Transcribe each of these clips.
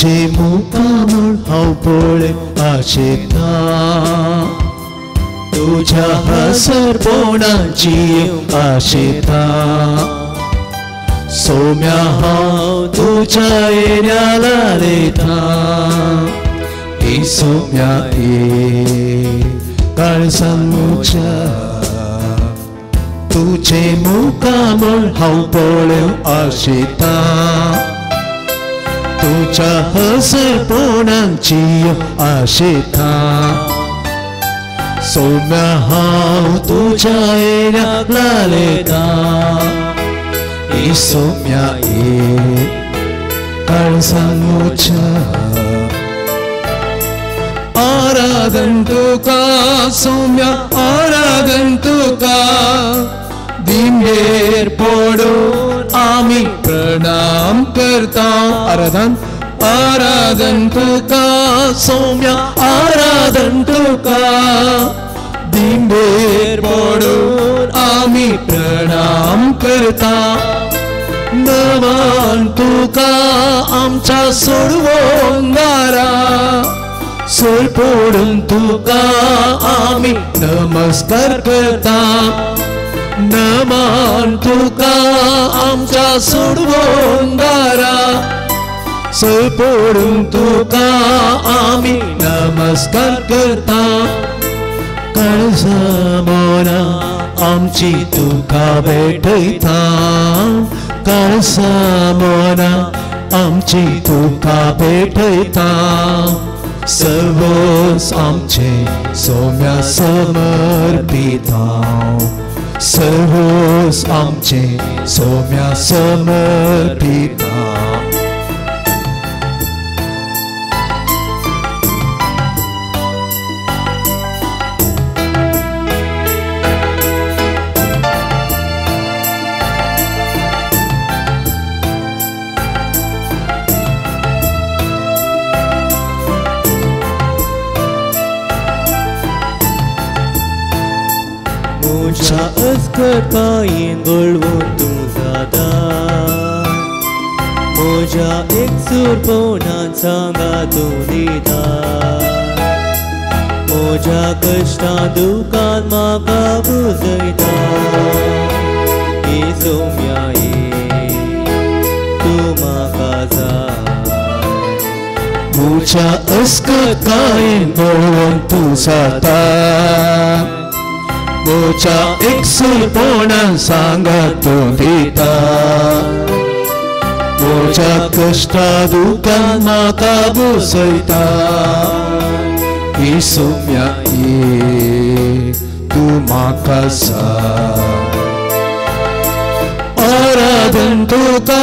तुझे मुखामळ हांव पळय आशेता तुझ्या हसरपणाची आशेता सौम्या हांव तुझ्या येण्याला लेता ए सौम्या ये काळजान म्हज्या तुझे मुखामळ हांव पळय आशेता तुझ्या हसरपणाची आशेता सौम्या हांव तुझ्या येण्याक लालेता ए सौम्या ये काळजान म्हज्या आराधन तुका सौम्या आराधन तुका दिंबेर पडून आमी प्रणाम करता आराधन आराधन तुका सौम्या आराधन तुका दिंबेर पडून आमी प्रणाम करता नमान तुका आमच्या सोडवंगारा सोय पडून तुका आमी नमस्कार करता नमान तुका आमच्या सोडवंगारा सोय पडून तुका आमी नमस्कार करता काळजा मोना आमची तुका भेटयता काळजा मोना आमची तुका भेटयता सर्वस आमचे सौम्या समर्पिता सर्वस आमचे सौम्या समर्पिता म्हज्या अस्कतायेन गळवून तूं जाता म्हज्या एकसूरपणान सांगा तूं दिता म्हज्या कश्टां दुखान म्हाका पुजयता ए सौम्या ये तूं म्हाका जाय म्हज्या अस्कतायेन गळवून तूं जाता म्हज्या एकसूरपणान सांगा तूं दिता म्हज्या कश्टा दुखान म्हाका बुजयता ए सौम्या ये तूं म्हाका जाय आराधन तुका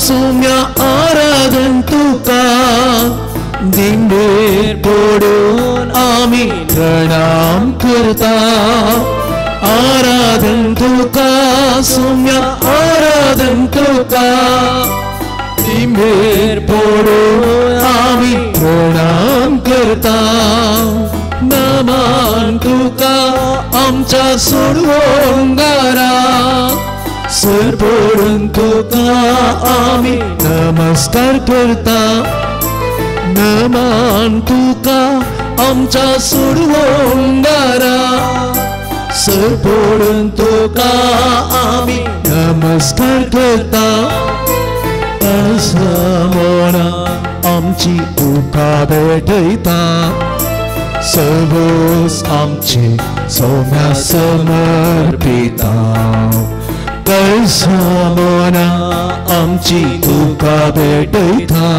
सौम्या आराधन तुका दिंबेर पडून आमी प्रणाम करता आराधन तुका सौम्या आराधन तुका दिंबेर पडून आमी प्रणाम करता नमान तुका आमच्या सोडवंगारा सर पडून तुका आमी नमस्कार करता नमान तुका आमच्या सोडवंगारा सर पडून तुका आमी नमस्कार करता काळजा आमची तुका भेटयता सर्वस आमचे सौम्या समर्पिता काळजा आमची तुका भेटयता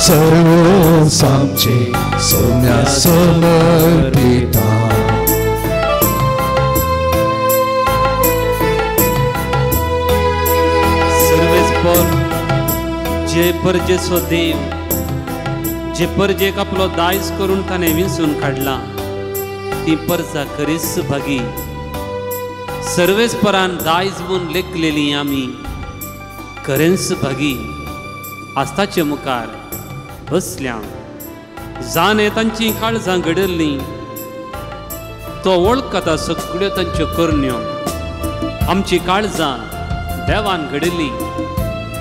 सर्वस आमचे सौम्या समर्पिता सर्वेस्पर जे परजेचो देव जे परजेक आपलो दायज करून ताणें विंचून काडला ती परजा खरीच भागी सर्वेस्परान दायज म्हूण लेखलेली आमी खरेंच भागी आस्ताचे मुखार बसल्या जाणे तांची काळजां घडल्लीं तो वळखता सगळ्यो तांच्यो करण्यो आमची काळजां देवान घडली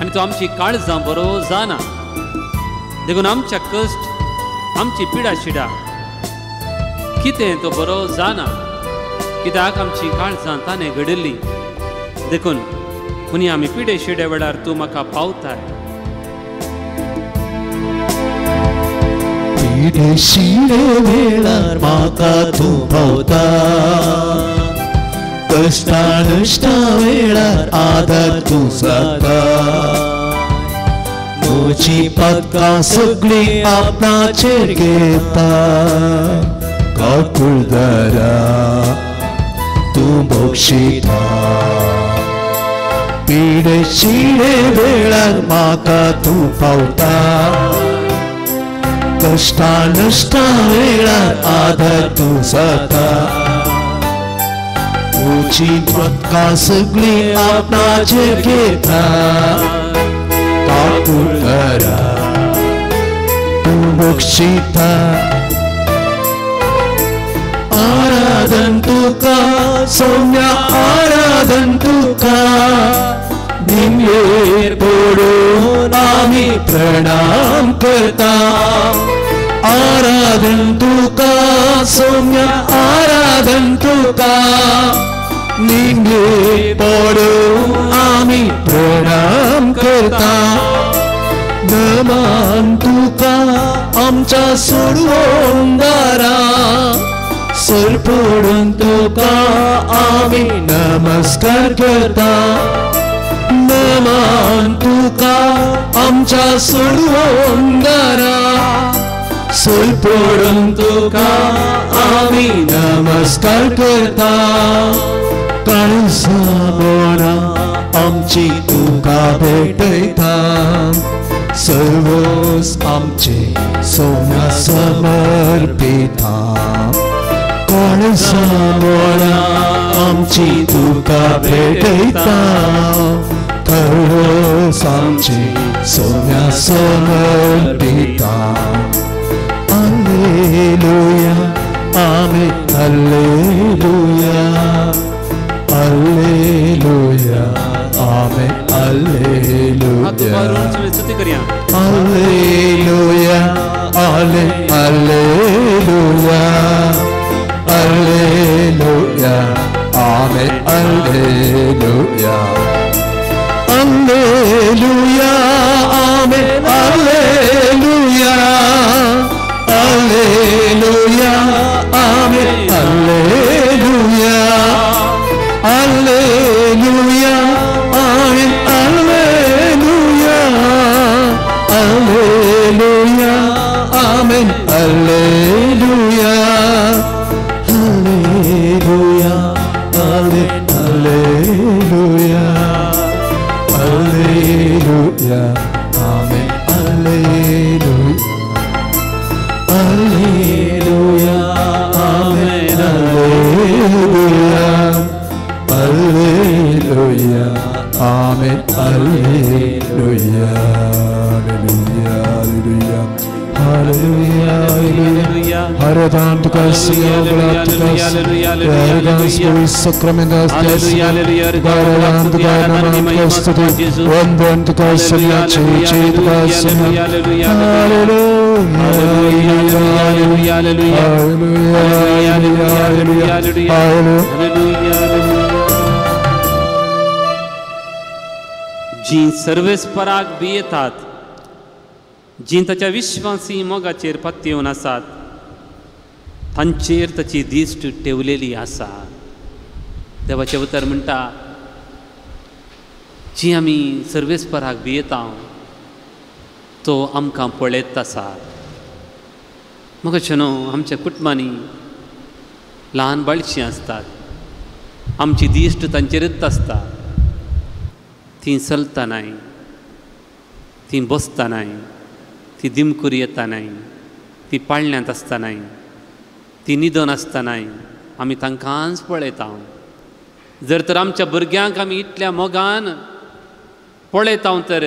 आनी तो आमची काळजां बरो जाना देखून आमच्या कश्ट, आमची पिडा शिडा कितें तो बरो जाना, कित्याक आमची काळजां ताणें घडिल्ली। देखून खुनी आमी पिडे शिडे वेळार तूं म्हाका पावताय। पिडे शिडे वेळार म्हाका तूं पावता, कश्टा नश्टा वेळार आदार तूं जाता। म्हजी पातकां सगळीं आपणाचेर घेता, काकुळदारा तूं बक्षिता। पिडे शिडे वेळार म्हाका तूं पावता, कश्टा नश्टा वेळार आदार तूं जाता। म्हजी पातकां सगळीं आपणाचेर घेता, काकुळदारा तूं बक्षिता। आराधन तुका सौम्या, आराधन तुका, निमयेर पडून आमी प्रणाम करता। आराधन तुका सौम्या, आराधन तुका, निमयेर पडून आमी प्रणाम करता। नमान तुका आमच्या सोडवून दारा, सर पडून तुका आमी नमस्कार करता। नमान तुका आमच्या सोडवून दारा, सर पडून तुका आमी नमस्कार करता। काळजा मोना आमची तुका भेटयता, सर्वोस आमचे सौम्या समर्पिता। काळजा मोना आमची तुका भेटयता, सर्वोस आमचे Saumya समर्पिता। Alleluia, amen, alleluia, alleluia, amen, alleluia. Alleluia, alleluia, alleluia, amen, alleluia. Alleluia, amen, alleluia, alleluia, amen, alleluia, alleluia, amen, alleluia, alleluia, amen, alleluia, alleluia, alleluia, alleluia, amen, alleluia, alleluia, amen, alleluia, alleluia, amen, alleluia, alleluia, alleluia, alleluia. Haradan tuka जी सर्वेस्पराक भियेतात, जी ताच्या विश्वासी मोगाचेर पत्तेवन आसात, तांचेर ताची दिश्ट ठेवलेली आसा. देवाचें उतर म्हणटा, जी आमी सर्वेस्पराक भियेता तो आमकां पळयत आसा. मगो न्हू आमच्या कुटुंबांनी ल्हान बाळशीं आसतात, आमची दिश्ट तांचेरच आसता. तीं चलता नाय, तीं बसता नाय, ती दिमकूर येता नाय, ती पाळण्यांत आसता नाय, ती न्हिदोन आसता नाय, आमी तांकांच पळयता. जर तर आमच्या भुरग्यांक आमी इतल्या मोगान पळयता तर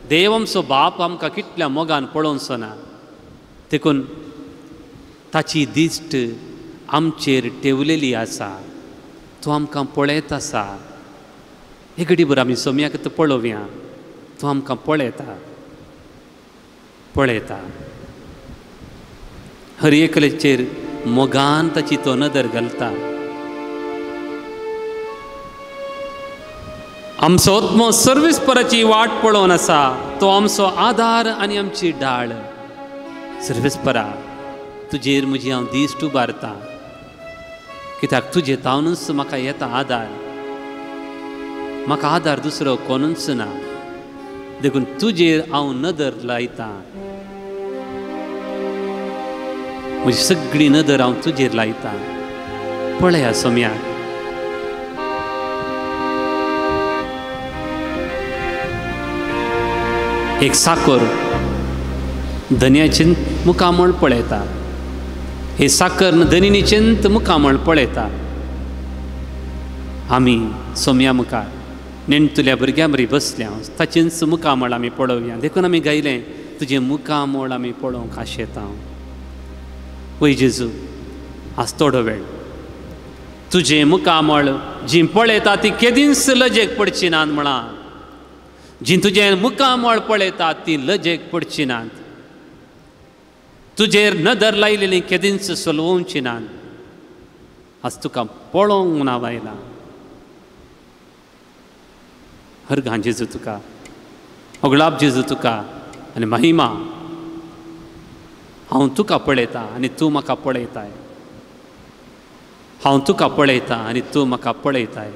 देव आमचो बाप आमकां कितल्या मोगान पळोवचो ना. देखून ताची दिश्ट आमचेर ठेवलेली आसा, तो आमकां पळयत आसा. हे घडीभर आमी सोम्याक पळोवया, तो आमकां पळयता. पळयता, हर एकल्याचेर मोगान ताची तो नदर घालता. आमचो आत्मो सर्वेस्पराची वाट पळोवन आसा, तो आमचो आदार आनी आमची डाळ. सर्वेस्परा तुजेर म्हजी हांव दिश्ट उबारता, कित्याक तुजे तावनूच म्हाका येता आदार, म्हाका आदार दुसरो कोणूच ना, देखून तुजेर हांव नदर लायता, म्हजी सगळी नदर हांव तुजेर लायता. पळया सोम्याक, एक साकर धनयाचें मुखामळ पळयता, हे साकर धनिनीचें मुखामळ पळयता. आमी सोम्या मुखार नेणटुल्या भुरग्यां बरी बसल्या, ताचेंच मुखामळ आमी पळोवया. देखून आमी गायलें, तुजें मुखामळ आमी पळोवंक आशेता. वय जेजू, आज थोडो वेळ तुजें मुखामळ जी पळयता ती केदींच लजेक पडची नात म्हळां, जी तुजें मुखामळ पळयता ती लजेक पडची नात, तुजेर नदर लायलेली केदींच सोलवची नात. आज तुका पळोवंक ना आयला. हरगां जेजू तुका, होगळाप जेजू तुका आनी महिमा. हांव तुका पळयता आनी तूं म्हाका पळयताय, हांव तुका पळयता आनी तूं म्हाका पळयताय.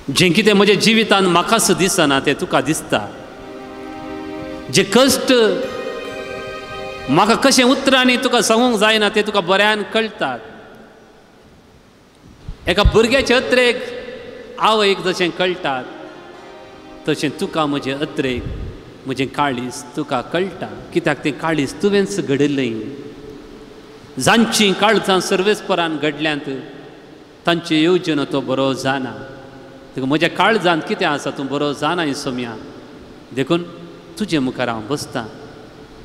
जें कितें म्हज्या जिवितान म्हाकाच दिसना तें तुका दिसता, जे कश्ट म्हाका कशें उतरांनी तुका सांगूंक जायना तें तुका बऱ्यान कळटात. एका भुरग्याचे अत्रेक आवयक जशें कळटात तशें तुका म्हजें अत्रेक म्हजें काळीज तुका कळटा, कित्याक तें काळीज तुवेंच घडयलें. जांचीं काळजां सर्वेस्परान घडल्यांत तांची येवजण तो बरो जाणा. देखून म्हज्या काळजांत कितें आसा तूं बरो जाणाय सोम्या, देखून तुजे मुखार हांव बसतां,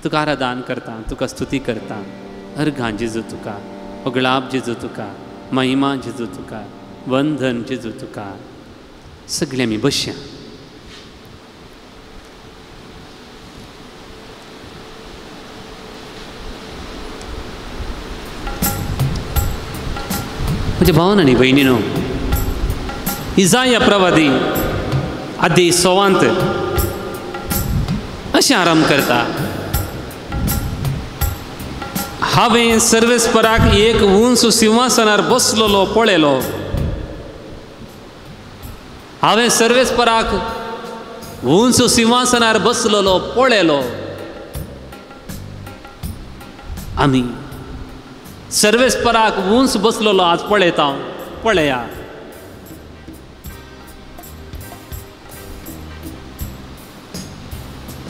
तुका आराधन करता, तुका स्तुती करता. अर्घां जेजू तुका, होगळाप जेजू तुका, महिमा जेजू तुका, वंदन जेजू तुका. सगळें आमी बसया. म्हज्या भावन आनी भयणीनो, इजाया प्रवादी आदी सोवांत अशें आराम करता, हांवें सर्वेस्पराक एक उंच सिंहासनार बसलेलो पळयलो, हांवें सर्वेस्पराक उंच सिंहासनार बसलेलो पळयलो. आमी सर्वेस्पराक उंच बसलेलो आज पळयता, पळया.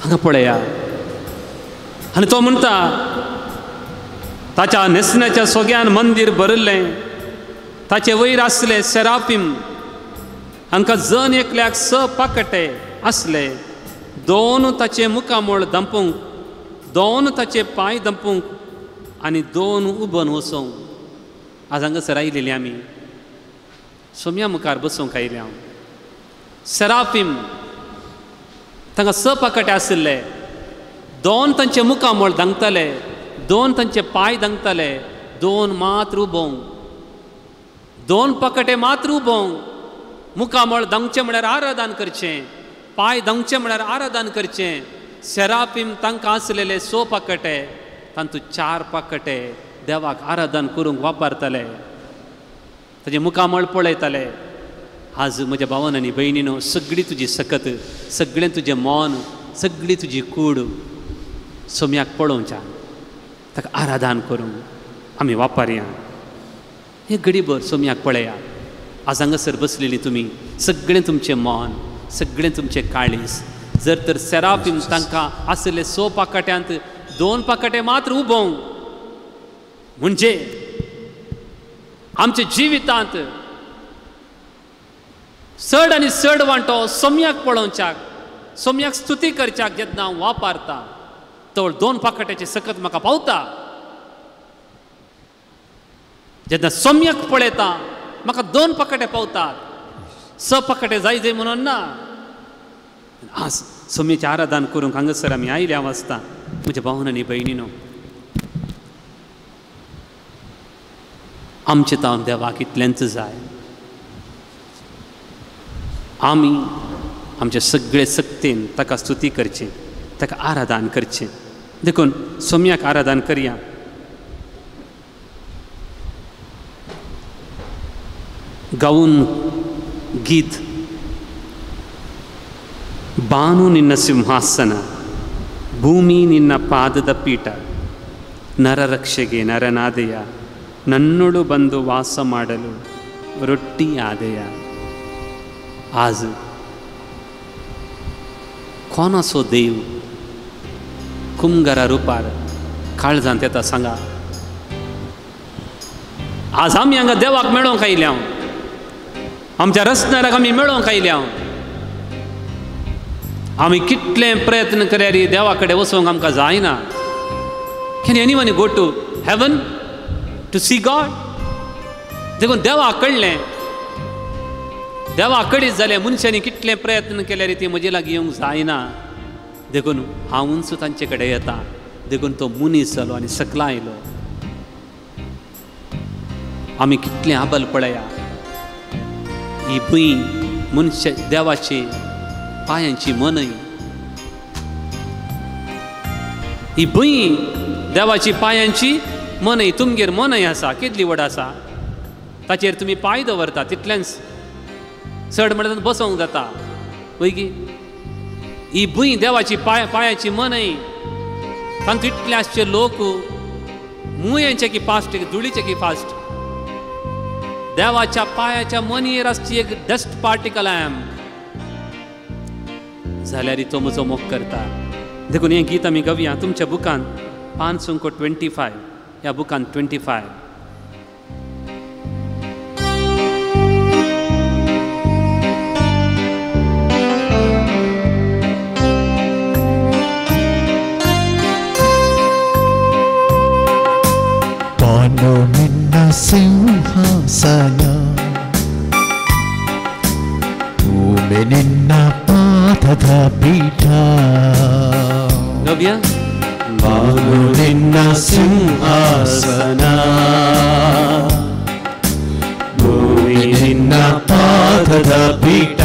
हांगा पळया. आनी तो म्हणटा, ताच्या न्हेसण्याच्या सोग्यान मंदीर भरिल्लें, ताचे वयर आसले सेराफीम, हांकां जण एकल्याक 6 पाकटे आसले, 2 ताचे मुखामळ धांपूंक, 2 ताचे पांय धांपूंक आनी 2 उबन वचोंक. आज हांगासर आयलेली आमी सोम्या मुखार बसूंक आयल्या. सेराफीम तांकां 6 पाकटे आशिल्ले, 2 तांचे मुखामळ धांकताले, 2 तांचे पांय धांकताले, 2 मात्र उबोवंक, 2 पाकटे मात्र उबोवंक. मुखामळ धांकचें म्हळ्यार आराधन करचें, पांय धांकचें म्हळ्यार आराधन करचें. सेराफीम तांकां आसलेले 6 पाकटे, तांतूं 4 पाकटे देवाक आराधन करूंक वापरताले, ताजें मुखामळ पळयताले. आज म्हज्या भावान आनी भयणीनो, सगळी तुजी सकत, सगळें तुजें मन, सगळी तुजी कूड सोम्याक पळोवच्या, ताका आराधन करूंक आमी वापरया. हे घडीभर सोम्याक पळया. आज हांगासर बसलेली तुमी सगळें तुमचें मन, सगळें तुमचें काळीज, जर तर सेराफीम तांकां आसले 6 पाकट्यांत 2 पाकटे मात्र उबोवंक, म्हणजे आमच्या जिवितांत चड आनी चड वांटो सोम्याक पळोवच्याक, सोम्याक स्तुती करच्याक जेन्ना हांव वापरता, तो 2 पाकट्याची सकत म्हाका पावता. जेन्ना सोम्याक पळयता म्हाका 2 पाकटे पावतात, 6 पाकटे जाय जाय म्हणून ना. आज सोम्याचें आराधन करूंक हांगासर आमी आयल्या वाचता म्हज्या भावन आनी भयणीनो, आमचें तावन देवाक इतलेंच जाय. आमी आमचे सगळे सक्तेन ताका स्तुती करचें, ताका आराधन करचें. देखून सोम्याक आराधन करया. गावन गीत ಬಾನು ನಿನ್ನ ಸಿಂಹಾಸನ, ಭೂಮಿ ನಿನ್ನ ಪಾದದ ಪೀಠ, ನರರಕ್ಷೆಗೆ ನರನಾದೆಯ, ನನ್ನೊಳು ಬಂದು ವಾಸ ಮಾಡಲು ರೊಟ್ಟಿ ಆದೆಯ. आज कोण असो देव कुमगरा रुपार काळजांत येता सांगा. आज आमी हांगा देवाक मेळोंक आयल्या, आमच्या रचणाराक आमी मेळोंक आयल्या. आमी कितले प्रयत्न केल्यार देवा कडेन वचूंक आमकां जायना. Can anyone go to heaven to see God? देखून देवा कळ्ळें, देवा कडेन जाल्यार मनशांनी कितले प्रयत्न केल्यार ती म्हजे लागीं येवंक जायना. देखून हांवूच तांचे कडेन येता. देखून तो मनीस जालो आनी सकला आयलो. आमी कितलें आबल पळया, ही भूंय मनशा देवाची पायांची मनय, ही भूंय देवाची पायांची मनय. तुमगेर मनय आसा, केदली व्हड आसा, ताचेर तुमी पांय दवरता तितलेंच चड म्हणल्यार बसोंक जाता वय की. ही भूंय देवाची पायांची मनय, तांतूं इतले आसचे लोक मुयांचे की फास्ट, धुळीचे की फास्ट. देवाच्या पायाच्या मनयेर आसची एक डस्ट पार्टिकल I am जाल्यार तो म्हजो मोग करता. देखून हें गीत आमी गावया. तुमच्या बुकान 525, ह्या बुकान 25. ಬಾನು ನಿನ್ನ ಸಿಂಹಾಸನ, ಭೂಮಿ ನಿನ್ನ ಪಾದದ ಪೀಠ. ಗವ್ಯ ಬಾನು ನಿನ್ನ ಸಿಂಹಾಸನ, ಭೂಮಿ ನಿನ್ನ ಪಾದದ ಪೀಠ.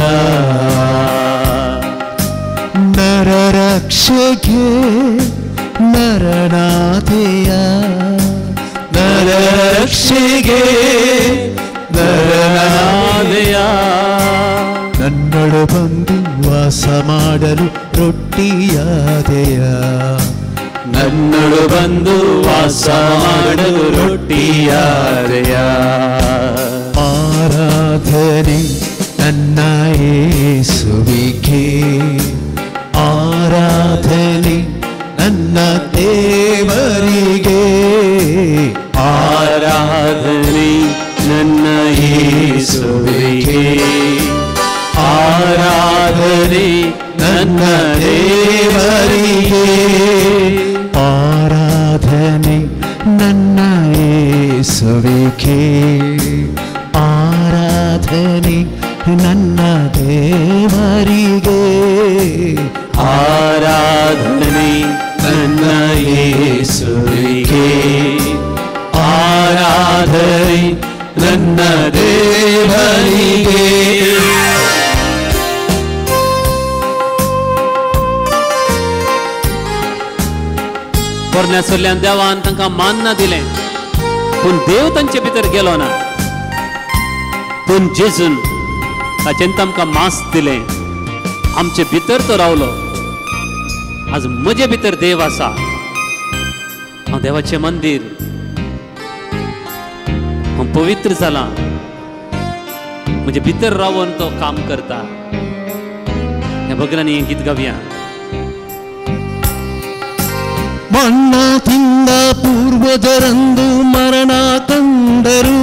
ನರರಕ್ಷೆಗೆ ನರನಾಥೆಯ, ನರರಕ್ಷೆಗೆ ನರನಾದೆಯ, ನನ್ನೊಳು ಬಂದು ವಾಸ ಮಾಡಲು ರೊಟ್ಟಿಯಾದೆಯ, ನನ್ನೊಳು ಬಂದು ವಾಸ ಮಾಡಲು ರೊಟ್ಟಿಯಾದೆಯ. ಆರಾಧನೆ ನನ್ನ ಯೇಸುವಿಗೆ, ಆರಾಧನೆ ನನ್ನ ದೇವರಿಗೆ, ಆರಾಧನೆ ನನ್ನ ಯೇಸುವಿಗೆ, ಆರಾಧನೆ ನನ್ನ ದೇವರಿಗೆ, ಆರಾಧನೆ ನನ್ನ ಯೇಸುವಿಗೆ, ಆರಾಧನೆ ನನ್ನ ದೇವರಿಗೆ, ಆರಾಧನೆ ನನ್ನ ಯೇಸುವಿಗೆ, ಆರಾಧನೆ ನನ್ನ ದೇವರಿಗೆ. पोरण्या सोल्ल्यान देवान तांकां मान्ना दिलें, पूण देव तांचे भितर गेलो ना. पूण जेजून ताचेन तांकां मांस दिलें, आमचे भितर तो रावलो. आज म्हजे भितर देव आसा. हांव देवाचें मंदीर, हांव पवित्र जालां. म्हजे भितर रावन तो काम करता. ह्या भगरांनी हें गीत गावया. ಮಣ್ಣ ತಿಂದ ಪೂರ್ವಜರಂದು ಮರಣ ಕಂಡರು,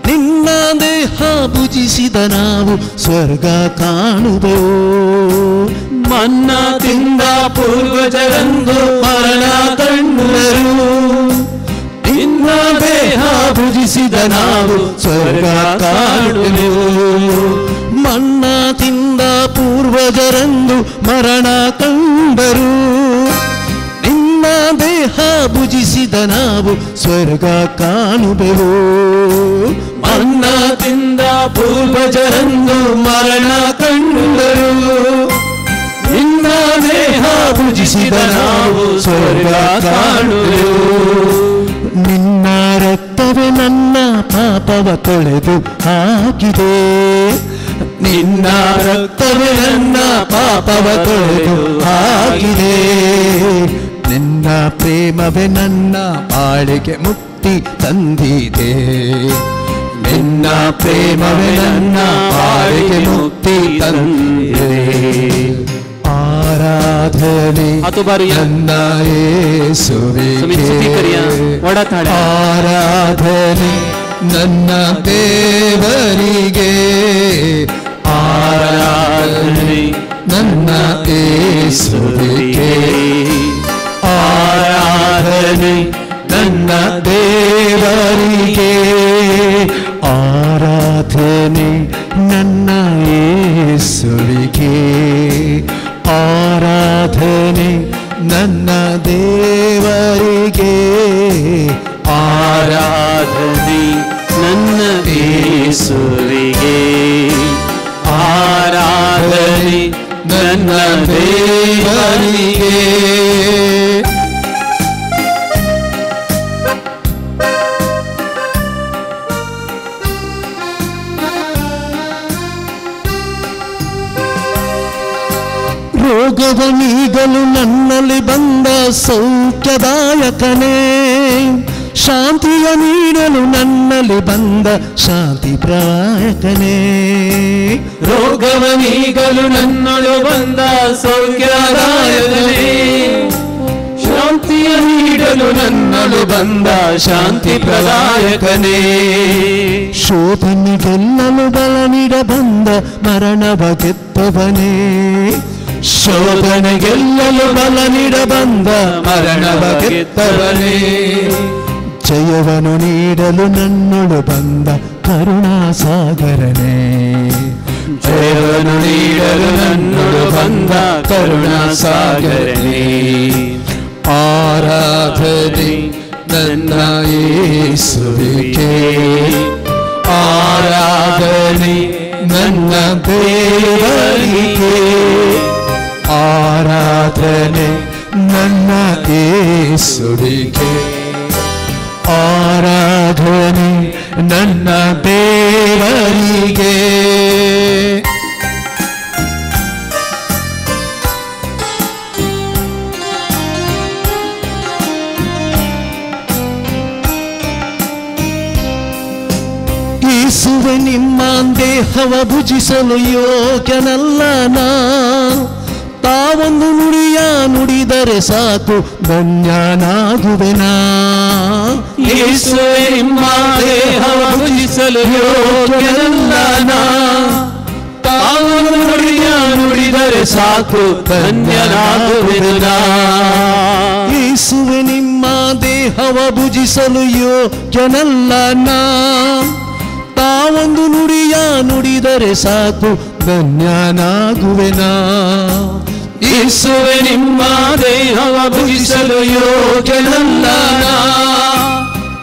ನಿನ್ನ ದೇಹ ಭುಜಿಸಿದ ನಾವು ಸ್ವರ್ಗ ಕಾಣುವೆವು. ಮನ್ನ ತಿಂದ ಪೂರ್ವಜರಂದು ಮರಣ ಕಂಡರು, ನಿನ್ನ ದೇಹ ಭುಜಿಸಿದ ನಾವು ಸ್ವರ್ಗ ಕಾಣುವೆವು. ಮನ್ನ ತಿಂದ ಪೂರ್ವಜರಂದು ಭುಜಿಸಿದ ನಾವು ಸ್ವರ್ಗ ಕಾಣುವೆವು. ಮನ್ನ ತಿಂದ ಪೂರ್ವಜರಂದು ಮರಣ ಕಂಡರು, ನಿನ್ನ ದೇಹ ಭುಜಿಸಿದ ನಾವು ಸ್ವರ್ಗ ಕಾಣುವೆವು. ನಿನ್ನ ರಕ್ತವೇ ನನ್ನ ಪಾಪವ ತೊಳೆದು ಹಾಕಿದೆ, ನಿನ್ನ ರಕ್ತವೇ ನನ್ನ ಪಾಪವ ತೊಳೆದು ಹಾಕಿದೆ. ನಿನ್ನ ಪ್ರೇಮವೇ ನನ್ನ ಬಾಳಿಗೆ ಮುಕ್ತಿ ತಂದಿದೆ, ನಿನ್ನ ಪ್ರೇಮವೇ ನನ್ನ ಬಾಳಿಗೆ ಮುಕ್ತಿ ತಂದಿದೆ. ಆರಾಧನೆ ನನ್ನ ಯೇಸುವಿಗೆ, ಆರಾಧನೆ ನನ್ನ ದೇವರಿಗೆ, ಆರಾಧನೆ ನನ್ನ ಯೇಸುವಿಗೆ, ಆರಾಧನೆ ನನ್ನ ದೇವರಿಗೆ, ಆರಾಧನೆ ನನ್ನ ಯೇಸುವಿಗೆ, ಆರಾಧನೆ ನನ್ನ ದೇವರಿಗೆ, ಆರಾಧನೆ ನನ್ನ ಯೇಸುವಿಗೆ, ಆರಾಧನೆ ನನ್ನ ದೇವರಿಗೆ. ರೋಗವ ನೀಗಲು ನನ್ನಲ್ಲಿ ಬಂದ ಸೌಖ್ಯದಾಯಕನೇ, ಶಾಂತಿಯ ನೀಡಲು ನನ್ನಲ್ಲಿ ಬಂದ ಶಾಂತಿ ಪ್ರಾಯಕನೇ. ರೋಗವ ನೀಗಲು ನನ್ನೊಳು ಬಂದ ಸೌಖ್ಯದಾಯಕನೇ, ಶಾಂತಿಯ ನೀಡಲು ನನ್ನೊಳು ಬಂದ ಶಾಂತಿ ಪ್ರದಾಯಕನೇ. ಶೋಧನೆ ಗೆಲ್ಲಲು ಬಲ ನೀಡ ಬಂದ ಮರಣವ ಗೆದ್ದವನೇ, ಶೋಧನೆ ಗೆಲ್ಲಲು ಬಲ ನೀಡ ಬಂದ ಮರಣವ ಗೆದ್ದವನೇ. ಜಯವನು ನೀಡಲು ನನ್ನೊಳು ಬಂದ ಕರುಣಾಸಾಗರನೇ, ಜಯವನು ನೀಡಲು ನನ್ನೊಳು ಬಂದ ಕರುಣಾಸಾಗರನೇ. ಆರಾಧನೆ ನನ್ನ ಯೇಸುವಿಗೆ, ಆರಾಧನೆ ನನ್ನ ದೇವರಿಗೆ, ಆರಾಧನೆ ನನ್ನ ಯೇಸುವಿಗೆ, ಆರಾಧನೆ ನನ್ನ ದೇವರಿಗೆ. ಯೇಸುವೆ ನಿಮ್ಮ ದೇಹವ ಭುಜಿಸಲು ಯೋಗ್ಯನಲ್ಲ ನಾ, ತಾವೊಂದು ನುಡಿಯ ನುಡಿದರೆ ಸಾಕು ಧನ್ಯನಾಗುವೆನಾ. ಯೇಸುವೆ ನಿಮ್ಮ ದೇಹವ ಭುಜಿಸಲು ಯೋಗ್ಯನಲ್ಲ ನಾ, ತಾವೊಂದು ನುಡಿಯ ನುಡಿದರೆ ಸಾಕು ಧನ್ಯನಾಗುವೆನಾ. ಯೇಸುವೆ ನಿಮ್ಮ ದೇಹವ ಭುಜಿಸಲು ಯೋಗ್ಯನಲ್ಲ ನಾ, ತಾವೊಂದು ನುಡಿಯ ನುಡಿದರೆ ಸಾಕು ಧನ್ಯನಾಗುವೆನಾ. ಯೇಸುವೆ ನಿಮ್ಮ ದೇಹವ ಭುಜಿಸಲು ಯೋಗ್ಯನಲ್ಲ ನಾ,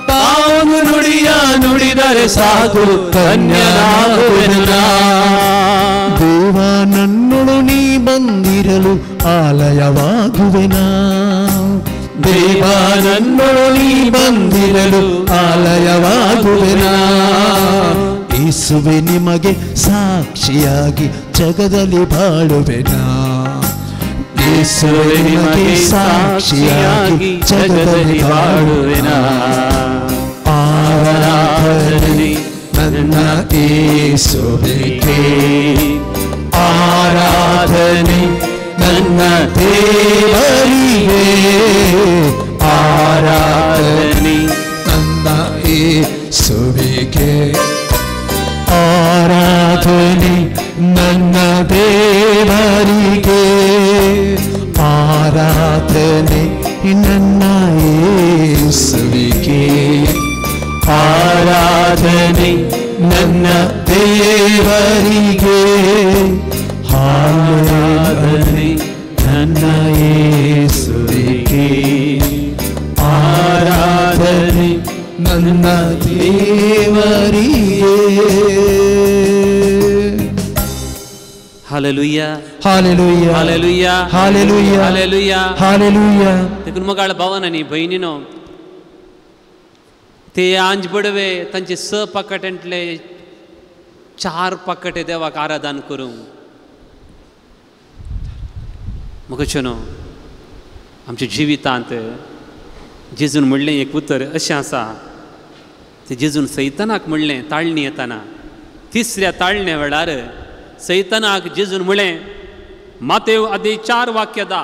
ತಾವೊಂದು ನುಡಿಯ ನುಡಿದರೆ ಸಾಕು ಧನ್ಯನಾಗುವೆನಾ. ದೇವ ನನ್ನೊಳು ನೀ ಬಂದಿರಲು ಆಲಯವಾಗುವೆನಾ, ದೇವ ನನ್ನೊಳು ನೀ ಬಂದಿರಲು ಆಲಯವಾಗುವೆನಾ. ಯೇಸುವೆ ನಿಮಗೆ ಸಾಕ್ಷಿಯಾಗಿ ಜಗದಲ್ಲಿ ಬಾಳುವೆನಾ, ಯೇಸುವೆ ನಿಮಗೆ ಸಾಕ್ಷಿಯಾಗಿ ಜಗದಲ್ಲಿ ಬಾಳುವೆನಾ. ಆರಾಧನೆ ನನ್ನ ಯೇಸುವಿಗೆ, ಆರಾಧನೆ ನನ್ನ ದೇವರಿಗೆ, ಆರಾಧನೆ ನನ್ನ ಯೇಸುವಿಗೆ, ಆರಾಧನೆ ನನ್ನ ದೇವರಿಗೆ, ಆರಾಧನೆ ನನ್ನ ಯೇಸುವಿಗೆ, ಆರಾಧನೆ ನನ್ನ ದೇವರಿಗೆ, ಆರಾಧನೆ ನನ್ನ ಯೇಸುವಿಗೆ, ನನ್ನ ದೇವರಿಗೆ. Hallelujah, hallelujah, hallelujah, hallelujah, hallelujah, hallelujah. देखून मोगाळ भावन आनी भयणीनो, ते आंज बडवे तांचे 6 पाकट्यांतले 4 पाकटे देवाक आराधन करूंक. म्हाका न्हू आमच्या जिवितांत जेजून म्हणलें एक उतर अशें आसा, तें जेजून सैतानाक म्हणलें ताळणी येताना, तिसऱ्या ताळणे वेळार सैतानाक जेजून म्हणलें, मातेव आदी 4:10,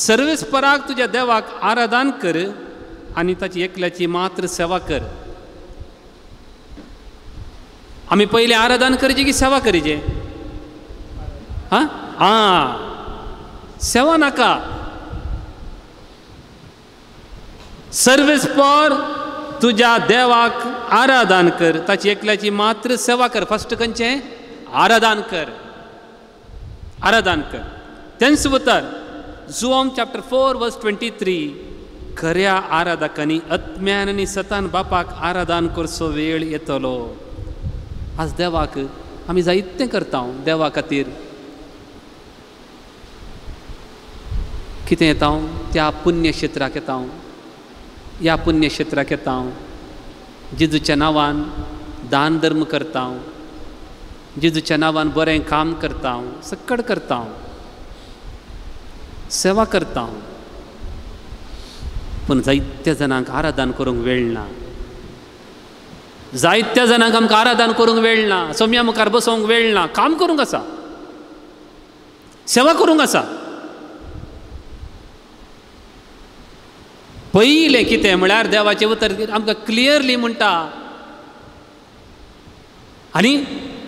सर्वेस्पराक तुज्या देवाक आराधन कर आनी ताची एकल्याची मात्र सेवा कर. आमी पयलें आराधन करचें की सेवा करचें? हां आं, सेवा नाका. सर्वेस्पर तुज्या देवाक आराधन कर, ताची एकल्याची मात्र सेवा कर. फर्स्ट खंयचें? आराधन कर, आराधन कर. तेंच उतर जुआंव चॅप्टर 4 वर्स 23, खऱ्या आराधकांनी आत्म्यान आनी सतान बापाक आराधन करचो वेळ येतलो. आज देवाक आमी जायतें करता, देवा खातीर कितें येता, त्या पुण्यक्षेत्राक येता, ह्या पुण्यक्षेत्राक येता, जेजूच्या नांवान दान धर्म करता, जेजूच्या नांवान बरें काम करता, सक्कड करता, सेवा करता, पूण जायत्या जाणांक आराधन करूंक वेळ ना. जायत्या जाणांक आमकां आराधन करूंक वेळ ना, सोम्या मुखार बसोवंक वेळ ना, काम करूंक आसा, सेवा करूंक आसा. पयलें कितें म्हळ्यार देवाचें उतर आमकां क्लियरली म्हणटा, आनी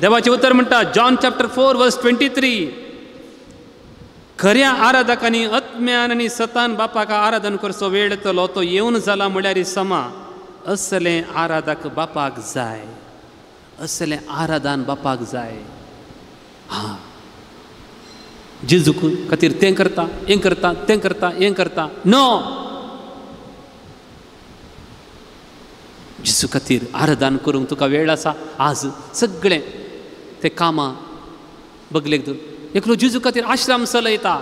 देवाचें उतर म्हणटा जॉन चॅप्टर 4 वर्स 23, खऱ्या आराधकांनी आत्म्यान आनी सतान बापाक आराधन करचो वेळ येतलो, तो येवन जाला म्हळ्यार समा. असलें आराधक बापाक जाय, असलें आराधन बापाक जाय. हां, जेजूक खातीर तें करता, हें करता, तें करता, हें करता, नो. जेजू खातीर आराधन करूंक तुका वेळ आसा. आज सगळें ते कामां बगलेक धरून एकलो जेजू खातीर आश्रम चलयता,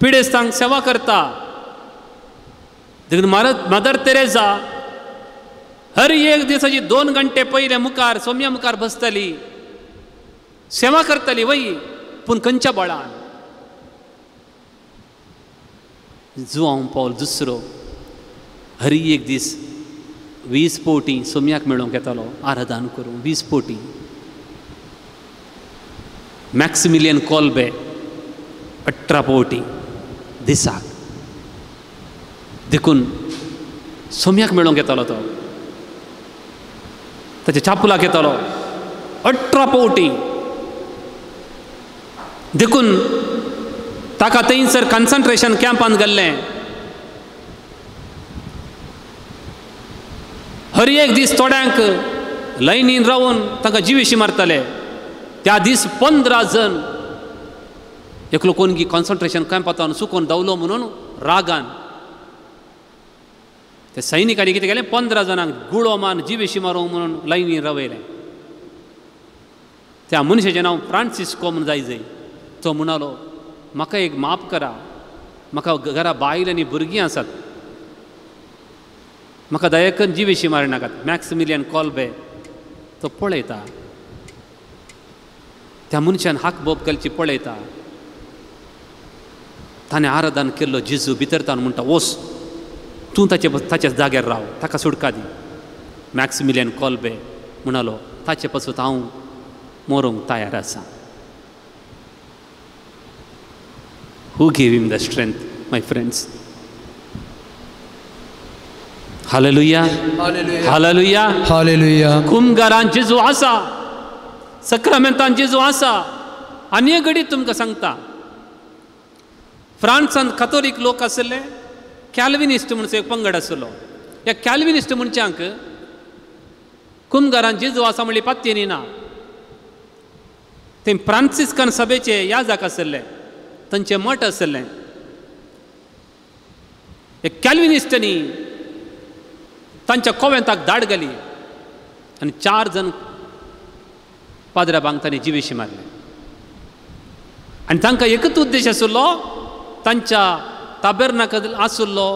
पिडेस्तांक सेवा करता. देखून मदर तेरेजा हर एक दिसाची 2 घंटे पयले मुखार सोम्या मुखार बसतली, सेवा करतली वय, पूण खंयच्या बळान? जुआंव पावल दुसरो हर एक दीस 20 पवटी सोम्याक मेळोवंक येतालो आराधन करूंक, 20 पवटी. मॅक्सिमिलियन कोल्बे 18 पवटी दिसाक. देखून सोम्याक मेळोवंक येतालो तो, ताच्या चापुलाक येतालो 18 पवटी. देखून ताका थंयसर कॉन्सन्ट्रेशन कॅम्पांत गेल्लें. हर एक दीस थोड्यांक लायनीन रावन तांकां जिवेशी मारताले. त्या दीस 15 जण एकलो कोणगी कॉन्सन्ट्रेशन कॅम्पांत चुकोन धांवलो म्हणून रागान ते सैनिकांनी कितें केलें, 15 जाणांक गुळो मान जिवेशी मारूंक म्हणून लायनीन रावयलें. त्या मनशाचें नांव फ्रांसिस्को म्हूण जाय जाय. तो म्हणालो, म्हाका एक माफ करा, म्हाका घरा बायल आनी भुरगीं आसात, म्हाका दयाकन जिवेशी मारनाकात. मॅक्सिमिलियन कोल्बे तो पळयता, त्या मनशान हाक बोब घालची पळयता. ताणें आराधन केल्लो जेजू भितर ताणें म्हणटा, वोस तूं ताच्या जाग्यार राव, ताका सुटका दी. मॅक्सिमिलियन कोल्बे म्हणालो, ताचे पासून हांव मरूंक तयार आसा. Who gave him the strength, my friends? Hallelujah, hallelujah, hallelujah. कुमगारान जेजू आसा, सक्रामेंतान जेजू आसा. आनी एक घडी तुमकां सांगता, फ्रांसांत कथोलीक लोक आशिल्ले, कॅल्विनिस्ट म्हणून एक पंगड आशिल्लो. ह्या कॅल्विनिस्ट मनशांक कुमगारान जेजू आसा म्हणली पात्येनी ना. ते फ्रांसिस्कन सभेचे याजक आशिल्ले, तांचे मठ आशिल्लें. एक कॅल्विनिस्टांनी तांच्या कोवेंताक धाड घाली आनी 4 जण पाद्र्याबांक तांणी जिवेशी मारले. आनी तांकां एकूच उद्देश आशिल्लो, तांच्या ताबेर्नाकल आशिल्लो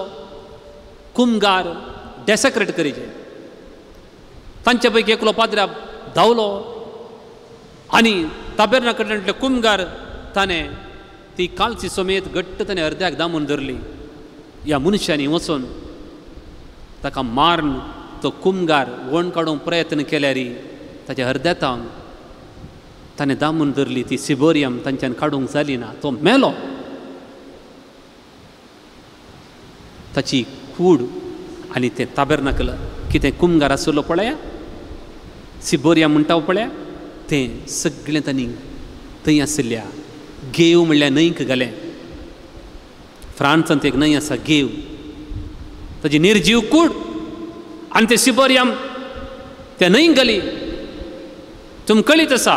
कुमगार डेसेक्रेट करीचे. तांचे पैकी एकलो पाद्र्या धांवलो आनी ताबेर्नाकलांतले कुमगार ताणें ती कालची समेत घट्ट ताणें अर्द्याक दामून धरली. ह्या मनशांनी वचून ताका मारून तो कुमगार वण काडूंक प्रयत्न केल्यार ताच्या अर्द्यातावन ताणें दामून धरली ती सिबोरियम तांच्यान काडूंक जाली ना, तो मेलो. ताची कूड आनी तें ताबेर्नाकल कितें कुमगार आशिल्लो पळया, सिबोरिया म्हणटा पळया, तें सगळें तांणी थंय आशिल्ल्या गेव म्हणल्यार न्हंयक घालें. फ्रांसांत एक न्हंय आसा गेव, ताजी निर्जीव कूड आनी तें सिबोरियम त्या न्हंयक घाली. तुमकां कळीत आसा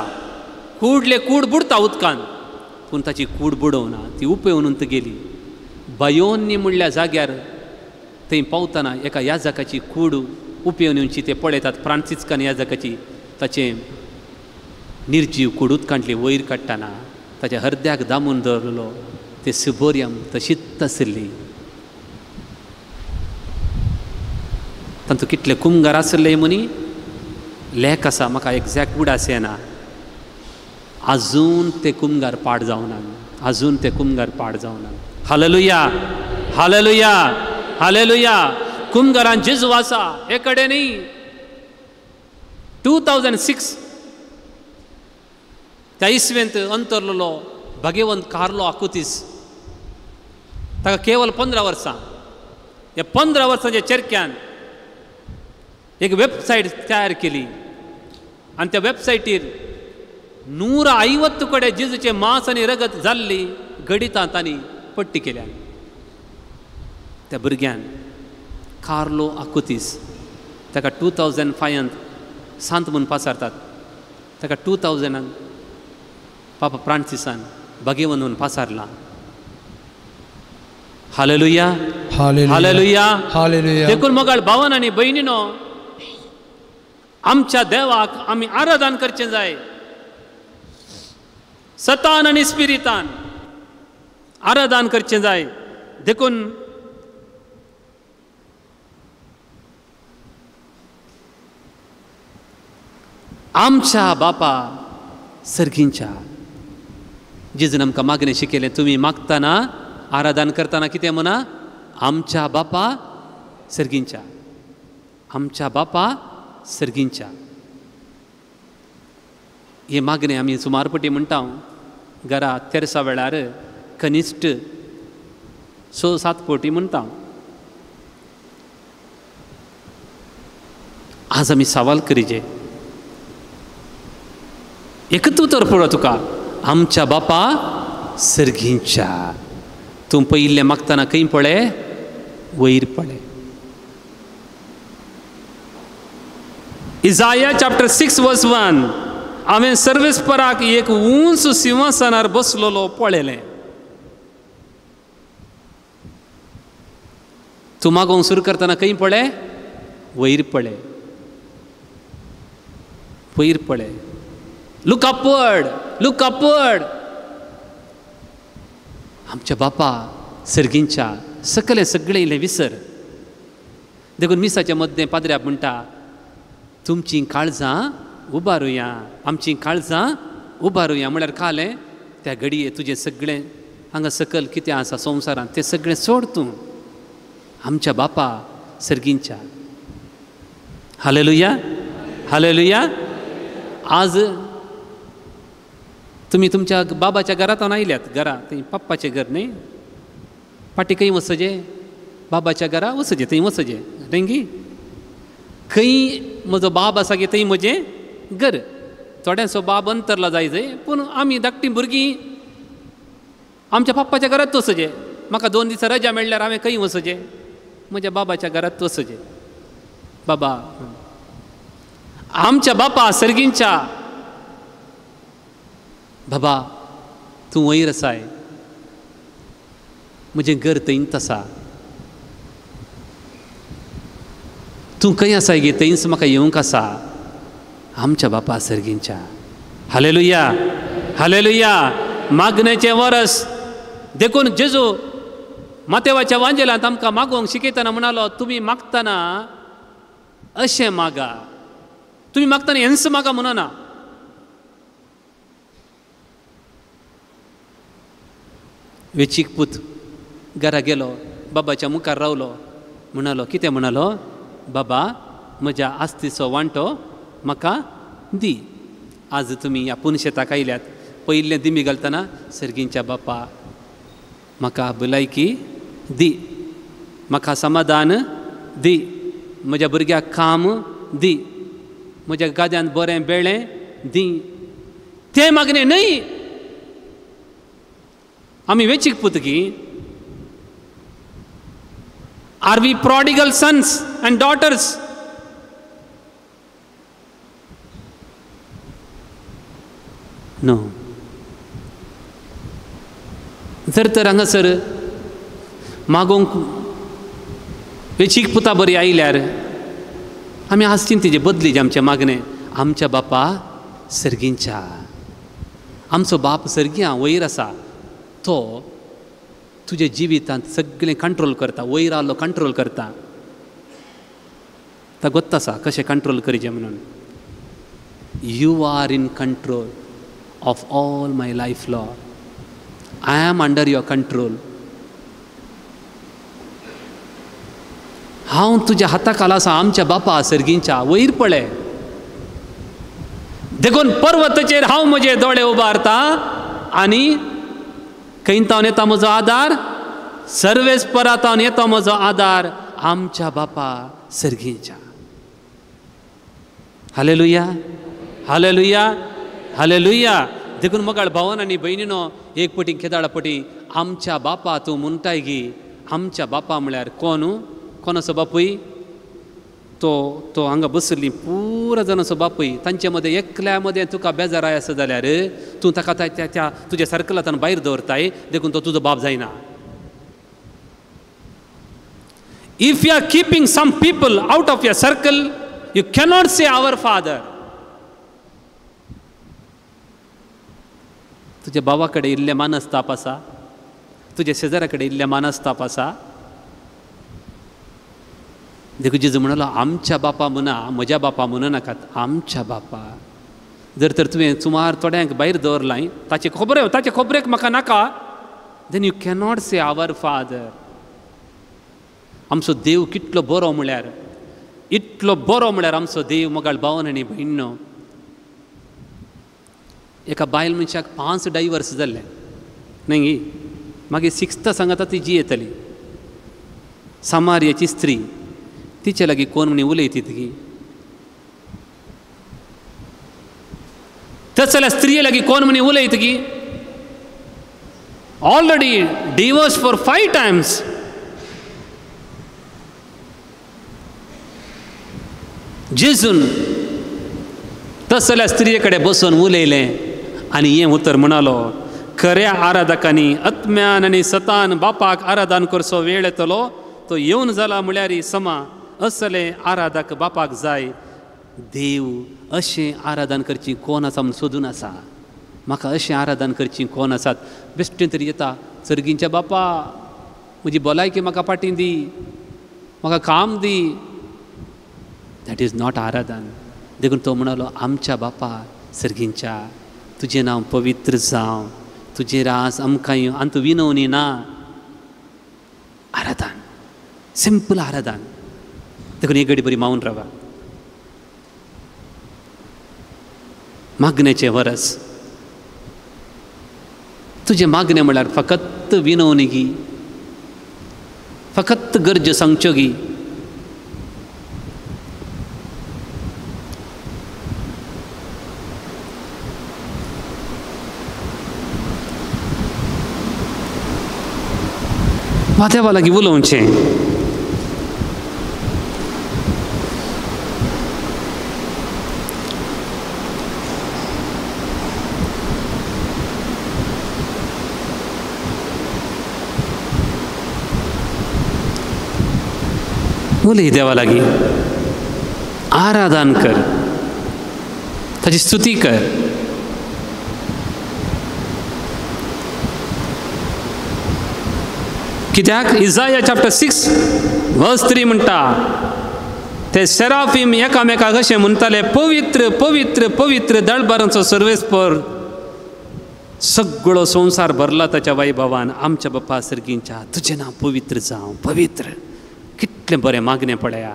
कूडले कूड बुडता उदकान, पूण ताची कूड बुडोवना, ती उपेवन गेली. बायोन्नी म्हणल्या जाग्यार थंय पावतना एका याजकाची कूड उपेवन येवची ते पळयतात, फ्रांसिस्कन याजकाची, ताचें निर्जीव कूड उदकांतली वयर काडटना ताच्या हरद्याक दामून दवरलो ते सिबोरियम तशीच आशिल्ली. तांतू कितले कुमगार आशिल्ले म्हणी लेख आसा, म्हाका एग्जॅक्ट उडास येना. आजून ते कुमगार पाड जावना, आजून ते कुमगार पाड जावना. Hallelujah, hallelujah, hallelujah. कुमगारान जेजू आसा हे कडेन न्ही. 2006 त्या इसवेंत अंतरलेलो भाग्यवंत कार्लो आकुतीस, ताका केवल 15 वर्सां. ह्या 15 वर्सांच्या चेरक्यान एक वेबसायट तयार केली आनी त्या वेबसायटीर 150 कडेन जेजूचें मांस आनी रगत जाल्ली गणितां तांणी पट्टी केल्या. त्या भुरग्यान कार्लो आकुतीस ताका 2005 सांत म्हूण पासारतात, ताका 2000 पापा फ्रांसिसान भाग्यवंत म्हूण पासारला. Hallelujah, hallelujah, hallelujah. देखून मोगाळ भावन आनी भयणीनो, आमच्या देवाक आमी आराधन करचें जाय, सतान आनी स्पिरितान आराधन करचें जाय. देखून आमच्या बापा सर्गींच्या जेजून आमकां मागणें शिकयलें, तुमी मागतना आराधन करतना कितें म्हणा, आमच्या बापा सर्गींच्या, आमच्या बापा सर्गींच्या. हे मागणें आमी सुमारपटी म्हणटा घरा तेरसा वेळार कनिश्ट 6-7 पटी म्हणटा. आज आमी सवाल करीजे, एकच उतर पुरो तुका, आमच्या बापा सर्गींच्या. तूं पयिल्लें मागतना खंय पळय, वयर पळय. इजाया चॅप्टर 6 वर्स 1, हांवें सर्वेस्पराक एक उंच सिंहासनार बसलेलो पळयलें. तूं मागोवंक सुरू करतना खंय पळय, वयर पळय, वयर पळय. Look upward, look upward. आमच्या बापा सर्गींच्या सकले सगळें इल्लें विसर. देखून मिसाच्या मदें पाद्र्याक म्हणटा, तुमचीं काळजां उबारुया, आमचीं काळजां उबारुया. म्हळ्यार कालें त्या घडये तुजें सगळें हांगा सकल कितें आसा संवसारांत तें सगळें सोड तूं, आमच्या बापा सर्गींच्या. Hallelujah, hallelujah. आज तुमी तुमच्या बाबाच्या घरांत आयल्यात, घरा थंय पप्पाचें घर न्ही, फाटीं खंय वचचें, बाबाच्या घरा वचचें, थंय वचचें न्ही गी. खंय म्हजो बाब आसा की थंय म्हजें घर. थोड्यांचो बाब अंतरला जाय जंय, पूण आमी धाकटीं भुरगीं आमच्या पप्पाच्या घरांत वचचें. म्हाका 2 दिसां रजा मेळ्ळ्यार हांवें खंय वचचें, म्हज्या बाबाच्या घरांत वचचें. बाबा आमच्या बापा सर्गींच्या, बाबा तूं वयर आसाय, म्हजें घर थंयच आसा. तूं खंय आसाय गे थंयच म्हाका येवंक आसा आमच्या बापा सर्गींच्या. Hallelujah, hallelujah. मागण्याचें वरस. देखून जेजू मातेवाच्या वांजेलांत आमकां मागोवंक शिकयतना म्हणालो, तुमी मागतना अशें मागा, तुमी मागतना हेंच मागा म्हणना. वेचीक पूत घरा गेलो, बाबाच्या मुखार रावलो, म्हणालो, कितें म्हणालो? बाबा म्हज्या आस्तीचो वांटो म्हाका दी. आज तुमी ह्या पुनशेताक आयल्यात, पयिल्लें दिमी घालतना सर्गींच्या बापा म्हाका भलायकी दी, म्हाका समाधान दी, म्हज्या भुरग्याक काम दी, म्हज्या गाद्यान बरें बेळें दी. तें मागणें न्हय. आमी वेचीक Putki. Are we prodigal sons and daughters? No. जर तर हांगासर मागोवंक वेचीक पुता बरी आयल्यार आमी आज चिंतेचे बदली आमचें मागणें आमच्या बापा सर्गींच्या. आमचो बाप सर्गीं वयर आसा, तो तुज्या जिवितांत सगळें कंट्रोल करता, वयर आलो कंट्रोल करता. ताका गोत्त आसा कशें कंट्रोल करचें म्हणून. You are in control of all my life Lord, I am under your control. हांव तुज्या हाता खाला आसा आमच्या बापा सर्गींच्या. वयर पळय. देखून पर्वताचेर हांव म्हजे दोळे उबारता आनी खंयतावन येता म्हजो आदार, सर्वेस परातावन येता म्हजो आदार आमच्या बापा सर्गींच्या. Hallelujah, hallelujah, hallelujah. देखून मगाळ भावन आनी भयणीनो, एक पटी खेदाळा पटी आमच्या बापा तूं म्हणटाय गी. आमच्या बापा म्हळ्यार कोण? कोणाचो बापूय? तो तो हांगा बसली पुरा जाणाचो बापूय. तांचे मदें एकल्या मदें तुका बेजाराय आसा जाल्यार तूं ताका त्या तुज्या सर्कलांतल्यान भायर दवरताय, देखून तो तुजो बाप जायना. If you are keeping some people out of your circle, you cannot say our father. तुज्या बाबा कडेन इल्लें मानसताप आसा, तुज्या शेजारा कडेन इल्लें मानसताप आसा. देखून जेजू म्हणालो आमच्या बापा म्हणा, म्हज्या बापा म्हणू नाकात, आमच्या बापा. जर तर तुवें सुमार थोड्यांक भायर दवरलाय, ताचे खबरे ताचे खबरेक म्हाका नाका, then you cannot say our father. आमचो देव कितलो बरो म्हळ्यार, इतलो बरो म्हळ्यार आमचो देव मोगाळ भावन आनी भयणो. एका बायल मनशाक 5 डायवर्स जाल्ले न्हय, मागीर 6th सांगता ती जियेतली. सामारियाची स्त्री, तिचे लागीं कोण म्हणी उलयती ती. तस जाल्यार स्त्रिये लागीं कोण म्हणी उलयत की ऑलरेडी डिवोर्स फॉर 5 टायम्स. जेजून तस जाल्यार स्त्रिये कडेन बसून उलयलें आनी हें उतर म्हणालो, खऱ्या आराधकांनी आत्म्यान आनी सतान बापाक आराधन करचो वेळ येतलो, तो येवन जाला म्हळ्यार समा. असले आराधक बापाक जाय. देव अशें आराधन करची कोण आसा म्हूण सोदून आसा. म्हाका अशें आराधन करची कोण आसात. बेश्टें तरी येता सर्गींच्या बापा म्हजी भलायकी म्हाका फाटीं दी, म्हाका काम दी. That is not आराधन. देखून तो म्हणालो आमच्या बापा सर्गींच्या, तुजें नांव पवित्र जावं, तुजें रास आमकां येवं आनी तूं विनवणी ना. आराधन, सिंपल आराधन. देखून एक घडी बरी मावन रावा. मागण्याचें वरस. तुजें मागणें म्हळ्यार फकत विनवणी गी, फकत गरज्यो सांगच्यो गी. वा देवा लागीं उलोवचें. उलय देवा लागीं. आराधन कर, ताची स्तुती कर. कित्याक इजाया चॅप्टर 6 वर्स 3 म्हणटा, ते सेराफीम एकामेकाक अशें म्हणटाले, पवित्र पवित्र पवित्र दळबारांचो सर्वेस्पर, सगळो संवसार भरला ताच्या वैभवान. आमच्या बाप्पा सर्गींच्या तुजें नांव पवित्र जावं, पवित्र. कितलें बरें मागणें पळया.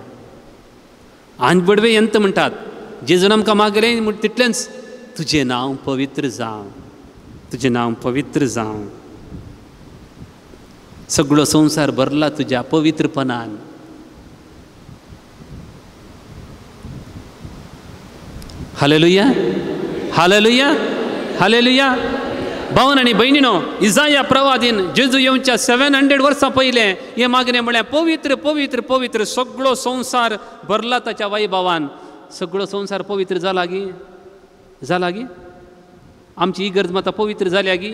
आनी बडवे यंत म्हणटात, जेजून आमकां मागलें म्हण तितलेंच, तुजें नांव पवित्र जावं, तुजें नांव पवित्र जावं. सगळो संवसार भरला तुज्या पवित्रपणान. Hallelujah, hallelujah, hallelujah. भावन आनी भयणीनो, इजाया प्रवादीन जेजू येवच्या 700 वर्सां पयलें हें मागणें म्हळ्यार पवित्र पवित्र पवित्र, सगळो संवसार भरला ताच्या वैभवान. सगळो संवसार पवित्र जाला गी? जाला गी? आमची इगर्ज मात पवित्र जाल्या गी?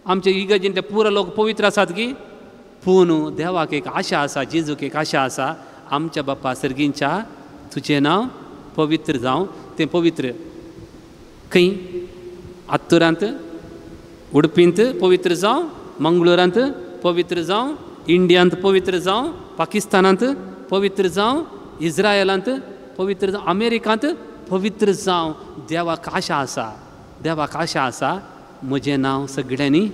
आमचे इगर्जींतले पुरो लोक पवित्र आसात गी? पूण देवाक एक आशा आसा, जेजूक एक आशा आसा, आमच्या बाप्पा सर्गींच्या तुजें नांव पवित्र जावं. तें पवित्र खंय? आत्तुरांत, उडपींत पवित्र जावं, मंगळुरांत पवित्र जावं, इंडियांत पवित्र जावं, पाकिस्तानांत पवित्र जावं, इस्रायलांत पवित्र जावं, अमेरिकांत पवित्र जावं. देवाक आशा आसा, देवाक आशा आसा म्हजें नांव सगळ्यांनी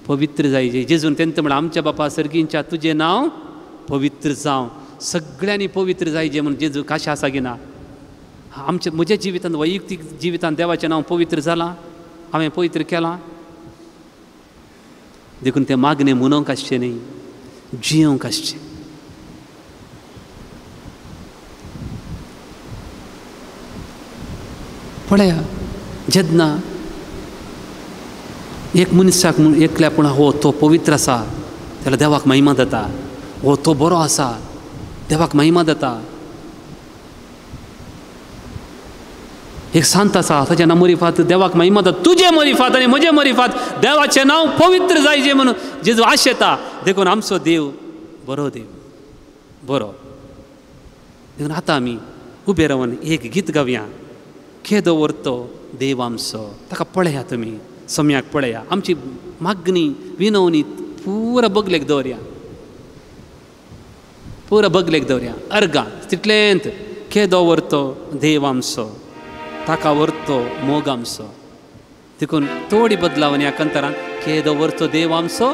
पवित्र जायचें. जेजून तेंत म्हळ्यार आमच्या बापा सर्गींच्या तुजें नांव पवित्र जावं, सगळ्यांनी पवित्र जायचें म्हूण जेजूक आशा आसा की ना? आमच्या म्हज्या जिवितांत, वैयक्तीक जिवितांत देवाचें नांव पवित्र जालां? हांवें पवित्र केलां? देखून तें मागणें म्हणूंक आसचें न्ही, जियोंक आसचें. पळया, जेन्ना एक मनशाक एकल्या पूण हो तो पवित्र आसा, जाल्यार देवाक महिमा जाता, हो तो बरो आसा, देवाक महिमा जाता. एक सांत आसा, ताचें नांव मरिफात, देवाक महिमा जाता. तुजें मरिफात आनी म्हजें मरिफात देवाचें नांव पवित्र जायचें म्हणून जेजू आशेता. देखून आमचो देव बरो देव, बरो. देखून आतां आमी उबे रावन एक गीत गावया, केदो व्हरतो देव आमचो. ताका पळया तुमी, सम्याक पळया, आमची मागणी विनवणी पुरा बगलेक दवरया, पुरा बगलेक दवरया. अर्गां तितलेंत, केदो व्हरतो देव आमचो, ताका व्हरतो मोग आमचो. देखून थोडी बदलावन ह्या कंतरान, केदो व्हरतो देव आमचो,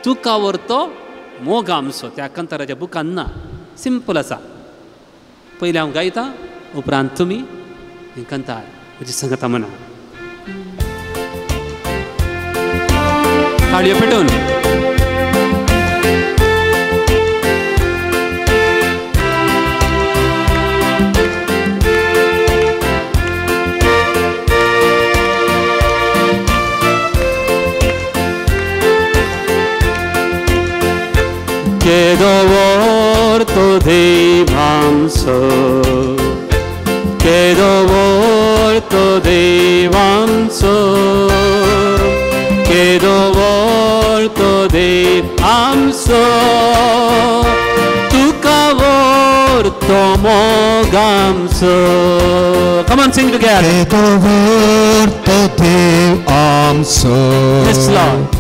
तुका व्हरतो मोग आमचो. त्या कंतराच्या बुकान ना, सिंपल आसा. पयलें हांव गायता, उपरांत तुमी हें कंतार म्हजी संगता म्हणा. ताळयो पेटोवन. केदो व्हरतो देव आमचो, केदो व्हरतो देव आमचो, केदो व्हरतो देव आमचो, तुका व्हरतो मोग आमचो. Come on, sing together. केदो व्हरतो देव आमचो, Yes, Lord.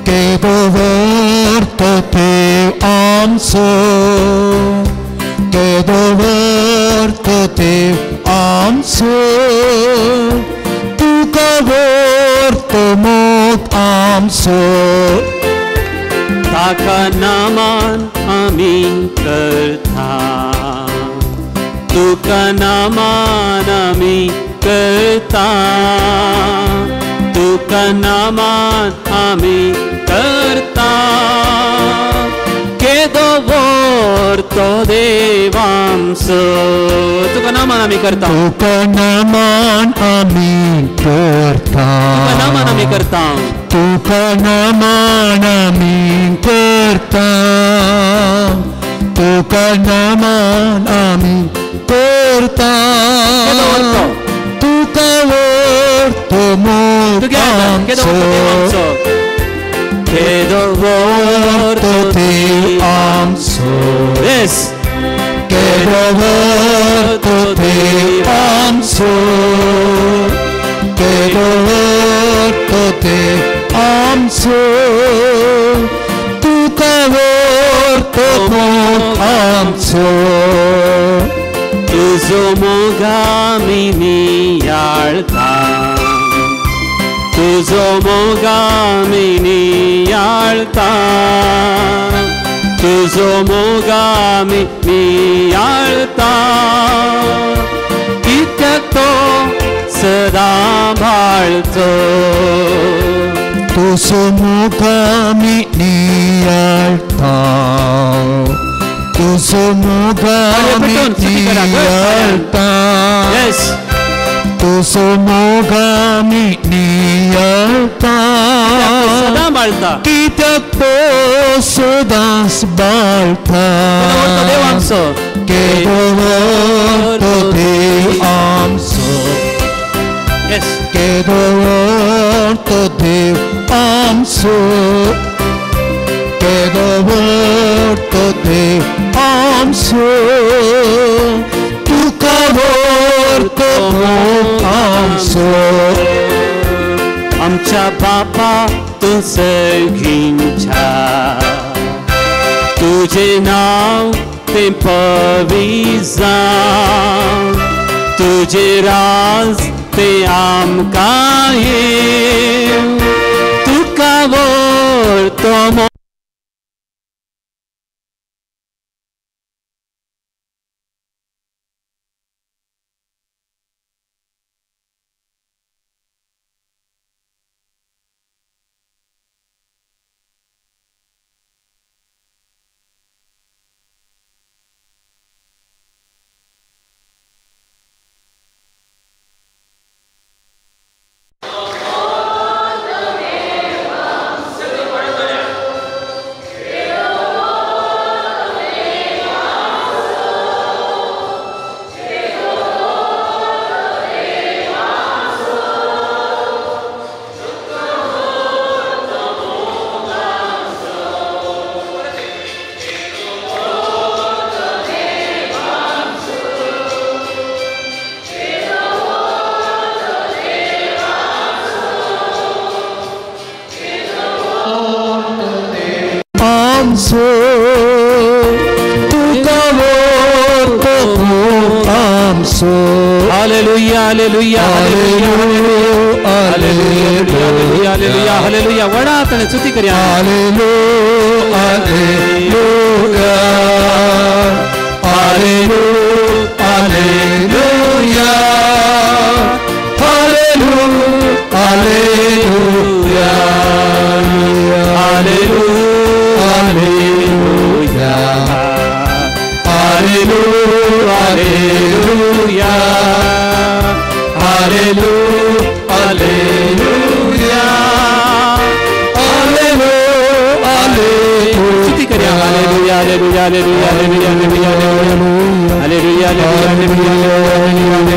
केदो व्हरतो देव आमचो, केदो व्हरतो देव आमचो, तुका व्हरतो मोग आमचो. ताका नामान आमी करता, तुका नामान आमी करता, तुका नामान आमी करता, केदो व्हरतो देव आमचो. तुका नामान आमी करता, तुका नामान आमी करता, तुका नामान आमी करता, तुका नामान आमी करता, तुका नामान आमी करता, तुका व्हरतो मोग आमचो, केदो व्हरतो देव आमचो, Yes. केदो केदो व्हड तो देव आमचो, केदो व्हड तो देव आमचो, तुका व्हड तो मोग आमचो. तुजो मोग आमी नियाळता, तुजो मोग आमी नियाळता, तुजो मोग आमी नियाळता, कित्याक तो सदां भाळचो. तुजो मोग आमी नियाळता, तुजो मोग आमी नियाळता, तुजो मोग आमी नियाळता, सदां बाळता, कित्याक तो सदांच बाळता. देव आमचो, केदो व्हड तो देव आमचो, केदो व्हड तो देव आमचो, केदो व्हड तो देव आमचो, तुका व्हड तो मोग आमचो. आमच्या बापा तूं सगळींच्या, तुजें नांव तें पवित्र जावं, तुजें राज तें आमकां येवं, तुका व्हड तो मोग. तुका व्हड तो मोग आमचो. Hallelujah, hallelujah, hallelujah, hallelujah, hallelujah. वडा ताणें स्तुती करया. Hallelujah, hallelujah, hallelujah, hallelujah, hallelujah, hallelujah, hallelujah, hallelujah. स्तुती करया. Hallelujah, hallelujah, hallelujah, hallelujah, hallelujah, hallelujah,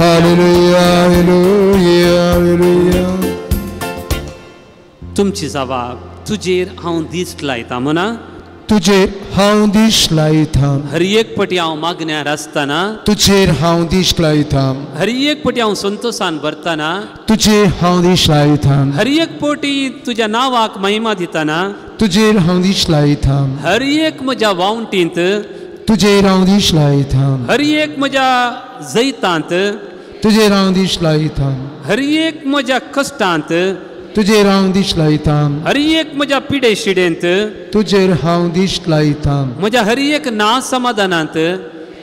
hallelujah, hallelujah. तुमची जबाब तुजेर हांव दिश्ट लायता म्हणा, तुजेर हांव दिश्ट लायता, हर एक पटी हांव मागण्यार आसतना तुजेर हांव दिश्ट लायता, हर एक पटी हांव संतोशान भरतना तुजेर हांव दिश्ट लायता, हर एक पटी तुज्या नांवाक महिमा दितना तुजेर हांव दिश्ट लायता, हर एक म्हज्या वावटींत तुजेर हांव दिश्ट लायता, हर एक म्हज्या जैतांत तुजेर हांव दिश्ट लायता, हर एक म्हज्या कश्टांत तुजेर हांव दिश्ट लायता, हर एक म्हज्या पिडे शिडेंत तुजेर हांव दिश्ट लायता, म्हज्या हर एक ना समाधानांत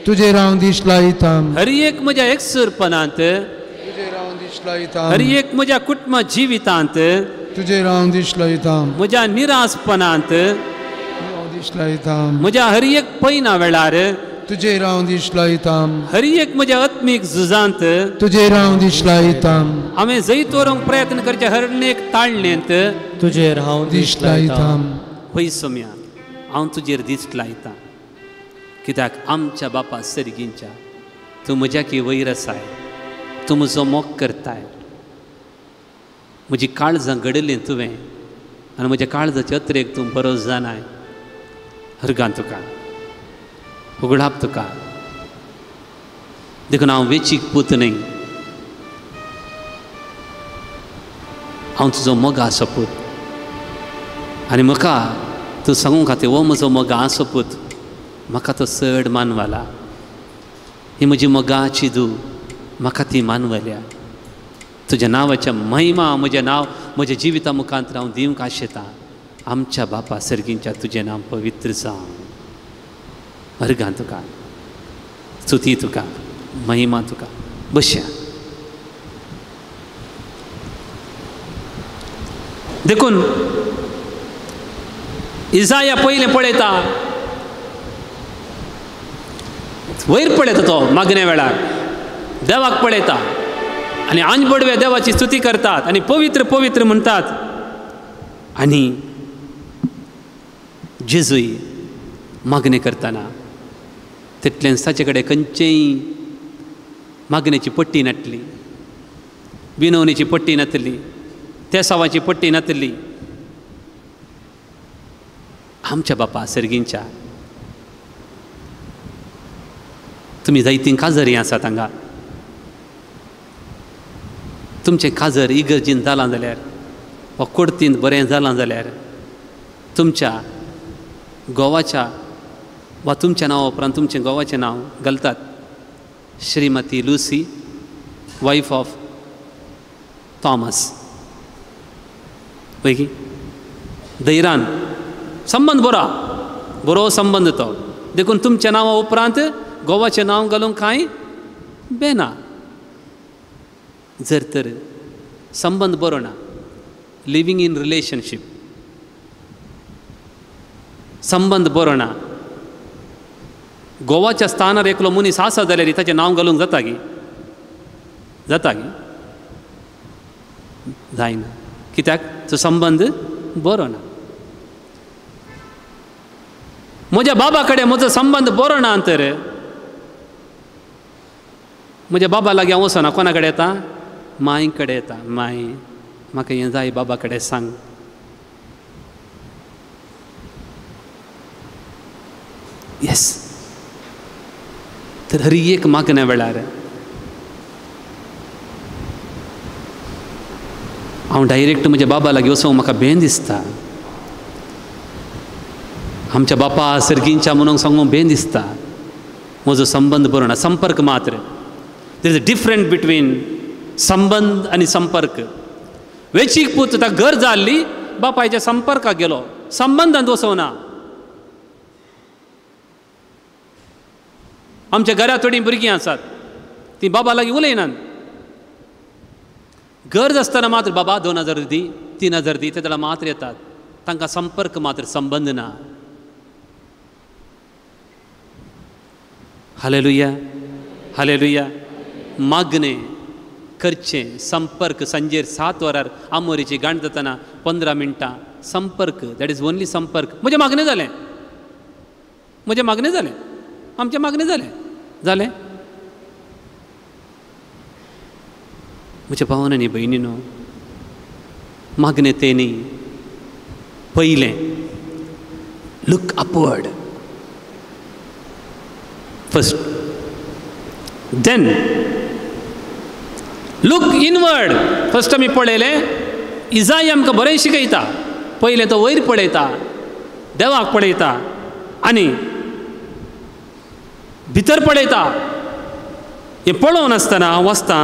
तुजेर हांव दिश्ट लायता, हर एक म्हज्या एकसुरपणांत तुजेर हांव दिश्ट लायता, हर एक म्हज्या कुटुंब जिवितांत तुजेर हांव दिश्ट लायता, म्हज्या निरासपणांत हांव दिश्ट लायता, म्हज्या हर एक पयना वेळार तुजेर हांव दिश्ट लायता, हर एक म्हज्या आत्मीक झुजांत तुजेर हांव दिश्ट लायता, हांवें जैत व्हरूंक प्रयत्न करचे हर एक ताळणेंत तुजेर हांव दिश्ट लायता. हय सोम्या, हांव तुजेर दिश्ट लायता. कित्याक आमच्या बापा सर्गींच्या तूं म्हज्या की वयर आसाय, तूं म्हजो मोग करताय, म्हजी काळजां घडयलीं तुवें आनी म्हज्या काळजाचे अत्रेक तूं बरो जाणाय. हरगान तुका उगडाप तुका. देखून हांव वेचीक पूत न्हय, हांव तुजो मोगा आसो पूत आनी म्हाका तूं सांगूंक खातीर हो म्हजो मोगा आसो पूत, म्हाका तो चड मानवला, ही म्हजी मोगाची धूव, म्हाका ती मानवल्या. तुज्या नांवाच्या महिमा म्हजें नांव म्हज्या जिविता मुखांत हांव दिवंक आशेतां. आमच्या बापा सर्गींच्या तुजें नांव पवित्र जावं. अर्गां तुका, स्तुती तुका, महिमा तुका. बसया. देखून इजाया पयलें पळयता, वयर पळयता तो मागण्या वेळार देवाक पळयता आनी आंजबडवे देवाची स्तुती करतात आनी पवित्र पवित्र म्हणटात. आनी जेजूय मागणें करतना तितल्यान ताचे कडेन खंयचेय मागणेची पट्टी नासली, विनवणेची पट्टी नासली, तेसावाची पट्टी नासली. आमच्या बापा सर्गींच्या तुमी जायतीं काजरी आसात हांगा, तुमचें काजर इगर्जीन जालां जाल्यार वा कोर्तीन बरें जालां जाल्यार तुमच्या गोवाच्या वा तुमच्या नांवा उपरांत तुमचें गोवाचें नांव घालतात, Shrimati Lucy wife of Thomas. पळय की धैरान संबंद बरो, बरो संबंद तो. देखून तुमच्या नांवा उपरांत गोवाचें नांव घालूंक कांय बेना. जर तर संबंद बरो ना, लिवींग इन रिलेशनशीप, संबंद बरो ना, गोवाच्या स्थानार एकलो मनीस आसा जाल्यार ताचें नांव घालूंक जाता गी? जाता गी? जायना. कित्याक? तो संबंद बरो ना. म्हज्या बाबा कडेन म्हजो संबंद बरो ना तर म्हज्या बाबा लागीं हांव वचना, कोणा कडेन येता? मांय कडेन येता. माय म्हाका हें जाय, बाबा कडेन सांग. येस. तर हर एक मागण्या वेळार हांव डायरेक्ट म्हज्या बाबा लागीं वचूंक म्हाका भें दिसता. आमच्या बापा सर्गींच्या म्हणून सांगूंक भें दिसता. म्हजो संबंद बरो ना. संपर्क मात्र. There is a difference between संबंद आनी संपर्क. वेचीक पूत ताका गरज जाल्ली, बापायच्या संपर्काक गेलो, संबंदांत वचना. आमच्या घरा थोडीं भुरगीं आसात, तीं बाबा लागीं उलयनात. गरज आसतना मात्र बाबा 2000 दी, 3000 दी, ते जाल्यार मात्र येतात. तांकां संपर्क मात्र, संबंद ना. Hallelujah, hallelujah. मागणें करचें, संपर्क. सांजेर 7 वरार आमोरीची गाण जातना 15 मिनटां संपर्क, that is only संपर्क. म्हजें मागणें जालें, म्हजें मागणें जालें, आमचें मागणें जालें, जालें. म्हज्या भावान आनी भयणीनो, मागणें तें न्ही, पयलें look upward first, then look inward. First आमी पळयलें, इजाई आमकां बरें शिकयता. पयलें तो वयर पळयता, देवाक पळयता आनी भितर पळयता. हें पळोवन आसतना हांव वाचतां,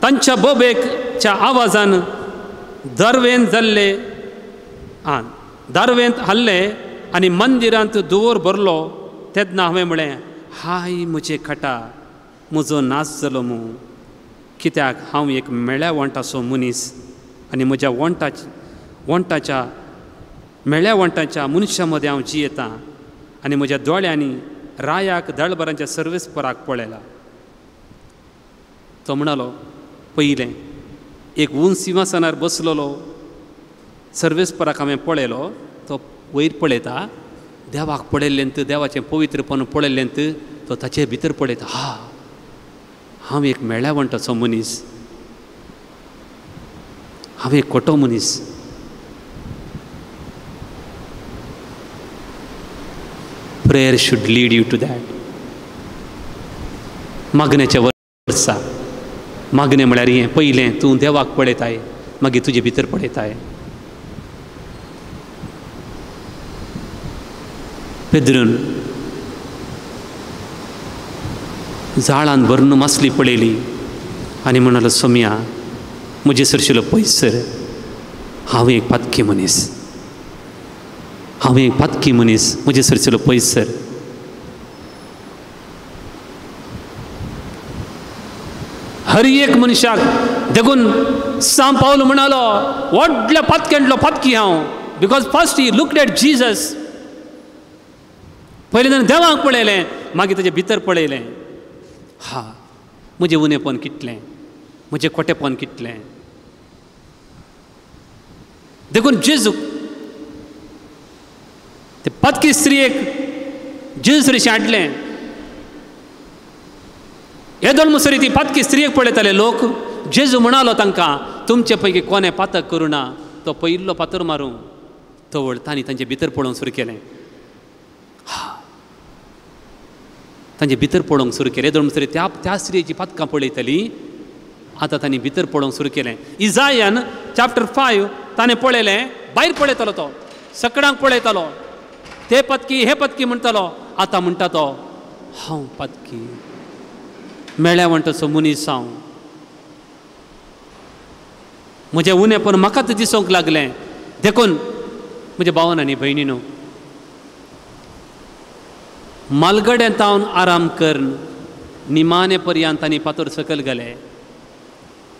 तांच्या बोबेकच्या आवाजान दरवेंत जाल्ले दारवेंत हाल्ले आनी मंदिरांत दुवोर भरलो. तेन्ना हांवें म्हळें, हाय म्हजे खटा, म्हजो नाच जालो मू, कित्याक हांव एक मेळ्या वण्टाचो मनीस आनी म्हज्या वण्टाच्या मेळ्या वण्टाच्या मनशां मदें हांव जियेतां आनी म्हज्या दोळ्यांनी रायाक दळबरांच्या सर्वेस्पराक पळयला. तो म्हणालो, पयलें एक उंच सिंहासनार बसलेलो सर्वेस्पराक हांवें पळयलो, तो वयर पळयता, देवाक पळयल्लेंत, देवाचें पवित्रपण पळयल्लेंत तो ताचे भितर पळयता, हा हांव एक मेळ्यावंटाचो मनीस, हांव एक खोटो मनीस. Prayer should lead you to that. मागण्याच्या वर्सा मागणें म्हळ्यार हें, पयलें तूं देवाक पळयताय, मागीर तुजे भितर पळयताय. पेद्रून जाळान भरून मासली पळयली आनी म्हणालो, सोम्या म्हजे सरशिलो पयस सर, हांव एक पातकी मनीस, हांव एक पातकी मनीस, म्हजे सरशिलो पयस सर. हर एक मनशाक देखून सांव पावल म्हणालो, व्हडल्या पातक्यांतलो पातकी हांव, because first he looked at Jesus. पयलें ताणें देवाक पळयलें, मागीर ताजे भितर पळयलें, हा म्हजें उणेपण कितलें, म्हजें खोटेपण कितलें. देखून जेजू ते पातकी स्त्रियेक जेजू सरशी हाडलें. येदोळ मुसरी ती पातकी स्त्रियेक पळयताले लोक. जेजू म्हणालो तांकां, तुमचे पैकी कोणें पातक करूं ना तो पयिल्लो फातर मारूं. तवळ तांणी तांचे भितर पळोवंक सुरू केलें, हा तांचे भितर पळोवंक सुरू केलें. येदोळ मुसरी त्या त्या स्त्रियेची पातकां पळयताली, आतां तांणी भितर पळोवंक सुरू केलें. इजायान चॅप्टर 5 ताणें पळयलें, भायर पळयतालो तो, सकडांक पळयतालो, ते पातकी हे पातकी म्हणटालो. आतां म्हणटा तो, हांव पातकी, मेळ्या म्हणटाचो मनीस हांव, म्हजें उणेपण म्हाकाच दिसूंक लागलें. देखून म्हज्या भावान आनी भयणीनो, मालगड्यांत हांव आराम करून निमाणे पर्यंत तांणी फातर सकयल घाले.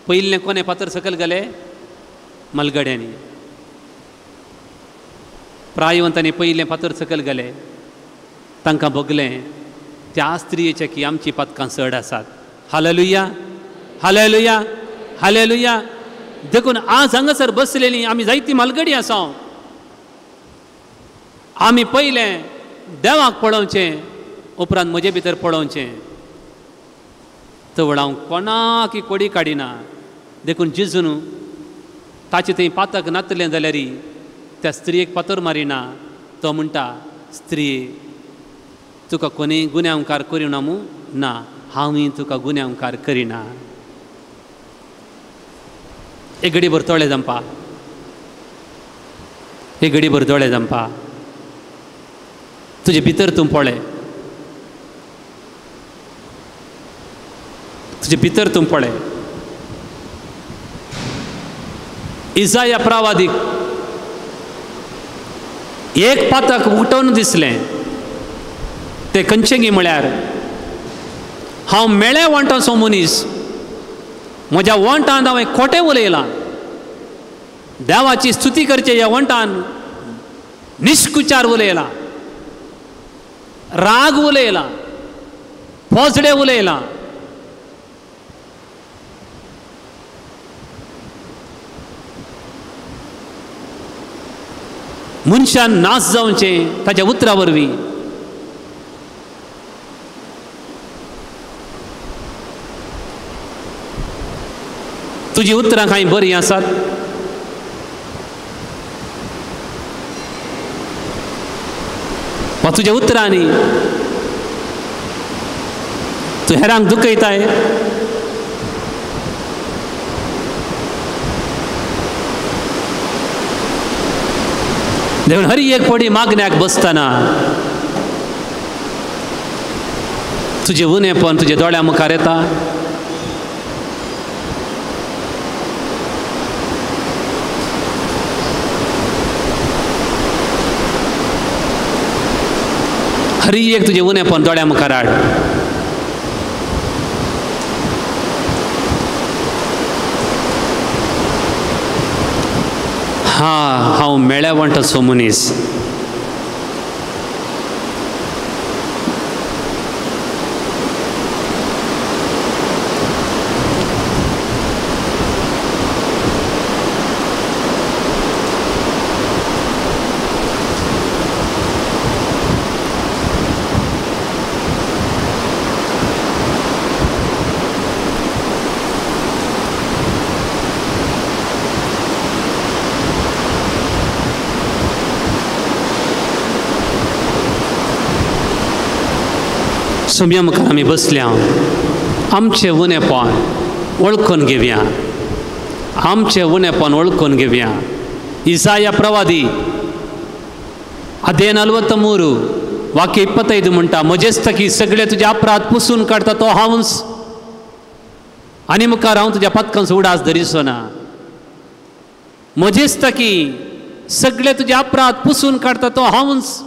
पयिल्लें कोणें फातर सकयल घाले? मालगड्यांनी. प्रायवंतांनी पयलें फातर सकयल घाले. तांकां भोगलें त्या स्त्रियेच्या की आमची पातकां चड आसात. Hallelujah, hallelujah, hallelujah. देखून आज हांगासर बसलेली आमी जायती मालगडी आसा. आमी पयलें देवाक पळोवचें, उपरांत म्हजे भितर पळोवचें. तवळ हांव कोणाक कोडी काडिना. देखून जेजून ताचें थंय पातक नातलें जाल्यार त्या स्त्रियेक फातर मारिना. तो म्हणटा, स्त्रिये तुका कोणीय गुन्यांवकार करिना मू? ना, हांवूय तुका गुन्यांवकार करिना. एक घडीभर दोळे जंपा, एक घडीभर दोळे जंपा, तुजे भितर तूं पळय, तुजे भितर तूं पळय. इजाया प्रवादीक एक पातक उठोवन दिसलें, तें खंयचें म्हळ्यार, हांव मेळ्या वण्टाचो मनीस, म्हज्या वण्टान हांवें खोटें उलयलां, देवाची स्तुती करचे ह्या वण्टान निश्कुचार उलयलां, राग उलयलां, पोजडे उलयलां. मनशान नाश जावचें ताच्या उतरा वरवीं. तुजी उतरां कांय बरीं आसात? वा तुज्या उतरांनी तूं हेरांक दुखयताय? देखून हर एक पडी मागण्याक बसतना तुजें उणेपण तुज्या दोळ्या मुखार येता. हर एक तुजें उणेपण दोळ्या मुखार हाड. हा, हांव मेळ्या वण्टाचो मनीस, सोम्या मुखार आमी बसल्या, आमचें उणेपण वळखून घेवया, आमचें उणेपण वळखून घेवया. इसाया प्रवादी अध्याय 43 वाक्य 25 म्हणटा, म्हजेस्तकी सगळे तुजे अपराध पुसून काडटा तो हांवच, आनी मुखार हांव तुज्या पातकांचो उडास धरिचो ना. म्हजेस्तकी सगळे तुजे अपराध पुसून काडटा तो हांवच,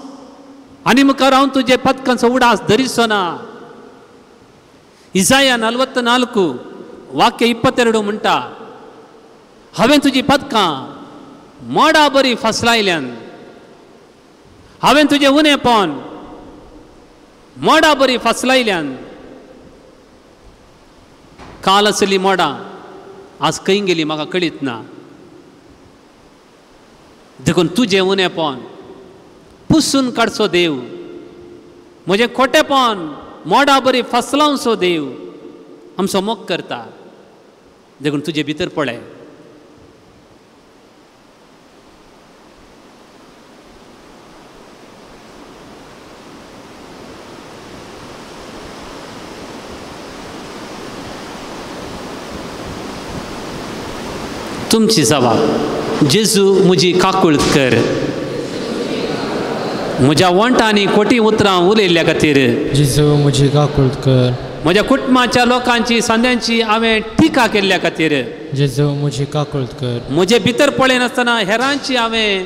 आनी मुखार हांव तुजे पातकांचो उडास धरिचो ना. इसाया 44 वाक्य 22 म्हणटा, हांवें तुजी पातकां मोडा बरी फसलायल्यान, हांवें तुजें उणेपण मोडा बरी फसलायल्यान. काल आसली मोडां आज खंय गेली म्हाका कळीत ना. देखून तुजें उणेपण पुसून काडचो देव, म्हजें खोटेपण मोडा बरी फसलावचो देव आमचो मोग करता. देखून तुजे भितर पळय. तुमची जबाब, जेजू म्हजी काकूळत कर, म्हज्या वंटांनी खोटी उतरां उलयल्ल्या खातीर. जेजू म्हजी काकूळत कर, म्हज्या कुटुंबाच्या लोकांची सांद्यांची हांवें टिका केल्ल्या खातीर. जेजू म्हजी काकूळत कर, म्हजे भितर पळयनासतना हेरांची हांवें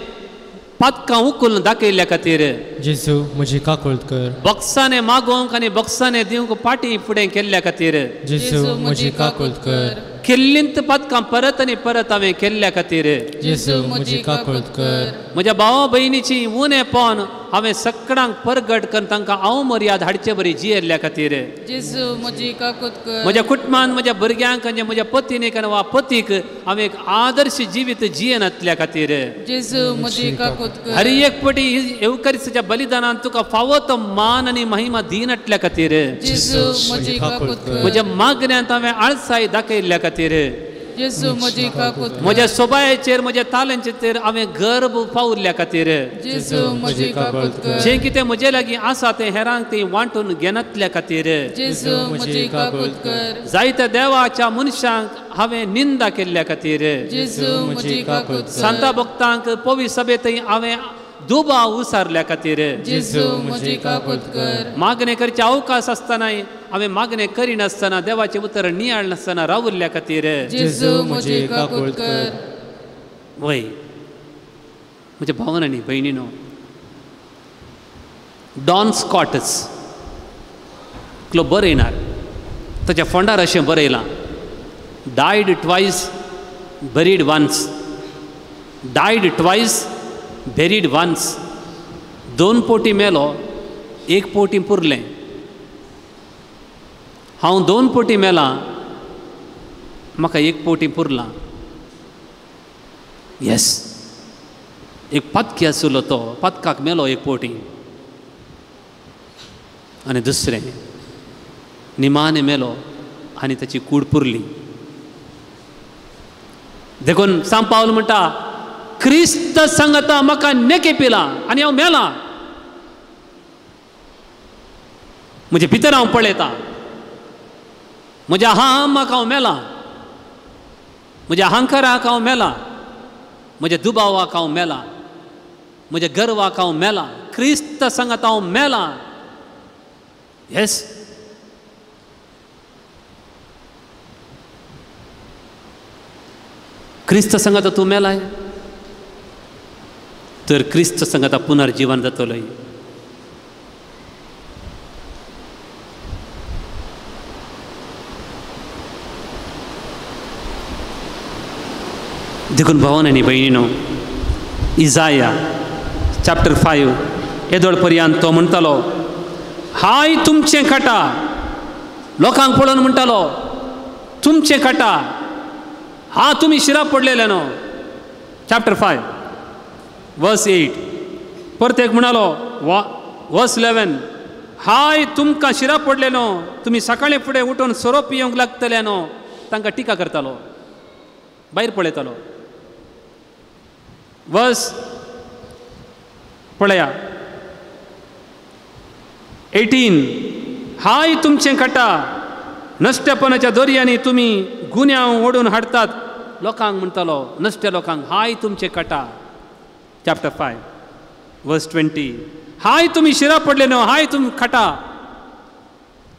पातकां उखलून दाखयल्ल्या खातीर. जेजू म्हजी काकूळत कर, बक्साने मागोवंक आनी बक्साने दिवंक पाटी फुडें केल्ल्या खातीर. जेजू म्हजी काकूळत कर, केल्लींत पातकां परत आनी परत हांवें केल्ल्या खातीर. जेजू म्हजी काकूळत कर, म्हज्या भावा भयणीची उणेपण हांवें सकडांक परगट करून तांकां हांव मर्याद हाडचे बरी जियेल्ल्या खातीर. जेजू म्हजी काकूळत कर, म्हज्या कुटुंबान म्हज्या भुरग्यांक आनी म्हज्या पतीनीक आनी वा पतीक हांवें एक आदर्श जिवीत जियेनातल्या खातीर. जेजू म्हजी काकूळत कर, हर एक पटी येवकारिस्ताच्या बलिदानान तुका फावो तो मान आनी महिमा दिनातल्या खातीर. जेजू म्हजी काकूळत कर, म्हज्या मागण्यांत हांवें आळसाय दाखयल्ल्या खातीर. जेजू म्हजी काकूळत कर, म्हज्या सोबायेचेर म्हज्या तालांचेर हांवें गर्भ पावल्ल्या खातीर. जेजू म्हजी काकूळत कर, जें कितें म्हजे लागीं आसा तें हेरांक ती वांटून घेनातल्या खातीर. जेजू म्हजी काकूळत कर, जायत्या देवाच्या मनशांक हांवें निंदा केल्ल्या खातीर. जेजू म्हजी काकूळत कर, सांता भक्तांक पवी सभेंतय हांवें दुबाव उसारल्या खातीर. जेजू म्हजी काकूळत कर, मागणें करचे अवकाश आसतनाय हांवें मागणें करिनासतना देवाचें उतर नियाळ नासतना रावल्ल्या खातीर. जेजू म्हजी काकूळत कर. वय म्हज्या भावन आनी भयणीनो, डॉन स्कॉटस एकलो बरयणार, ताच्या फोंडार अशें बरयलां, died twice buried once, died twice buried once. 2 पोटी मेलो, 1 पोटी पुरलें. हांव 2 पोटी मेलां, म्हाका 1 पोटी पुरलां. येस, एक पातकी आशिल्लो तो पातकाक मेलो 1 पोटी, आनी दुसरें निमाणे मेलो आनी ताची कूड पुरली. देखून सांत पावल म्हणटा, क्रिस्त सांगता म्हाका नेके पिला आनी हांव मेलां. म्हजे भितर हांव पळयतां, म्हज्या हांक हांव मेलां, म्हज्या अहंकाराक हांव मेलां, म्हज्या दुबावाक हांव मेलां, म्हज्या गर्वाक हांव मेलां, क्रिस्त सांगता हांव मेलां. येस, क्रिस्त सांगता तूं मेलाय तर क्रिस्त सांगता पुनर्जीवन जातलोय. देखून भावन आनी भयणीनो, इजाया चॅप्टर 5 येदोळ पर्यंत तो म्हणटालो, हाय तुमचें खाटा. लोकांक पळोवन म्हणटालो तुमचें खाटा, हा तुमी शिराप पडलेले न्हू. चॅप्टर 5 वर्स 8 परत एक म्हणालो वर्स 11, हाय तुमकां शिराप पडले न्हू, तुमी सकाळीं फुडें उठून सोरो पिवंक लागतले न्हू. तांकां टिका करतालो, भायर पळयतालो. वर्स पळया 18, हाय तुमचें खटा, नश्टेपणाच्या दोरयांनी तुमी गुन्यांव ओडून हाडटात. लोकांक म्हणटालो, नश्ट्या लोकांक, हाय तुमचें खटा. चॅप्टर 5 वर्स 20. हाय तुमी शिरा पडले न्हू, हाय तुमी खटा,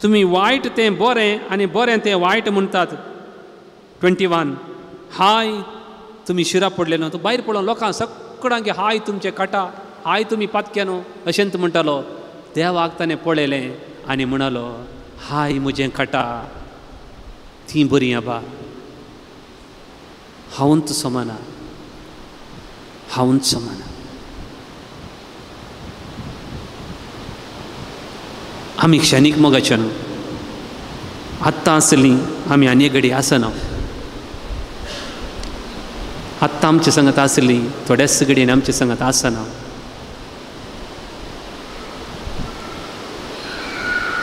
तुमी वायट तें बरें आनी बरें तें वायट म्हणटात. 21. हाय तुमी शिरा पडले न्हू. तूं भायर पडलो लोकांक सगळ्यांक हाय तुमचें खटा, हाय तुमी पातक्या न्हू अशेंच म्हणटालो. देवाक ताणें पळयलें आनी म्हणालो, हाय म्हजें खटा, तीं बरीं आबा, हांवूच समाना, हांवूच समाना. आमी क्षणीक मोगाचे न्हू, आत्तां आसलीं आमी आनी घडी आसना. आत्तां आमचे संगत आसली थोड्याच घडयेन आमचे संगत आसना.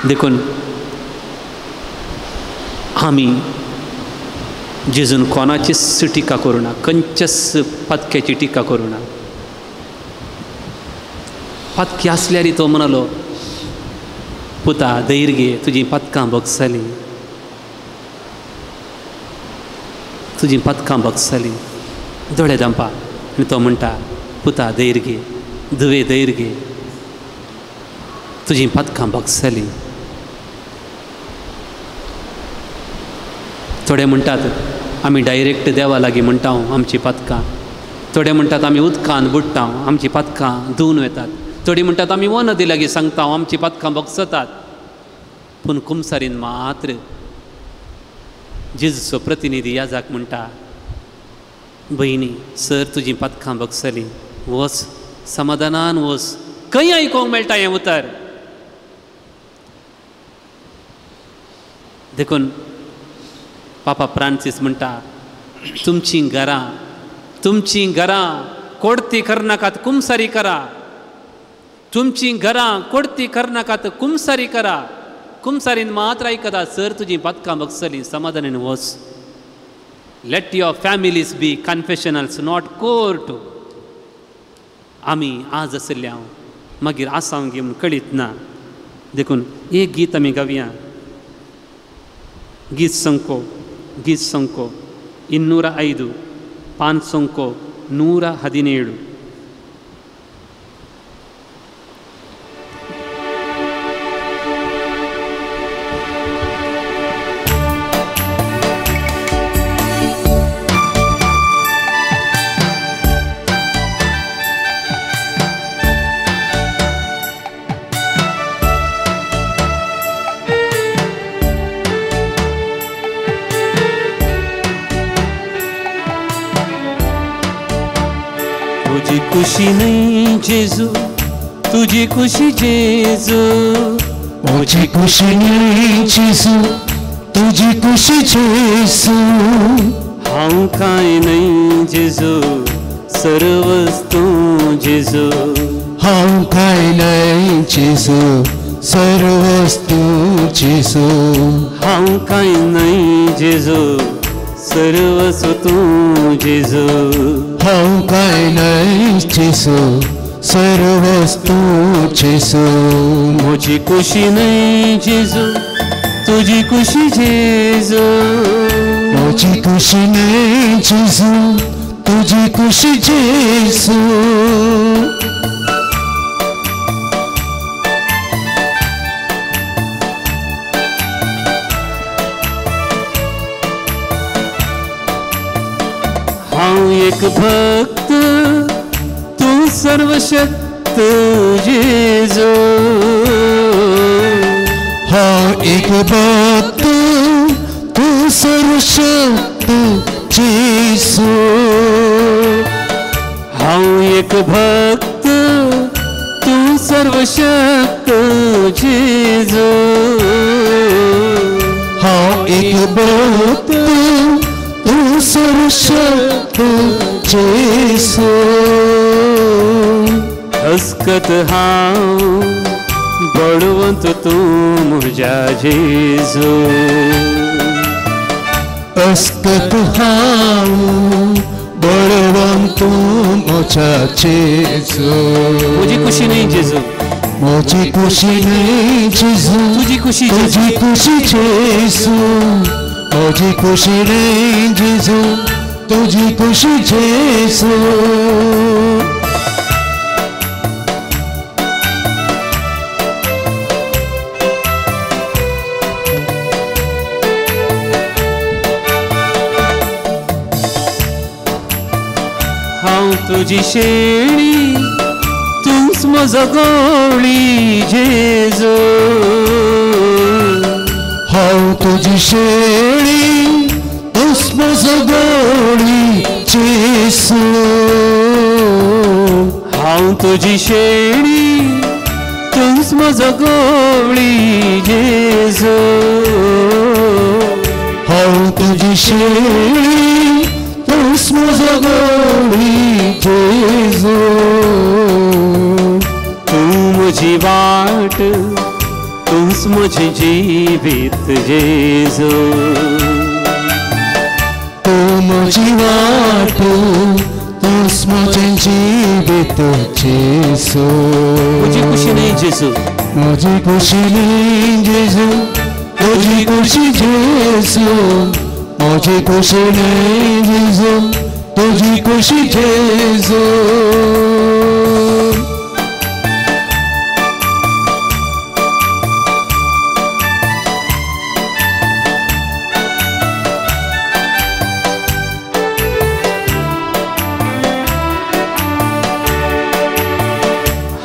देखून आमी जेजून कोणाचीच टिका करूं ना, खंयच्याच पातक्याची टिका करूं ना. पातकी आसल्यार तो म्हणालो, पुता धैर्य घे, तुजीं पातकां भोगसलीं, तुजीं पातकां भोगसलीं. दोळे धांपा आनी तो म्हणटा, पुता धैर्य घे, धुवे धैर्य घे, तुजीं पातकां भोगसलीं. थोडे म्हणटात आमी डायरेक्ट देवा लागीं म्हणटा आमचीं पातकां, थोडे म्हणटात आमी उदकान बुडटा आमचीं पातकां धुवन वेतात, थोडी म्हणटात आमी वनदी लागीं सांगता आमचीं पातकां भोगसतात. पूण कुमसारीन मात्र जेजूचो प्रतिनिधी याजाक म्हणटा, भयणी सर तुजीं पातकां भोगसलीं, वच समाधानान वच. खंय आयकूंक मेळटा हें उतर? देखून पापा फ्रांसीस म्हणटा, तुमचीं घरां, तुमचीं घरां कोडती करनाकात, कुमसारी करा. तुमचीं घरां कोडती करनाकात, कुमसारी करा. कुमसारीन मात्र आयकता, सर तुजीं पातकां भोगसलीं, समाधानान वच. Let your families be confessionals, not court. आमी आज आशिल्ले हांव मागीर आसा गे म्हूण कळीत ना. देखून एक गीत आमी गावया, गीत संको, गीत संको 205, 5 117. तुजी खुशी न्हय जेजू, तुजी खुशी जेजू, म्हजी खुशी न्हय जेजू, तुजी खुशी जेजू. हांव कांय न्हय जेजू, सर्वच तूं जेजू. हांव कांय न्हय जेजू, सर्वच तूं जेजू. हांव कांय न्हय जेजू, सर्वस्व तूं जेजू. हांव कांय न्हय जेजू, सर्वस्व तूं जेजू. म्हजी खुशी न्हय जेजू, तुजी खुशी जेजू. म्हजी खुशी न्हय जेजू, तुजी खुशी जेजू. हांव एक भक्त, तूं सर्वशक्त जेजू. हांव एक भक्त, तूं सर्वशक्त जेजू. हांव एक भक्त, तूं सर्वशक्त जेजू. हांव एक भक्त, तूं सर्वशक्त जेजू. हसकत हांव बळवंत तूं म्हज्या जेजू. अस्कत हांव बळवंत तूं म्हज्या जेजू. म्हजी खुशी न्हय जेजू, म्हजी खुशी न्हय जेजू, तुजी खुशी, तुजी खुशी जेजू. म्हजी खुशी न्हय जेजू, तुजी खुशी जेजू. हांव तुजी शेणी, तूंच म्हजो गोळी जेजू. हांव तुजी शेणी, तूंच म्हजो गोळी जेजू. हांव तुजी शेणी, तूंच म्हजो गोळी जेजू. हांव तुजी शेणी, तूंच म्हजो गोळी जेजू. तूं म्हजी वाट, तूंच म्हजें जिवीत जेजू. तूं म्हजी वाट, तूंच म्हजें जिवीत जेजू. म्हजी खुशी न्हय जेजू, म्हजी खुशी न्हय जेजू, तुजी खुशी जेजू. म्हजी खुशी न्हय जेजू, तुजी खुशी जेजू.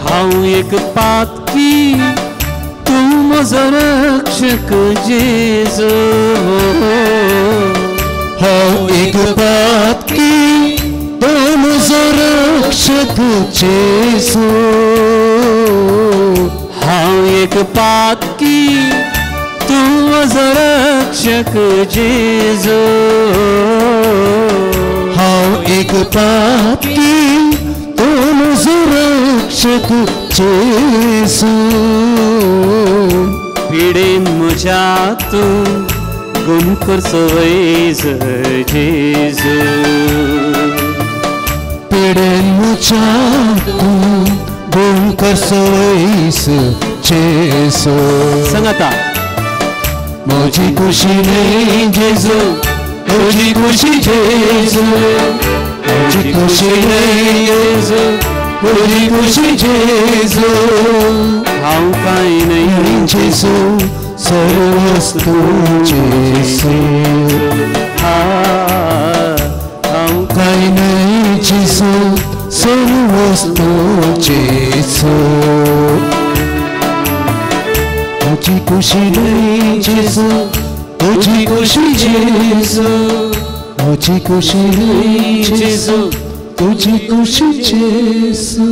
हांव एक पातकी, तूं म्हजो रक्षक जेजू. हांव एक पातकी, तूं म्हजो रक्षक जेजू. हांव एक पातकी, तूं म्हजो रक्षक जेजू. हांव एक पातकी, तूं म्हजो रक्षक जेजू. पिडेन म्हज्या तूं गुण करचो वैज जेजू. पिडेन म्हज्या तूं गुण करचो वैज जेजू. सांगाता. म्हजी खुशी न्हय जेजू, तुजी खुशी जेजू. म्हजी खुशी न्हय जेजू, तुजी खुशी जेजू. हांव कांय न्हय जेजू, सर्वस तूं जेजू. हांव कांय न्हय जेजू, सर्वस तूं जेजू. म्हजी खुशी न्हय जेजू, तुजी खुशी जेजू. म्हजी खुशी न्हय जेजू, तुजी खुशी जेजू.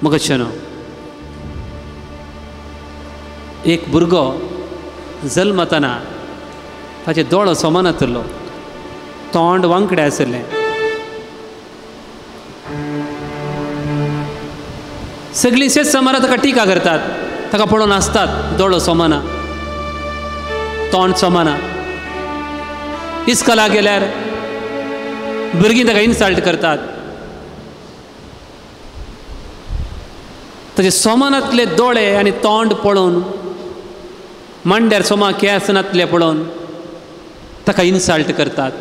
मगशनो एक भुरगो जल्मतना ताचे दोळो समान आशिल्लो, तोंड वांकडें आशिल्लें. सगळीं शेत समारा ताका टिका करतात, ताका पळोवन आसतात, दोळो समाना, तोंड समाना. इस्कला गेल्यार भुरगीं ताका इन्सल्ट करतात. ताचे सोमानांतले दोळे आनी तोंड पळोवन, मांड्यार सोमा केंस नातले पळोवन ताका इन्सल्ट करतात.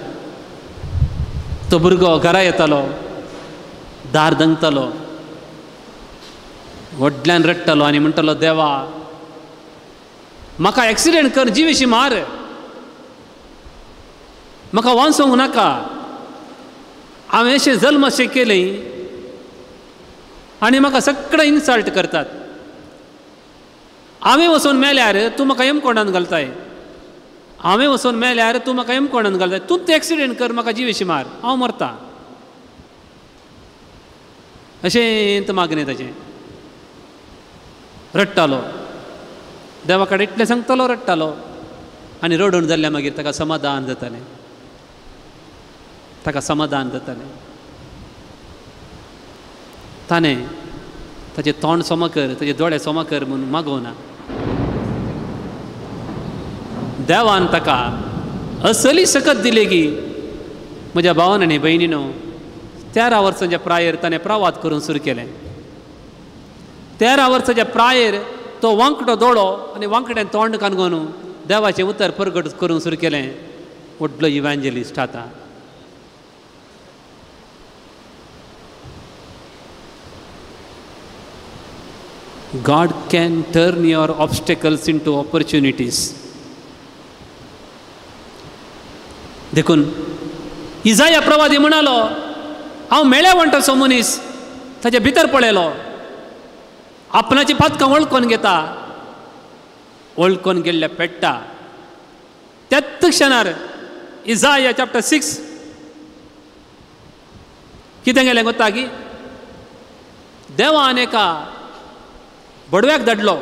तो भुरगो घरा येतालो, दार दंगतालो, व्हडल्यान रडटालो आनी म्हणटालो, देवा म्हाका एक्सिडेंट कर, जिवेशी मार, म्हाका वांचोवंक नाका, हांवें अशें जल्म अशें केलें आनी म्हाका सगळें इन्सल्ट करतात. हांवें वचून मेल्यार तूं म्हाका यमकोंडान घालताय, हांवें वचून मेल्यार तूं म्हाका यमकोंडान घालताय, तूं तें एक्सिडेंट कर, म्हाका जिवेशी मार, हांव मरता, अशें मागणें ताचें. रडटालो, देवा कडेन इतलें सांगतालो, रडटालो आनी रडून जाल्ल्या मागीर ताका समाधान जातालें, ताका समाधान जातालें. ताणें ताचें तोंड सोमा कर, ताचे दोळे सोमा कर म्हूण मागोवना. देवान ताका असली सकत दिली की म्हज्या भावान आनी भयणीनो, 13 वर्सांच्या प्रायेर ताणें प्रवाद करून सुरू केलें. 13 वर्साच्या प्रायेर तो वांकडो दोळो आनी वांकड्यान तोंड कानगोन देवाचें उतर परगट करूंक सुरू केलें. व्हडलो इव्हांजेलिस्ट आतां. God can turn your obstacles into opportunities. देखून इजाया प्रवादी म्हणालो, हांव मेळ्या म्हणटा मनीस ताचे भितर पळयलो, आपणाची पातकां वळखून घेता, वळखून गेल्ल्या पेट्टा. त्याच क्षणार इजाया चॅप्टर 6 कितें गेलें गोता की देवान एका बडव्याक धाडलो.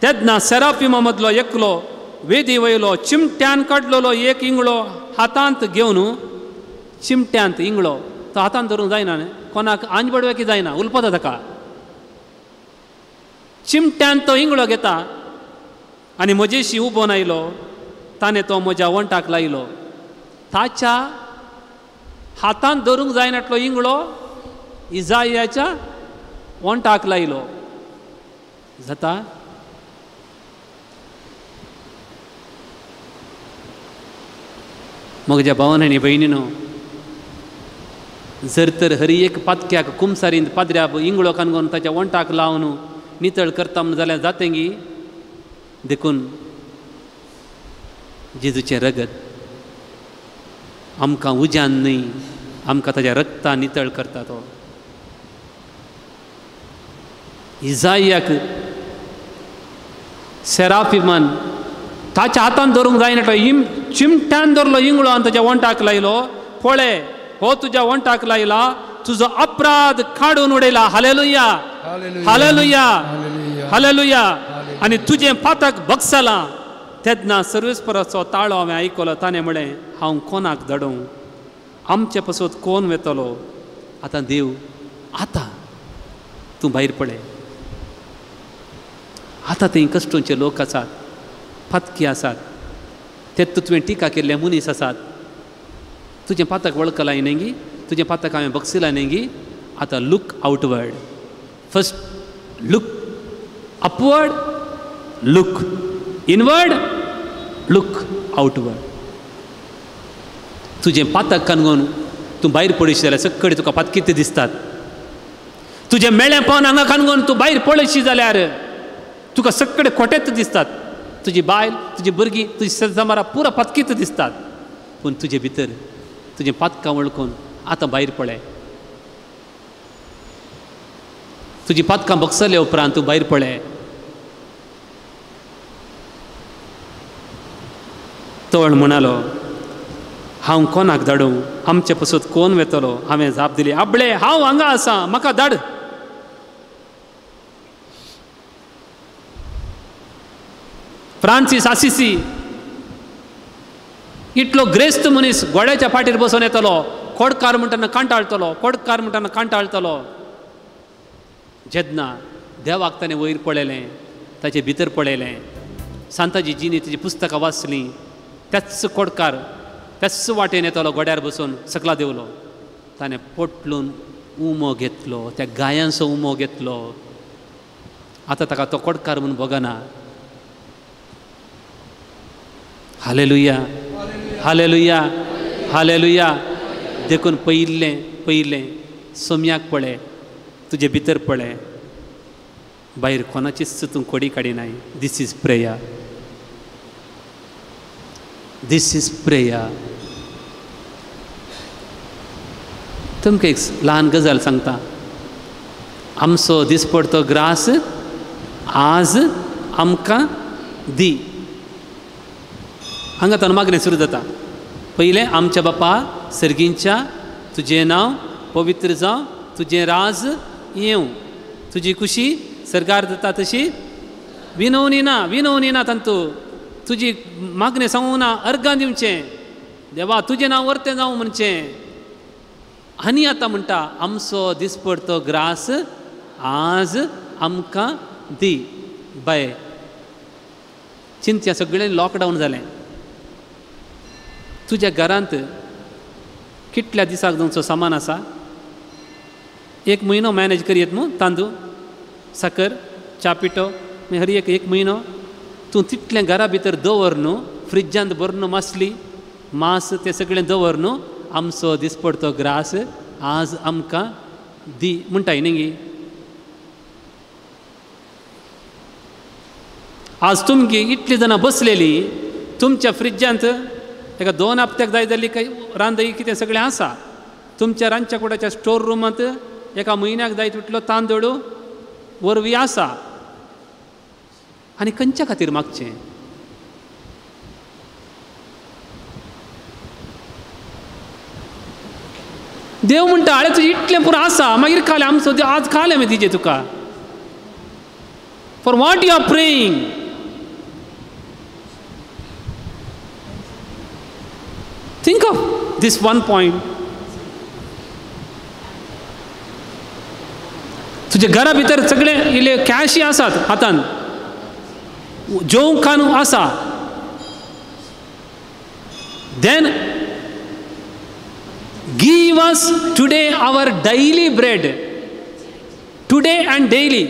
तेन्ना सेराफिमा मदलो एकलो वेदी वयलो चिमट्यान काडलेलो एक इंगळो हातांत घेवन, चिमट्यांत इंगळो तो हातांत धरूंक जायना न्ही, कोणाक आंज बडव्याकी जायना, उलपता ताका. चिमट्यान तो इंगळो घेता आनी म्हजेशी उबोन आयलो, ताणें तो म्हज्या वंटाक लायलो. ताच्या हातांत धरूंक जायनातलो इंगळो इजायाच्या वंटाक लायलो. जाता म्हज्या भावान आनी भयणीनो, जर तर हरी एक पातक्याक कुमसारींत पाद्र्या इंगळो कानगोन ताच्या वंटाक लावन नितळ करता म्हूण जाल्यार जातेंगी. देखून जेजूचें रगत आमकां उज्यान न्हय, आमकां ताच्या रगतान नितळ करता तो. इजायाक सेराफिमान ताच्या हातान धरूंक जायना तो चिमट्यान धरलो इंगळो आनी ताच्या वंटाक लायलो. पळय, हो तुज्या वंटाक लायला, तुजो अपराध काडून उडयला. Hallelujah, hallelujah, hallelujah. आनी तुजें पातक बगसलां. तेन्ना सर्वेस्पराचो ताळो हांवें आयकलो, ताणें म्हळें, हांव कोणाक धाडूं, आमचे पसत कोण वेतलो? आतां देव, आतां तूं भायर पळय, आतां थंय कश्टोंचे लोक आसात, पातकी आसात, ते तुवें टिका केल्ले मनीस आसात. तुजें पातक वळखलां न्ही, तुजें पातक हांवें बगसिलां न्ही. आतां look outward, first look upward, look inward, look outward. तुजें पातक कानगोन तूं भायर पळयशी जाल्यार सगळे तुका पातकीत दिसतात. तुजें मेळें पावन हांगा कानगोन तूं भायर पळयशी जाल्यार तुका सगळे खोटेच दिसतात. तुजी बायल, तुजी भुरगीं, तुजी शेजामारा पुरा पातकीत दिसतात. पूण तुजे भितर तुजें पातकां वळखून आतां भायर पळय. तुजी पातकां बगसले उपरांत तूं भायर पळय. तोळ म्हणालो, हांव कोणाक धाडूं, आमचे पसत कोण वेतलो? हांवें जाप दिली, आबळे, हांव हांगा आसा, म्हाका धाड. फ्रांसीस आसिसी इतलो ग्रेस्त मनीस घोड्याच्या फाटीर बसून येतलो, खोडकार म्हणटना कांटाळतलो, खोडकार म्हणटना कांटाळतलो. जेन्ना देवाक ताणें वयर पळयलें, ताचे भितर पळयलें, सांताची जिणी ताची पुस्तकां वाचलीं, त्याच खोडकार त्याच वाटेन येतलो घोड्यार बसून सकला देवलो. ताणें पोटलून उमो घेतलो, त्या गायांचो उमो घेतलो. आतां ताका तो खोडकार म्हूण भोगना. Hallelujah, hallelujah, hallelujah. देखून पयिल्लें पयलें सोम्याक पळय, तुजे भितर पळय, भायर कोणाचीच तूं कोडी काडिनाय. This is prayer, this is prayer. तुमकां एक ल्हान गजाल सांगता. आमचो दिसपडतो ग्रास आज आमकां दी. हांगा ताणें मागणें सुरू जाता. पयलें, आमच्या बापा सर्गींच्या, तुजें नांव पवित्र जावं, तुजें राज येवं, तुजी खुशी सरकार जाता तशी. विनवणी ना, विनवणी ना तांतू, तुजी मागणें सांगूं ना, अर्गां दिवचें, देवा तुजें नांव वर्तें जावं म्हणचें. आनी आतां म्हणटा, आमचो दिसपडतो ग्रास आज आमकां दी. बाय चिंत्या सगळें लॉकडावन जालें. तुज्या घरांत कितल्या दिसाक जावचो सामान आसा? एक म्हयनो मॅनेज करयेत न्हू, तांदूळ साकर च्या पिठो हर एक एक म्हयनो तूं तितलें घरा भितर दवर न्हू, फ्रिज्जांत भर न्हू मासली मांस तें सगळें दवर न्हू, आमचो दिसपडतो ग्रास आज आमकां दी म्हणटाय न्ही गी. आज तुमगी इतली जाणां बसलेली तुमच्या फ्रिज्जांत एका 2 हप्त्याक जाय जाल्ली काय रांदई कितें सगळें आसा. तुमच्या रांदच्या कुडाच्या स्टोर रुमांत एका म्हयन्याक जाय तितलो तांदूळ वरवीं आसा. आनी खंयच्या खातीर मागचें? देव म्हणटा आळे तुजें इतलें पुरो आसा, मागीर खालें आमचो आज खालें मागीर तिजें तुका. For what you are praying? Think of this one point. तुझ्या घरा भितर सगळे इल्ले कॅशय आसात हातान, जेवंक खाण आसा. Then give us today our daily bread, today and daily.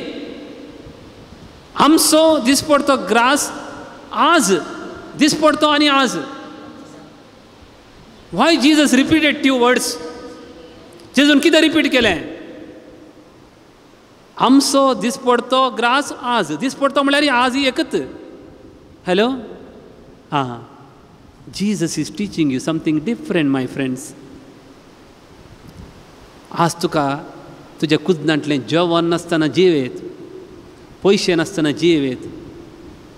आमचो दिसपडतो ग्रास आज दिसपडतो आनी आज. Why Jesus repeated 2 words? जेजून कितें रिपीट केलें? आमचो दिसपडतो ग्रास आज. दिसपडतो म्हणल्यार आज ही एकच. हॅलो, आं, Jesus is teaching you something different my friends. आज तुका तुज्या कुजनांतलें जेवण नासतना जिवेत, पयशे नासतना जिवेत,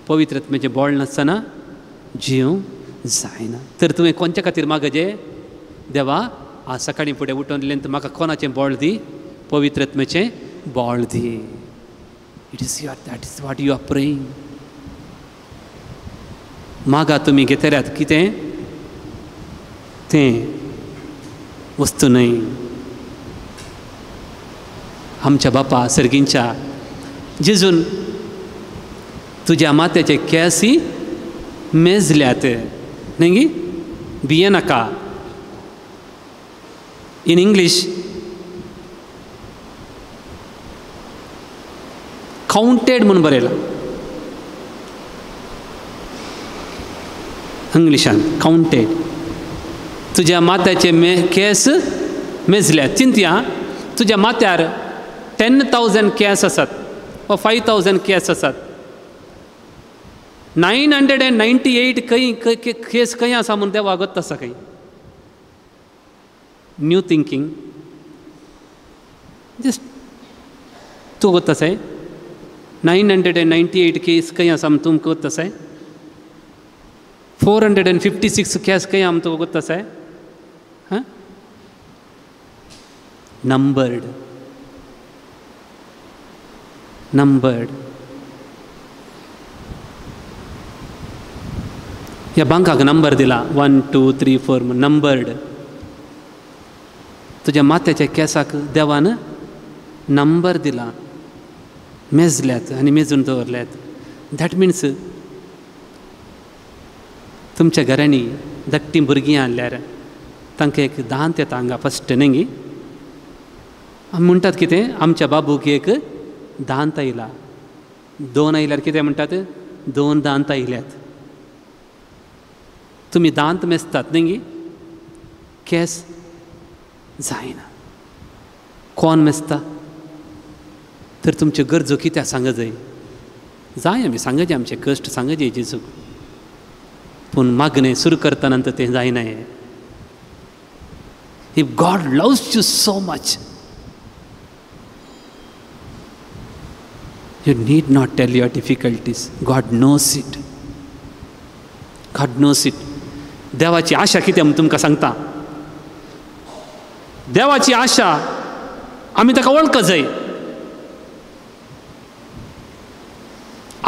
पवित्र आत्म्याचें बोळ नासतना जिवंक जायना. तर तुवें कोणच्या खातीर मागजे? देवा आज सकाळीं फुडें उठून लेंत म्हाका कोणाचें बोळ दी? पवित्र आत्म्याचें बोळ दी. It is your, that is what you are praying. मागा तुमी घेतल्यात कितें तें वस्तू न्हय. आमच्या बापा सर्गींच्या जेजून तुज्या मात्याचे केंसय मेजल्यात न्हय गी, भिये नाका. इन इंग्लीश काउंटेड म्हूण बरयलां इंग्लिशान, काउंटेड. तुज्या मात्याचे केंस मेजल्यात. चिंतया, तुज्या माथ्यार 10,000 केंस आसात वा 5,000 केंस आसात. 998 खंय केस खंय आसा म्हूण ते वागत आसा खंय. न्यू थिंकींग जस्ट तूं गोत आसाय. 998 केस खंय आसा म्हूण तुमकां गोत आसाय. 456 केस खंय आसा म्हूण तुका गोत आसाय. हां, नंबर्ड नंबर्ड. ह्या बांकाक नंबर दिला 1 2 3 4 नंबर्ड. तुज्या माथ्याच्या केंसाक देवान नंबर दिला, मेजल्यात आनी मेजून दवरल्यात. That means तुमच्या घरांनी धाकटीं भुरगीं हाडल्यार तांकां एक दांत येता हांगा फस्ट न्ही गी. आमी म्हणटात कितें, आमच्या बाबूक एक दांत आयला. 2 आयल्यार कितें म्हणटात? 2 दांत आयल्यात. तुमी दांत मेजतात न्ही गी, केंस जायना. कोण मेजता? तर तुमच्यो गरजो कित्याक सांग जाय? जाय आमी सांगचे, आमचे कश्ट सांगचे जेजूक, पूण मागणें सुरू करतना तर तें जायना. If God loves you so much, you need not tell your difficulties. God knows it. God knows it. देवाची आशा कितें म्हूण तुमकां सांगता. देवाची आशा आमी ताका वळख जाय,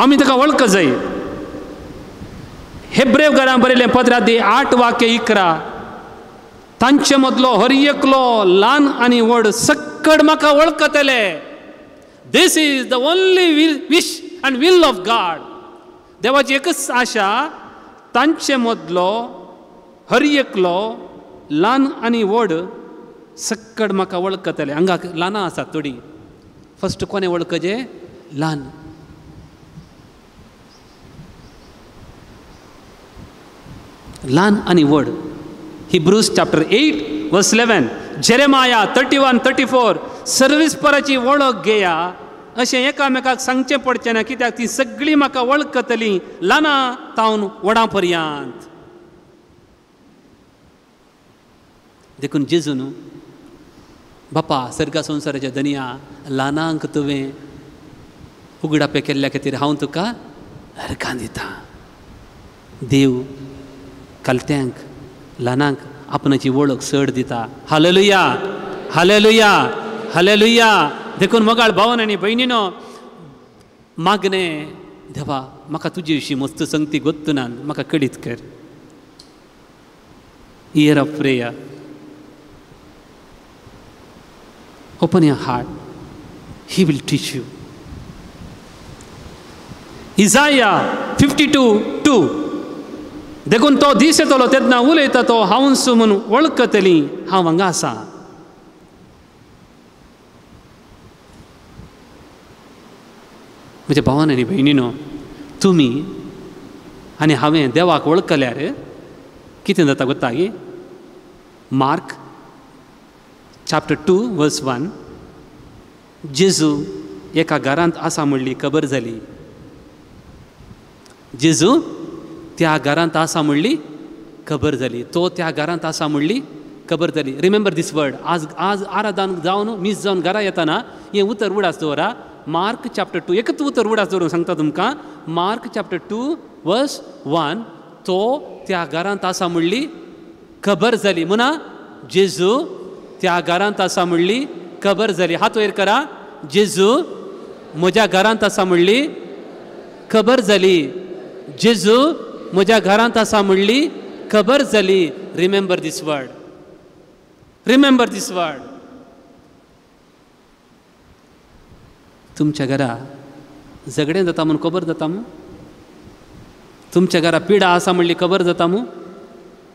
आमी ताका वळख जाय. हेब्रेव घरां बरयलें पत्रादी 8:11, तांचे मदलो हर एकलो ल्हान आनी व्हड सक्कड म्हाका वळखतले. This is the only wish and will of God. देवाची एकच आशा, तांचे मदलो हर एकलो ल्हान आनी व्हड सक्कड म्हाका वळखतले. हांगा ल्हानां आसात थोडीं. फस्ट कोणें वळखचे? ल्हान. ल्हान आनी व्हड. Hebrews chapter 8 verse 11, Jeremiah 31:34. सर्विसपराची वळख घेया अशें एकामेकाक सांगचें पडचें ना, कित्याक ती सगळीं म्हाका वळखतलीं, ल्हानां तावन व्हडां पर्यंत. देखून जेजू न्हू, बापा सर्गा संवसाराच्या धनया, ल्हानांक तुवें उगडापें केल्ल्या खातीर हांव तुका अर्गां दितां. देव कालत्यांक ल्हानांक आपणाची वळख चड दिता. Hallelujah, hallelujah, hallelujah. देखून मोगाळ भावन आनी भयणीनो, मागणें देवा म्हाका तुजे विशीं मस्त संगती गोत्तुनान म्हाका कळीत कर. Year of prayer, open your heart, he will teach you. Isaiah 52:2. देखून तो दीस येतलो तेन्ना उलयता तो हांवूच म्हूण वळखतली, हांव हांगा आसा. म्हज्या भावान आनी भयणीनो, तुमी आनी हांवें देवाक वळखल्यार कितें जाता गोत्ता की? मार्क चॅप्टर 2 वर्स 1, जेजू एका घरांत आसा म्हणली खबर जाली. जेजू त्या घरांत आसा म्हणली खबर जाली. तो त्या घरांत आसा म्हणली खबर जाली. Remember this word. आज आज आराधन जावन मीस जावन घरा येताना हें उतर उडास दवरा. मार्क चॅप्टर 2, एकच उतर उडास दवरून सांगता तुमकां. मार्क चॅप्टर 2 वर्स 1, तो त्या घरांत आसा म्हणली खबर जाली. म्हणा जेजू त्या घरांत आसा म्हणली खबर जाली. हात वयर करा. जेजू म्हज्या घरांत आसा म्हणली खबर जाली. जेजू म्हज्या घरांत आसा म्हणली खबर जाली. Remember this word, remember this word. तुमच्या घरा झगडें जाता म्हूण खबर जाता मू? तुमच्या घरा पिडा आसा म्हणली खबर जाता मू?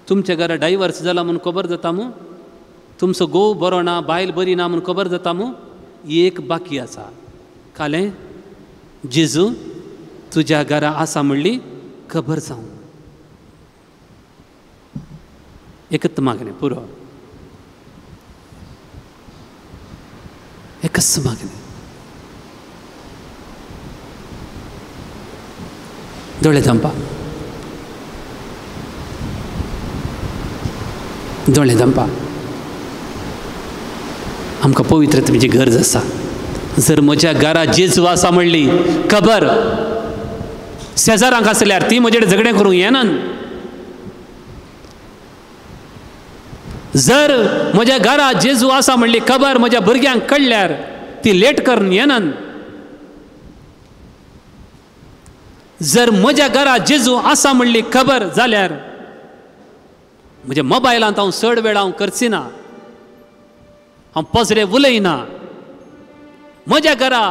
तुमच्या घरा डायवर्स जाला म्हूण खबर जाता मू? तुमचो घोव बरो ना, बायल बरी ना म्हूण खबर जाता मू? एक बाकी आसा, कालें जेजू तुज्या घरा आसा म्हणली खबर जावं. एकच मागणें पुरो, एकच मागणें. दोळे धांपा, दोळे धांपा. आमकां पवित्रतेची गरज आसा. जर म्हज्या घरा जेजू आसा म्हणली खबर शेजारांक आसल्यार ती म्हजे कडेन झगडें करूंक येनात. जर म्हज्या घरा जेजू आसा म्हणली खबर म्हज्या भुरग्यांक कळ्ळ्यार ती लेट करून येनात. जर म्हज्या घरा जेजू आसा म्हणली खबर जाल्यार म्हज्या मोबायलांत हांव चड वेळ हांव करचिना, हांव पजरे उलयना. म्हज्या घरा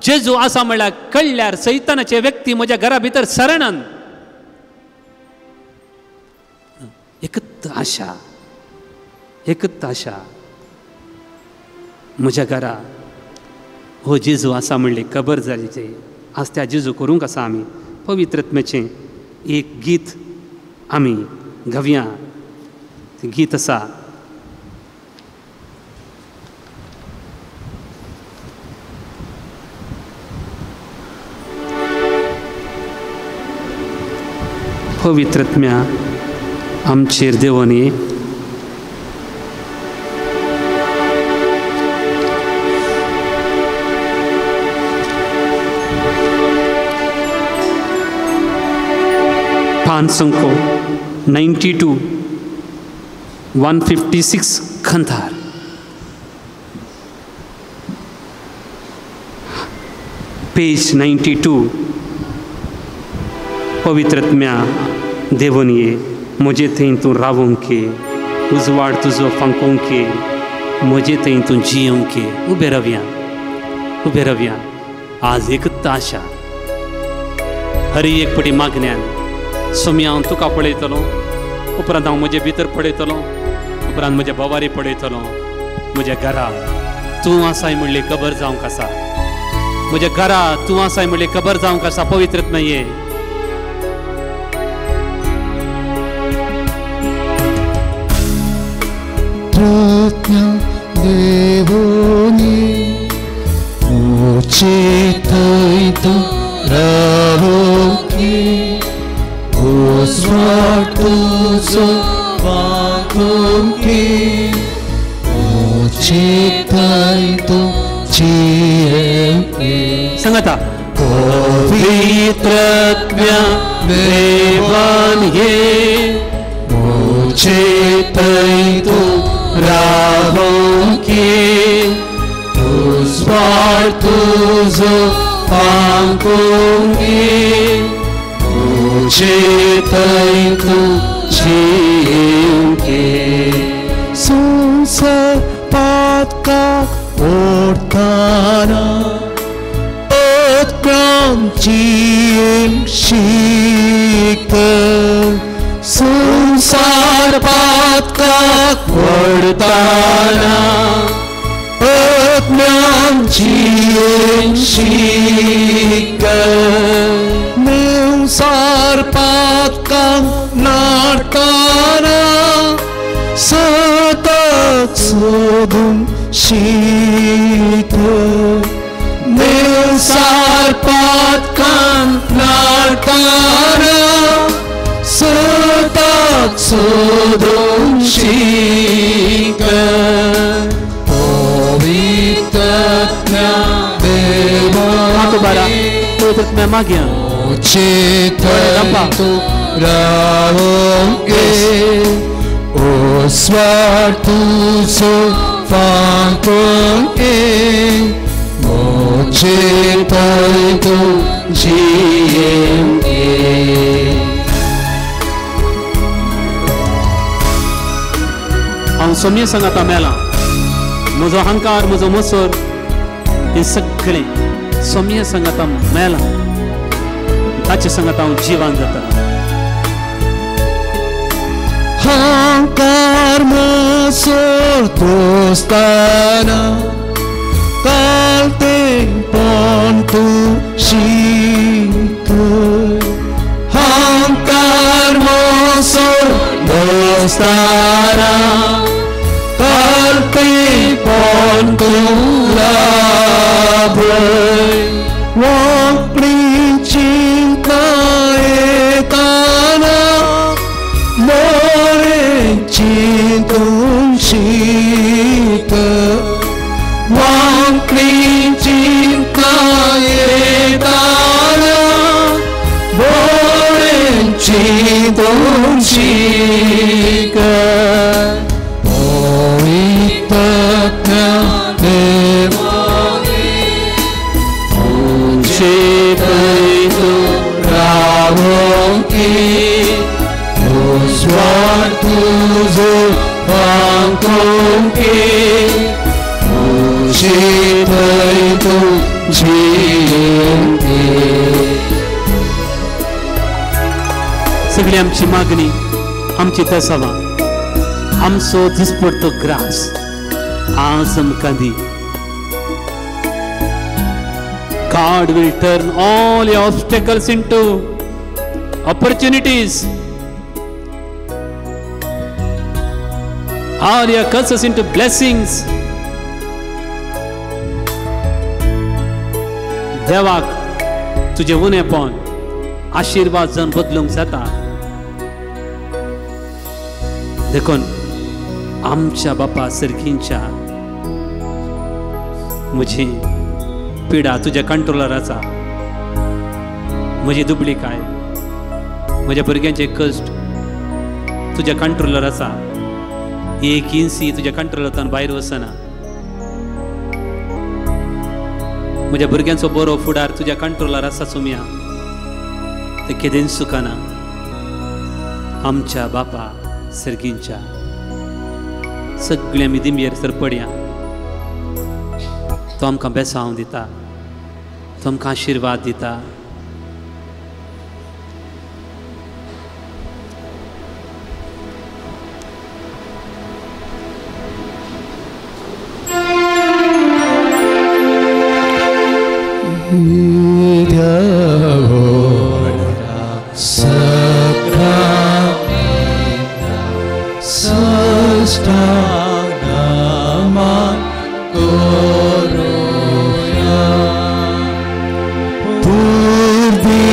जेजू आसा म्हणल्यार कळ्ळ्यार सैतानाचे व्यक्ती म्हज्या घरा भितर सरणान. एकच आशा, एकच आशा, म्हज्या घरा हो जेजू आसा म्हणली खबर जाली. आज त्या जेजू करूंक आसा आमी पवित्रत्मेचें एक गीत आमी गावया. तें गीत आसा, पवित्रत्म्या आमचेर देवनी. पांच 92 156 खंतार. पेज 92. पवित्रत्म्या देवनये म्हजे थंय तूं रावोंक, उजवाड तुजो फांकोंक, म्हजे थंय तूं जियोंक. उबे रावया, उबे रावया. आज एकच आशा, हरी एक पटी मागण्यान सोमी हांव तुका पळयतलो, उपरांत हांव म्हजे भितर पळयतलो, उपरांत म्हज्या बोवारी पळयतलो. म्हज्या घरा तूं आसाय म्हणली खबर जावंक आसा, म्हज्या घरा तूं आसाय म्हणली खबर जावंक आसा. पवित्रत नाहीये. देवोनी मुझे तू रावोकी उस्वाट तुझो वागोकी मुझे तू जियेकी. सांगता पवित्रत्म्या देवान ये मुझे तू रावोकी उस्वाट तुझो वागोकी मुझे तू जियेकी. संसार पातका ओडताना उत्क्रांती शिक, संसार पातका ओडताना उत्क्रांती शिक, संसार पातका नाडताना सतत सोदून शीत, संसार पातकान नाडताना सतत सोदून शीक. पवित्रत्म्या देवा पवित्रत्म्या मागया मुझे तू रावोगे उस्वाट तुझो फांकोगे मुझे तू जियेंगे. हांव सोम्य सांगता मेला म्हजो अहंकार म्हजो मसर हें सगळें सोम्य सांगता मेला, ताचे सांगता हांव जिवान जाता. अहंकार मसर दोस्ताना कालतेपण तूं शीत, अहंकार मसर दोस्ताना कालतेपण तूं लाभय, वांकडी चिंता येताना मोरे चिंतून शीत, वांकडी चिंता येताना मोरे चिंतून शीक. पवित्रत्म्या देवानी मुझे तू रावोकी उस्वाट तुझो वांकोकी मुझे तू जियेंगे. सगळी आमची मागणी आमची तसावा आमचो दिसपडतो ग्रास आज आमकां दी. God will turn all your obstacles into opportunities, all your curses into blessings. देवाक तुजें उणेपण आशिर्वाद जावन बदलूंक जाता. देखून आमच्या बापा सर्गींच्या म्हजी पिडा तुज्या कंट्रोलर आसा, म्हजी दुबळीकाय म्हज्या भुरग्यांचे कश्ट तुज्या कंट्रोलर आसा, एक इंसी तुज्या कंट्रोलांतल्यान भायर वचना. म्हज्या भुरग्यांचो बरो फुडार तुज्या कंट्रोलार आसा सुमया, तें केदेंच चुकना. आमच्या बापा सर्गींच्या सगळ्या आमी दिमयेर सरपडया, तो आमकां बेसांव दिता, तो आमकां आशिर्वाद दिता. येद्या व्हडा सकामेंता साष्टांग नमन करूया. पुर्विल्ल्या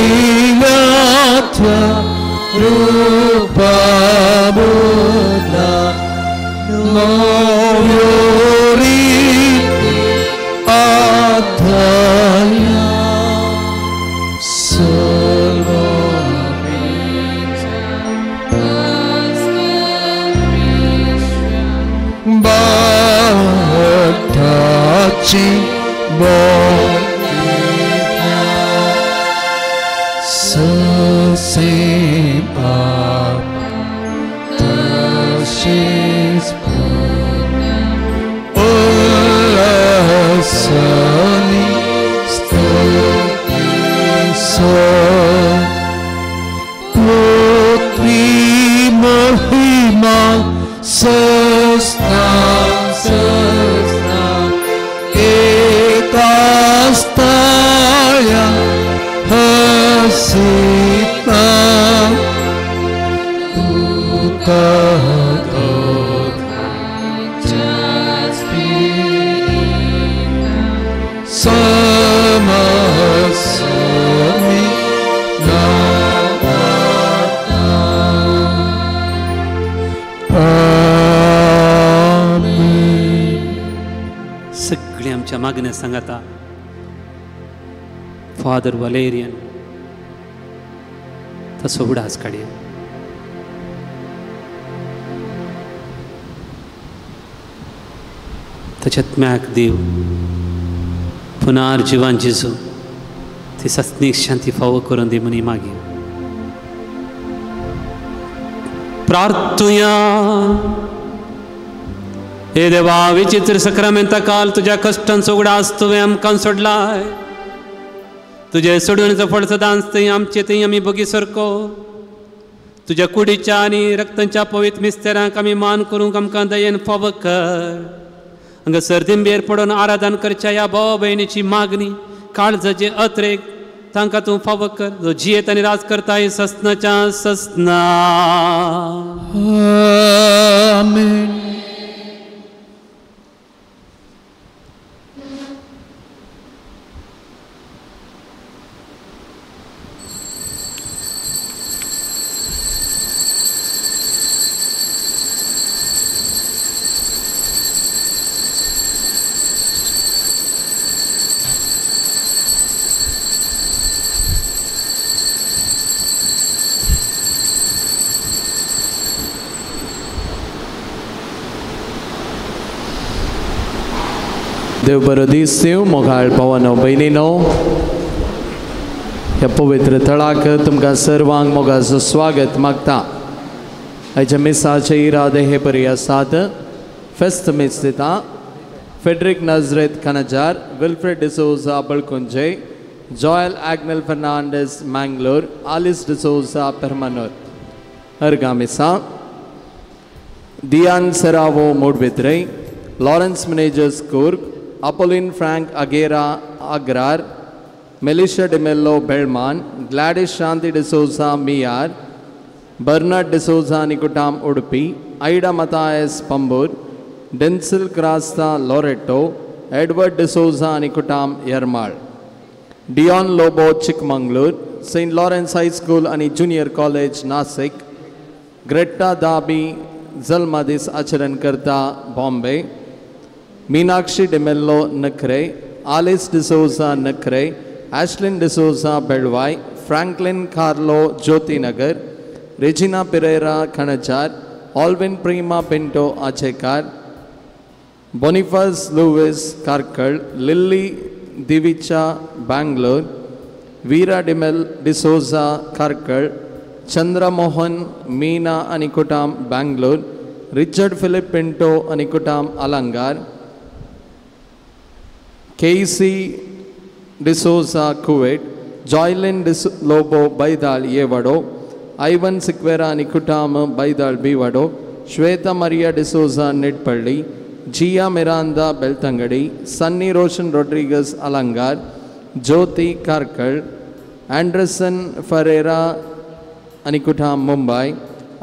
रुपा बदला नव्यो रिती आधारल्या बाठाची बोलिया ससे बाप तशेच उल्हासानी स्तुतीस पुत्री महिमा सस्ना सस्ना एकास्ताया हसीता तुका समसमी नावाता. आमेन. सगळी आमच्या मागण्या सांगाता फादर वलेरियन तसो उडास काडया. ताच्यात्म्याक देव पुनार जिवान जेजू ती सस्नीक शांती फावो करून दी म्हणी मागीर प्रार्थुया. हे देवा, विचित्र सक्रामेंता काल तुज्या कश्टांचो उगडास तुवें आमकां सोडलाय. तुजे सोडून फळ सदांच थंय आमचे थंय आमी भोगी सारको. तुज्या कुडीच्या आनी रक्तांच्या पवित्र मिस्तेरांक आमी मान करूंक आमकां दयेन फावो कर. हांगा सर्दिंबेर पडून आराधन करच्या ह्या भाव भयणीची मागणी काळजाचे अत्रेक तांकां तूं फावो कर. जो जियेत आनी राज करता ससनाच्या ससना. आमेन. देव बरो दीस दिवं मोगाळ भावानो भयणीनो, ह्या पवित्र थळाक तुमकां सर्वांक मोगाचो स्वागत मागता. आयच्या मिसाचे इरादे हे परी आसात. फेस्त मीस दिता Frederick Nazareth Kanajar, Wilfred D'Souza Balkunje, Joel Agnel Fernandes Mangalore, Alice D'Souza Permanur. अर्गा Misa Dian Serrao Moodbidri, Lawrence Menezes Coorg, Apolline Frank Agera Agrar, Melisha D'Mello Belman, Gladys Shanti D'Souza Miyar, Bernard D'Souza Nikutam Udupi, Ida Mathias Pambur, Denzil Crasta Loreto, Edward D'Souza Nikutam Yermal, Dion Lobo Chikmagalur, Saint Lawrence high school आणि junior college Nashik, Greta दाबी जल्मादीस आचरण करता बॉम्बे, मीनाक्षी डिमेल्लो नखरे, Alice D'Souza Nakhare, Ashlyn D'Souza Belvai, Franklin Carlo Jyotinagar, Regina Pereira Kanajar, Alvin Prema Pinto Achekar, Boniface Louis Karkal, Lily Divicha Bangalore, Veera D'Mel D'Souza Karkal, Chandramohan Meena Anikutam Bangalore, Richard Philip Pinto Anikutam Alangar, Casey D'Souza Kuwait, Joylin Lobo Baidal Yerwada, Ivan Sequeira Anikutam Baidal Bivado, Shweta Maria D'Souza Nitpalli, Jiya Miranda Belthangady, Sunny Roshan Rodrigues Alangar, Jyoti Karkal, Anderson Ferreira आनी कुठाम मुंबय,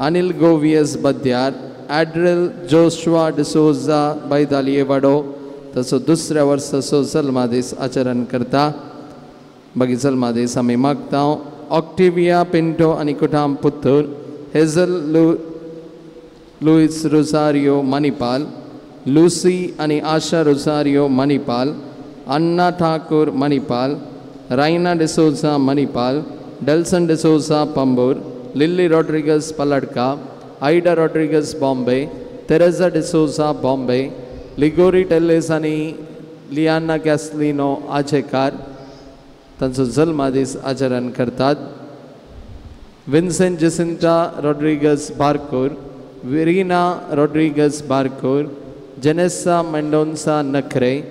अनिल गोवियस बद्यार, ॲड्रिल जोशुआ डिसोजा बैदालिये वाडो तसो दुसऱ्या वर्साचो जल्मादीस आचरण करता. बाकी जल्मादीस आमी मागता. ऑक्टिविया पिंटो आनी कुठाम Puttur, Hazel Luis Rosario Manipal, Lucy आनी Asha Rosario Manipal, Anna Thakur Manipal, Raina D'Souza Manipal, Delson D'Souza Pambur, Lily Rodrigues Paladka, Ida Rodrigues Bombay, Teresa D'Souza Bombay, Ligori Telles आनी लियाना कॅसलिनो आजेकार तांचो जल्मादीस आचरण करतात. Vincent Jacinta Rodrigues Barkur, Virina Rodrigues Barkur, Janessa Mendonca Nakhre,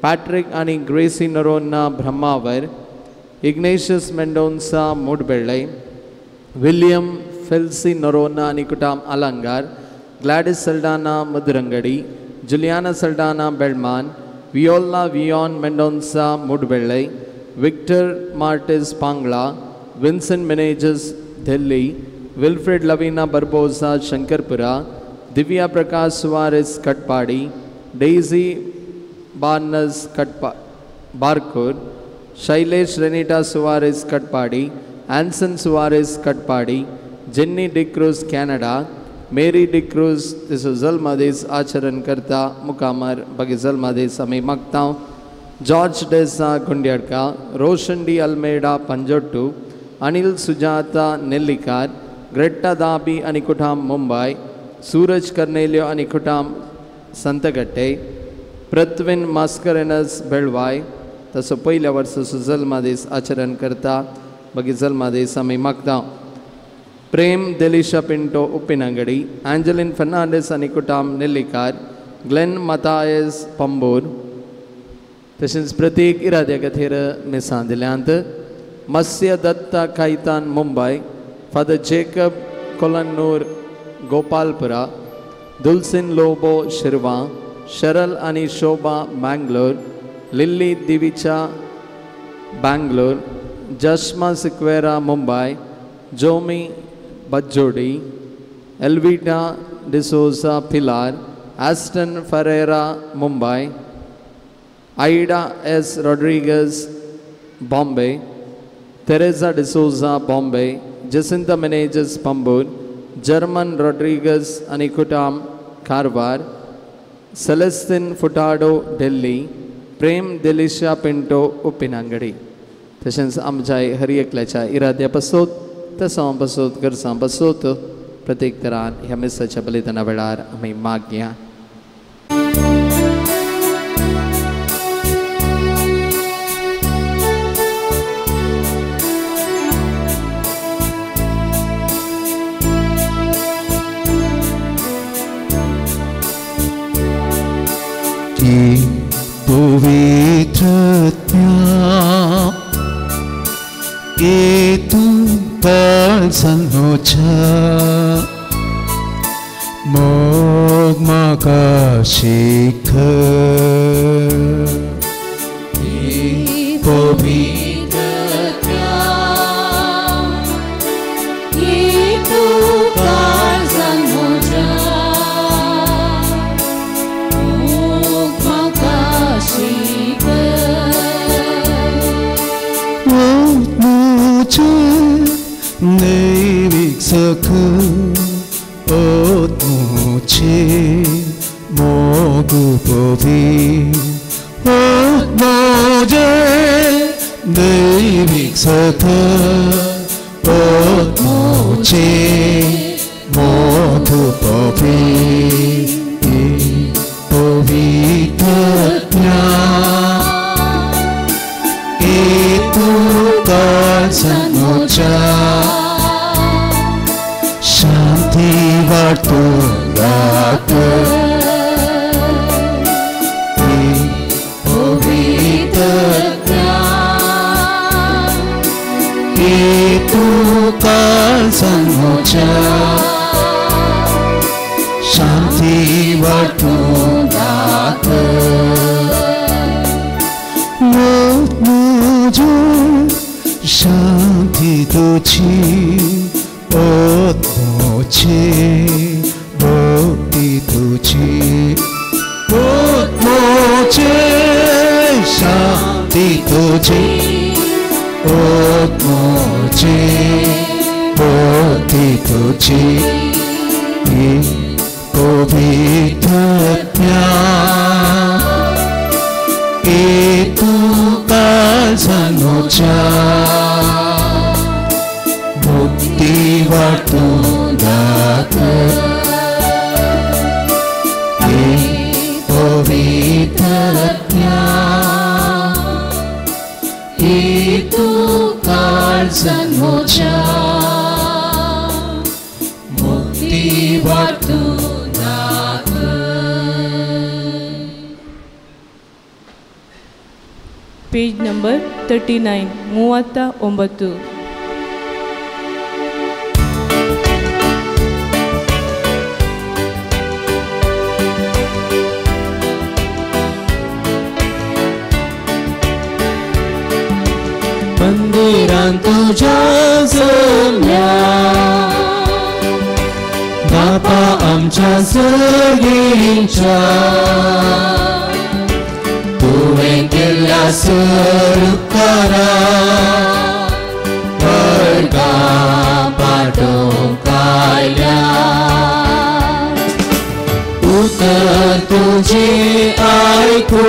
Patrick आनी Gracy Noronha Brahmavar, Ignatius Mendonca Mudbelle, William Felcy Noronha आनी कुटाम Alangar, Gladys Saldanha Mudrangadi, Juliana Saldanha Belman, Viola Vion Mendonca Mudbelle, Victor Martis Pangla, Vincent Menezes Delhi, Wilfred Lavina Barbosa Shankarpura, Divya Prakash Soares Katpadi, Daisy Barnes Barkur, Shailesh Renita Soares Katpadi, Anson Soares Katpadi, Jenny D'Cruz Canada, Mary D'Cruz तिचो जल्मादीस आचरण करता. मुखामर बाकी जल्मादीस आमी मागता. George D'Sa Gundiyadka, Roshan D Almeida Panjottu, Anil Sujata Nellikar, Greta Dabi आनी कुठाम मुंबय, सूरज कर्नेलियो आनी कुठाम संतगट्टे, प्रत्विन Mascarenhas बेळवाय तसो पयल्या वर्साचो जल्मादीस आचरण करता. बाकी जल्मादीस आमी मागता. प्रेम देलिशा पिंटो उप्पिनंगडी, एंजलिन फर्नांडीस आनी कुटाम नेल्लिकार, ग्लेन मतायस पंबूर, तशेंच प्रतीक इराद्या खातीर मिसां दिल्यांत. Masya Datta Khaitan Mumbai, Father Jacob Kolannur Gopalpura, Dulcin Lobo Shirva, Sharal आनी शोभा मँगलोर, लिल्ली दिविचा Bangalore, Jashma Sequeira Mumbai, Jomi Bajjodi, Elvita D'Souza Pilar, Aston Ferreira Mumbai, Ida S Rodrigues Bombay, Teresa D'Souza Bombay, Jacinta Menezes Pambur, German Rodrigues आनी कुटाम कारवार, सेलेस्तीन फुटाडो दिल्ली, प्रेम दिलिशा पिंटो उप्पिनांगडी. तशेंच आमच्या हर एकल्याच्या इराद्या पसोत तसां पसोत गरजां पसोत प्रत्येक तरान ह्या मिसाच्या बलिदाना वेळार आमी मागया. मोग म्हाका शिख दैविक सख ओतमुचे मोग पवी ओतमोजे दैविक सख ओतमुचे मोग पवी पवित्र तू काळजाच्या शांती वाटू राख तू काळजाच्या शांती वाटू राख. शांती तुजी आत्मोची भक्ती तुजी आत्मोची शांती तुजी आत्मोची भक्ती तुजी पवित्र तू काळजानोच्या मुक्ती वाटून दात पवित्र तू काळजानोच्या मुक्ती वाटून दात. Page number 39 39. मंदिरान तुझ्या जमल्या बापा आमच्या सगळींच्या तुवें केल्ल्या सरुकारा वर्गां पाठोवंक आयल्या उतर तुजें आयकून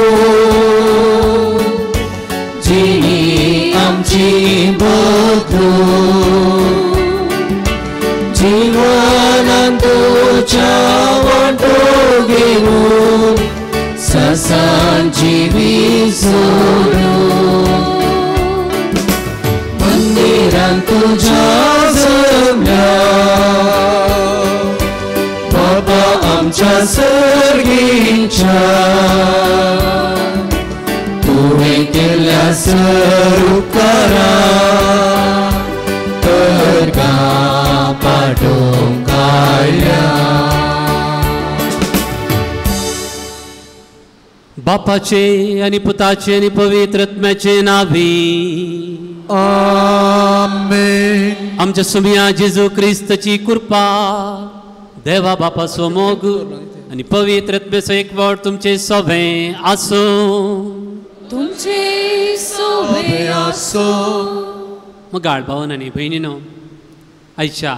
जिणी आमची बदलून जिवनान तुज्या वांटो घेवन ससान जिवी सोडून मंदिरान तुज्या जमल्या बाबा आमच्या सर्गींच्या तुवें केल्ल्या सरुकारा वर्गां पाठोवंक आयल्या. बापाचे आनी पुताचे आनी पवित्र आत्म्याचे नावी आमेन. आमच्या सुमिया जेजू क्रिस्तची कृपा, देवा बापाचो मोग आनी पवित्र आत्म्याचो एकवट तुमचे सोबें आसूं. तुमचे सोबें आसूं. मगाळ भावन आनी भयणीनो, आयच्या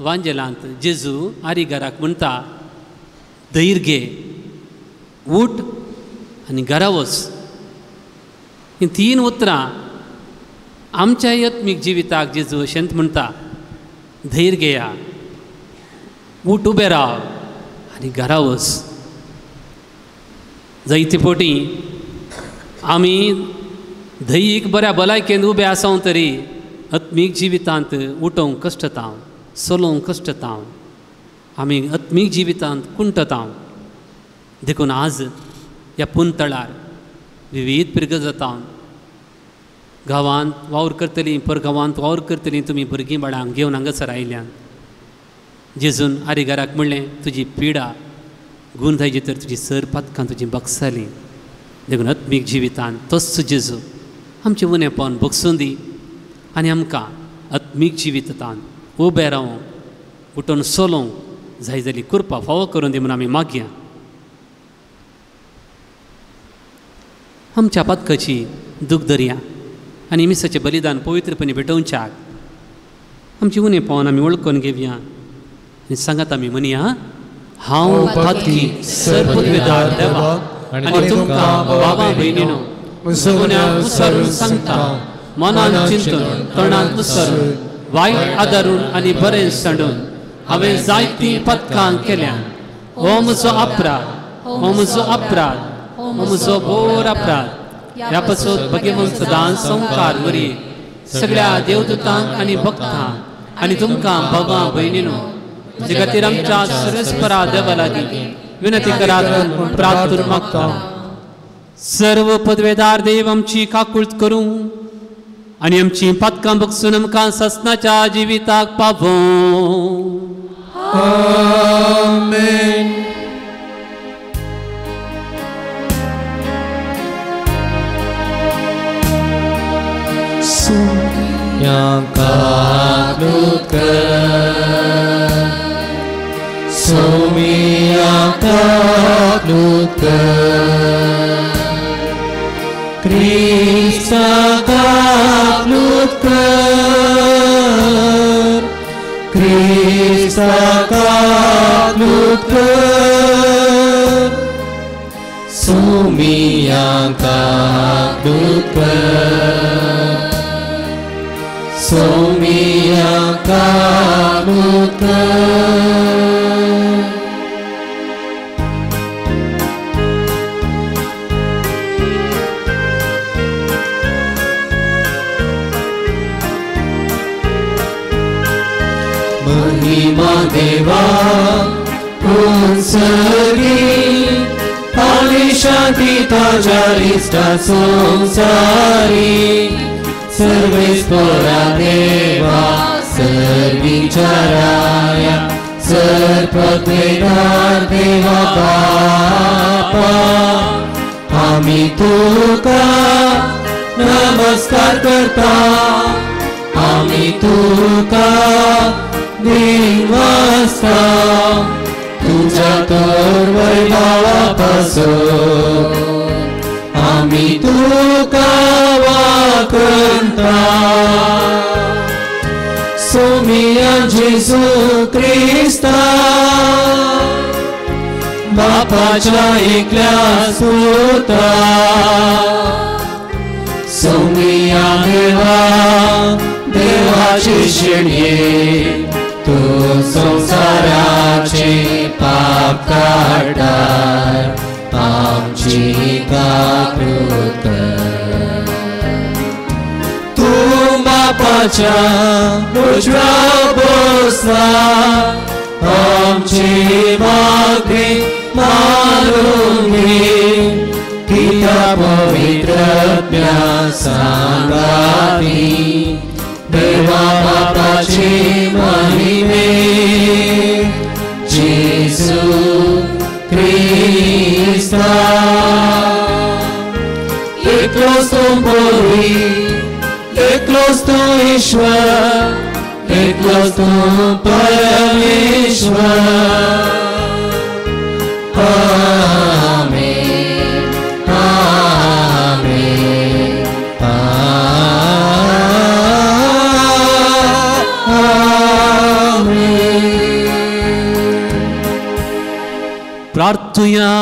वांजेलांत जेजू आरी घराक म्हणटा, धैर्य घे, उठ आनी घरा वच. हीं तीन उतरां आमच्या आत्मीक जिविताक जेजू अशेंच म्हणटा, धैर्य घेया, उठ, उबें राव आनी घरा वच. जायते फावटी आमी धैयीक बऱ्या भलायकेन उबे आसाव तरी आत्मीक जिवितांत उठोवंक कश्टता, चलोवंक कश्टता, आमी आत्मीक जिवितांत कुंटता. देखून आज ह्या पुनतळार विविध पिरगजाता गांवांत वावर करतलीं, परगांवांत वावर करतलीं तुमी भुरगीं बाळांक घेवन हांगासर आयल्यान. जेजून आरी घराक म्हणलें, तुजी पिडा गूण जायची तर तुजी सर पातकां तुजी बगसाली. देखून आत्मीक जिवितान तोच जेजू आमचें उणेपण बगसून दी आनी आमकां आत्मीक जिवितान उबें रावंक, उठून चलोवंक जाय जाली कृपा फावो करून दी म्हूण आमी मागया. आमच्या पातकाची दूख दरया आनी मिसाचें बलिदान पवित्रपणी भेटोवच्याक आमची उणेपण आमी वळखून घेवया आनी सांगात आमी म्हणया, हांव पातकी सर्वपदवीधार देवा आनी तुमकां बाबा भयणीनो गुन्यांव विसरून सांगता, मनान चिंतून, तोंडान उसरून, वायट आदारून आनी बरें सांडून हांवें जायतीं पदकां केल्यान. हो म्हजो अपराध, हो म्हजो अपराध, हो म्हजो भोर अपराध. ह्या पासून भगवंत सदां संवकार वरी सगळ्या देवदूतांक आनी भक्तांक आनी तुमकां बाबा भयणीनो म्हजे खातीर आमच्या सरस्परा देवा लागीं विनंती करात म्हूण प्रार्थना मागता. सर्व पदवेदार देव आमची काकूळत करूं आनी आमची पातकां बगसून आमकां ससनाच्या जिविताक पावों. आमेन. काकलूत कर, सोमिया काकलूत कर, क्रिस्ता काकलूत कर, क्रिस्ता काकलूत कर, सोमिया काकलूत कर, सोमिया काकलूत कर। महिमा देवा उंसरी आनी शांती ताज्या इश्टा संसारी, सर्वेस्परा देवा सर्वीच्या राया, सर्पद्वेदार देवा बापा, आमी तुका नमस्कार करता, आमी तुका दिवास्ता, तुझ्या तर वैभवा पासून आमी तुका वाकंता। सोमिया जेजू क्रिस्ता बापाच्या एकल्या सुता, सोमिया देवा देवाची शेणये, तू संसाराचे पाप काडटाय, आमची काकूत कर। तूं बापाच्या उजव्या बसला, आमची मागणी मानून घे, कित्याक पवित्र आत्म्या सांगाती, देवा बापाची महिमे, जेजू क्रिस्ता। एकलोच तूं बरी, एकलोच तूं ईश्वर, एकलोच तूं परमेश्वर। आमेन आमेन आमेन। प्रार्थुया।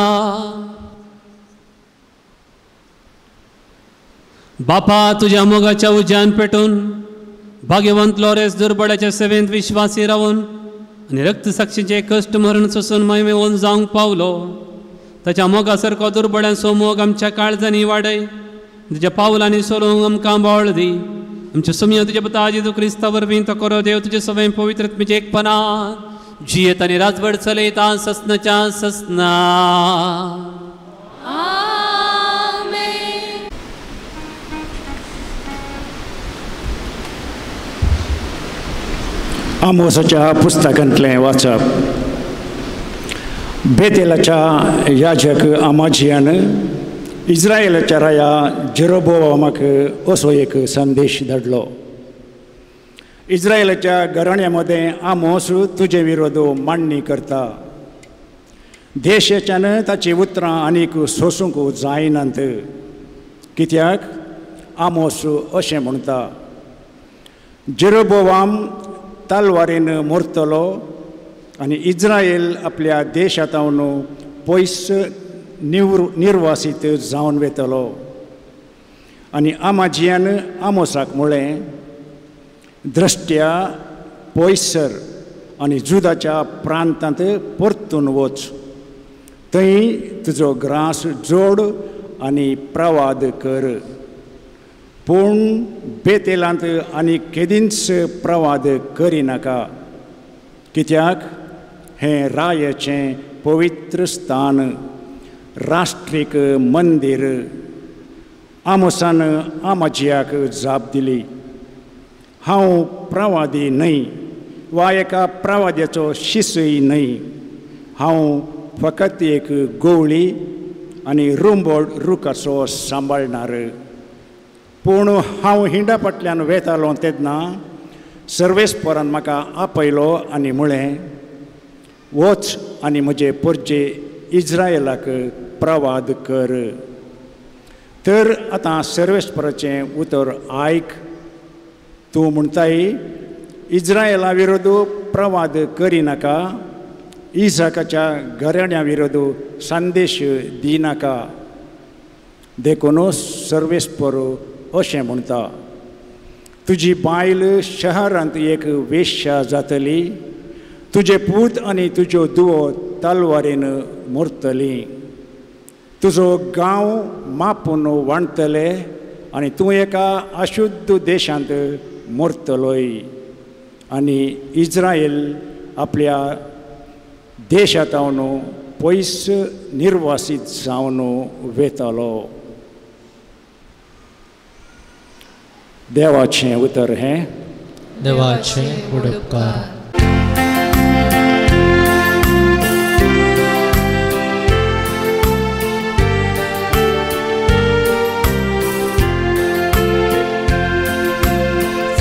बापा तुझ्या मोगाच्या उज्यान पेटून भाग्यवंत लॉरेस दुर्बळ्याच्या सेवेंत विश्वासी रावन आनी रक्तसाक्षीचे कश्ट मरण सोसून महिमेवन जावंक पावलो, ताच्या मोगा सारको दुर्बळ्यांचो मोग आमच्या काळजांनी वाडय, तुज्या पावलांनी सोलोवंक आमकां बळ दी। आमच्या सुमयो तुज्या पुता जेजू क्रिस्ता वरवीं तो करो देव तुजे सवय पवित्र आत्म्याच्या एकपणान जियेत आनी राजवट चलयता ससनाच्या ससना। आमोसाच्या पुस्तकांतलें वाचप. बेतेलाच्या याजक आमाजियान इस्रायलाच्या राया जेरोबोआमाक असो एक संदेश धाडलो. इस्रायलाच्या घराण्या मदें आमोस तुजे विरोध मांडणी करता. देशाच्यान ताची उतरां आनीक सोसूंक जायनात, कित्याक आमोस अशें म्हणटा, जेरोबोआम तलवारीन मरतलो आनी इस्रायल आपल्या देशांत पयस निर्वासीत जावन वतलो. आनी आमाजियान आमोसाक म्हळें, द्रष्ट्या पयसर आनी जुदाच्या प्रांतांत परतून वच, थंय तुजो ग्रास जोड आनी प्रवाद कर, पूण बेतेलांत आनी केदींच प्रवाद करिनाका, कित्याक हें रायाचें पवित्र स्थान, राष्ट्रीक मंदीर. आमोसान आमाजियाक जाप दिली, हांव प्रवादी न्हय वा एका प्रवाद्याचो शिसूय न्हय, हांव फकत एक गोवळी आनी रुंबोड रुखाचो सांबाळणार. पूण हांव हिंडा फाटल्यान वेतालो तेन्ना सर्वेस्परान म्हाका आपयलो आनी म्हळें, वच आनी म्हजे परजे इज्रायलाक प्रवाद कर. तर आतां सर्वेस्पराचें उतर आयक. तूं म्हणटाय, इज्रायला विरोध प्रवाद करिनाका, इसाकाच्या घराण्या विरोध संदेश दिनाका. देखून सर्वेस्पर अशें म्हणटा, तुजी बायल शहरांत एक वेश्या जातली, तुजे पूत आनी तुज्यो दुवो तलवारीन मरतली, तुजो गांव मापून वांटतले आनी तूं एका अशुद्ध देशांत मरतलोय. आनी इज्रायल आपल्या देशांत पयस निर्वासीत जावन वेतालो. देवाचें उतर हें. देवाचें उपकार.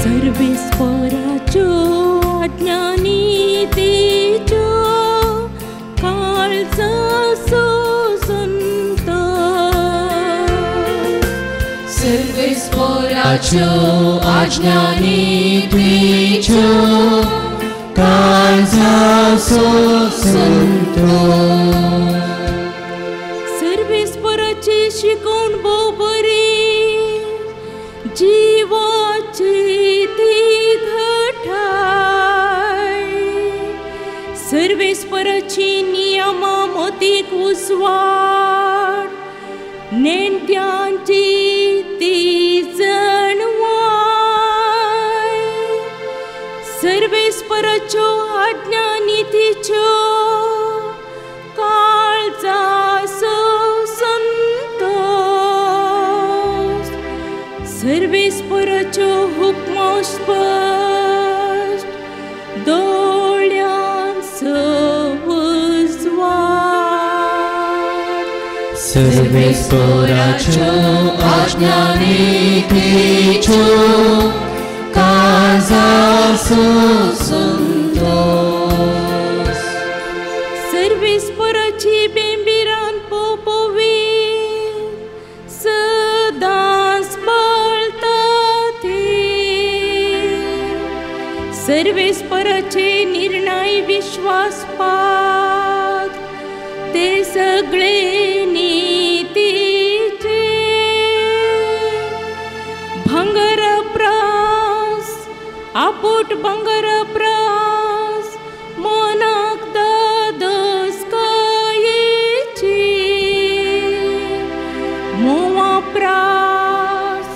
सर्वेस्पराच्यो आज्ञानितीच्यो काळजाचो संत. सर्वेस्पराच्यो आज्ञानितीच्यो काळजाचो संत. सर्वेस्पराची शिकवण भोव बरी, जिवाची ती घटाय. सर्वेस्पराची नियमां मतीक उजवाड, नेणट्यांची ती जणवाय. सर्वेस्पराच्यो आज्ञानितीच्यो काळजाचो संतोष. सर्वेस्पराच्यो हुकमो स्पश्ट, दोळ्यांचो उजवाड. सर्वेस्पराच्यो आज्ञानितीच्यो काळजाचो संतोष. सर्वेस्पराची बेंबिरान पोपोवी सदांच पाळटा ती. सर्वेस्पराचे निर्णय विश्वासपात, ते सगळे नितीचे. भांगरा प्रास आपोट, भांगरा प्रास मनाक दादोसकायेची. मोवा प्रास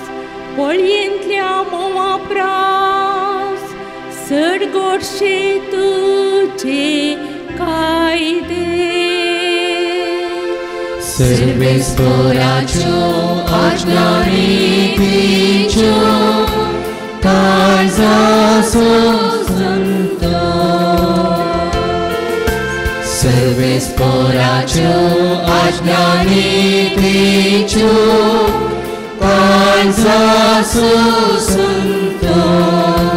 पळयेंतल्या मोवा प्रास चड गोडशे तुजे कायदे. सर्वेस्पराच्यो आज्ञानितीच्यो काळजाचो संतोष. सर्वेस्पराच्यो आज्ञानितीच्यो काळजाचो Santosh.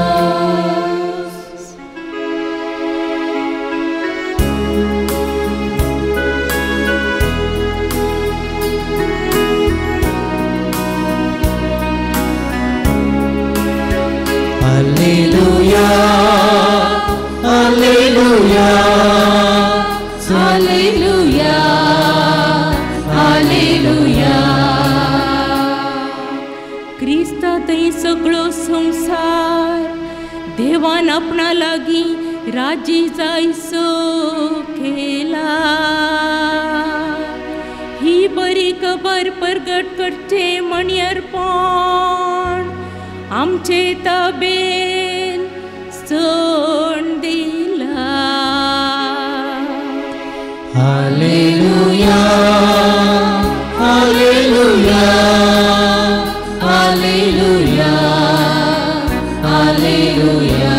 Alleluia, Alleluia, Alleluia, Alleluia. क्रिस्ता थंय सगळो संवसार देवान आपणा लागीं राजी जायसो केला. ही बरी खबर परगट करचें म्हणयरपण आमचे ताबेन सोड दिला. Alleluia, Alleluia, Alleluia, Alleluia.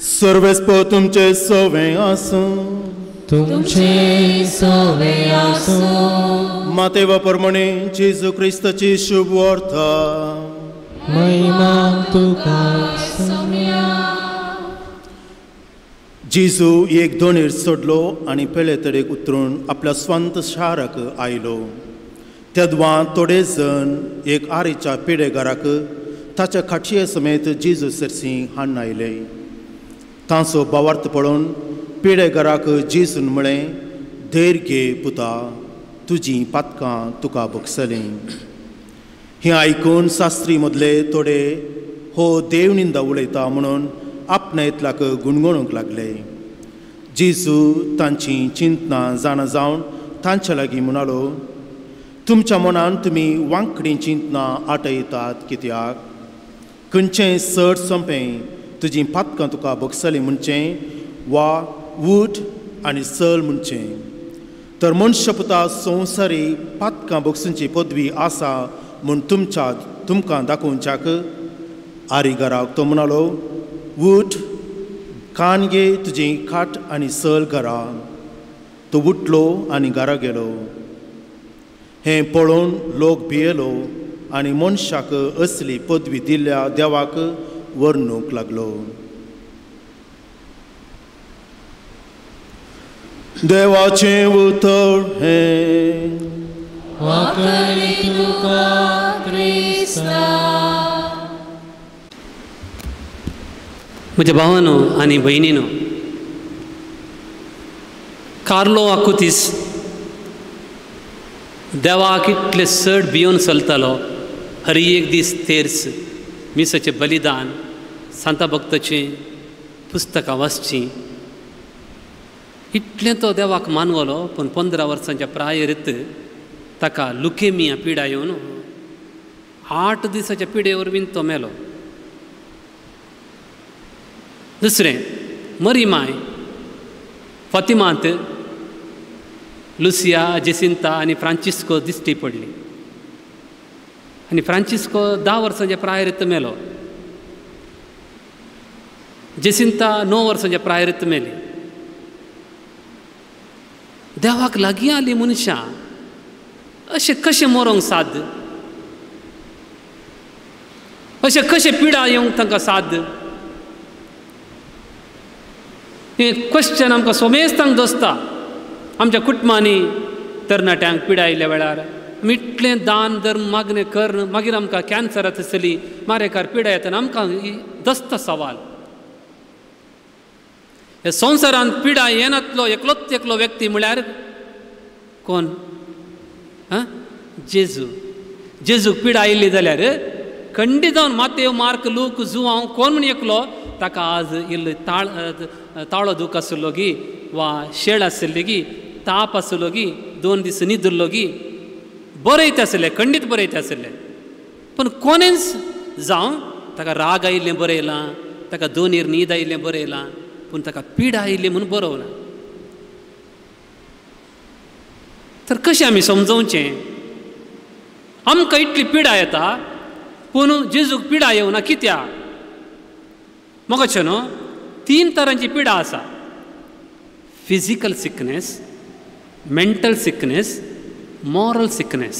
सर्वेस्पर तुमचे सवे आसूं. तुमचे सवे आसूं. मातेवा प्रमाणे जेजू क्रिस्ताची शुभ वार्ता. महिमा तुका सोम्या. जेजू एक दोणीर सोडलो आनी पेले तडेक उतरून आपल्या स्वांत शाराक आयलो. तेदवां थोडे जण एक आरीच्या पिडेगाराक ताच्या खाटये समेत जेजू सरसी हाडून आयले. तांचो भावार्थ पळोवन पिडेगाराक जेजून म्हळें, धैर्य घे पुता, तुजीं पातकां तुका भोगसलीं. हें आयकून शास्त्री मदले थोडे हो देवनिंदा उलयता म्हणून आपणायतल्याक गुणगुणूंक लागले. जेजू तांचीं चिंतनां जाणा जावन तांच्या लागीं म्हणालो, तुमच्या मनान तुमी वांकडी चिंतनां आटयतात कित्याक? खंयचें चड सोंपें तुजीं पातकां तुका भोगसलीं म्हणचें वा उठ आनी चल म्हणचें? तर मनशापुता संवसारी पातकां भोगसूंची पदवी आसा म्हूण तुमकां दाखोवच्याक. आरीघराक तो म्हणालो, उठ, कान घे तुजी खाट आनी चल घरा. तो उठलो आनी घरा गेलो. हें पळोवन लोक भियेलो आनी मनशाक असली पदवी दिल्ल्या देवाक वर्णूंक लागलो. देवाचें उतर हें. वाकडी तुका क्रिस्ता. म्हज्या भावानो आनी भयणीनो, कार्लो आकुतीस देवाक इतले चड भियोन चलतालो. हर एक दीस तेर्स मिसाचें बलिदान, सांता भक्ताचीं पुस्तकां वाचचीं, इतलें तो देवाक मानवलो. पूण 15 वर्सांच्या प्रायरीत ताका लुकेमिया पिडा येवन 8 दिसाच्या पिडे वरवीं तो मेलो. दुसरें, मरी माय फातिमांत लुसिया, जेसिंता आनी फ्रांचिस्को दिश्टी पडली आनी फ्रांचिस्को 10 वर्सांच्या प्रायरीत मेलो. जेसिंता 9 वर्सांच्या प्रायरीत मेली. देवाक लागीं आली मनशां अशें कशें मरोंक साध्य? अशें कशें पिडा येवंक तांकां साध्य? हें क्वेश्चन आमकां सोमेस्तांक दोसता. आमच्या कुटुंबांनी तरणाट्यांक पिडा आयिल्ल्या वेळार आमी इतलें दान धर्म मागणें कर, मागीर आमकां कॅन्सरात आसली, मारेकार पिडा येतना आमकां दसता सवाल. ह्या संवसारांत पिडा येनातलो एकलोच एकलो व्यक्ती म्हळ्यार कोण? आं, जेजू. जेजूक पिडा आयिल्ली जाल्यार खंडीत जावन मातेव, मार्क, लूक, जुआंव कोण म्हण एकलो ताका आज इल्लो ताळो दूख आसलो गी वा शेळ आसली गी, ताप आसलो गी, 2 दीस न्हिदलो गी, बरयत आसले, खंडीत बरयत आसले. पूण कोणेच जावं ताका राग आयिल्लें बरयलां, ताका दोनीर न्हीद आयिल्लें बरयलां, पूण ताका पिडा आयिल्ली म्हूण बरोवना. तर कशें आमी समजोवचें? आमकां इतली पिडा येता पूण जेजूक पिडा येवना कित्याक? म्हाका न्हू 3 तरांची पिडा आसा. Physical sickness, mental sickness, moral sickness.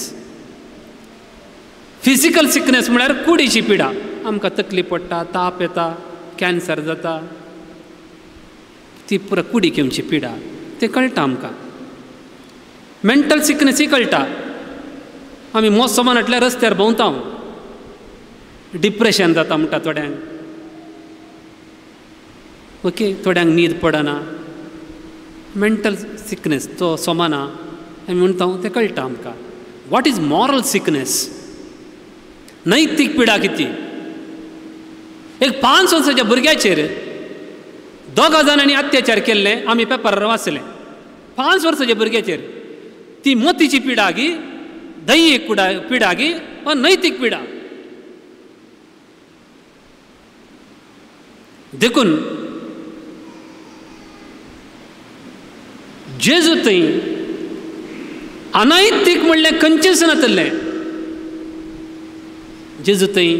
Physical sickness म्हळ्यार कुडीची पिडा. आमकां तकली पडटा, ताप येता, कॅन्सर जाता, ती पुरा कुडीक येवची पिडा, तें कळटा आमकां. मेंटल सिकनेसूय कळटा. आमी मोसमान म्हटल्यार रस्त्यार भोंवता, डिप्रेशन जाता म्हणटा थोड्यांक, ओके, थोड्यांक न्हीद पडना, मेंटल सिकनेस तो सोमाना आमी म्हणटा तें कळटा आमकां. What is moral sickness? नैतीक पिडा कितें? एक 5 वर्साच्या भुरग्याचेर 2 जाणांनी अत्याचार केल्ले आमी पेपरार वाचलें. 5 वर्साच्या भुरग्याचेर ती मोतीची पिडा गी, दैहीक पिडा गी वा नैतीक पिडा? देखून जेजू थंय अनैतीक म्हणलें खंयचेंच नातलें. जेजू थंय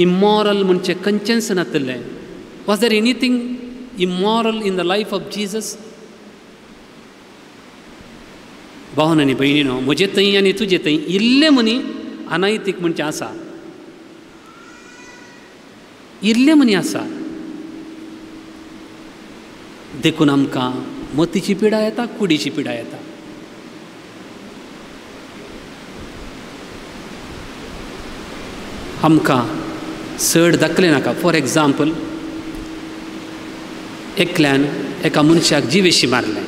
इमॉरल म्हणचें खंयचेंच नातलें. Was there anything immoral in the life of Jesus? भावन आनी भयणीनो, म्हजे थंय आनी तुजे थंय इल्लें मनी अनैतीक म्हणचें आसा, इल्लें मनी आसा. देखून आमकां मतीची पिडा येता, कुडीची पिडा येता. आमकां चड दाखलें नाका. फॉर एग्जाम्पल, एकल्यान एका मनशाक जिवेशी मारलें.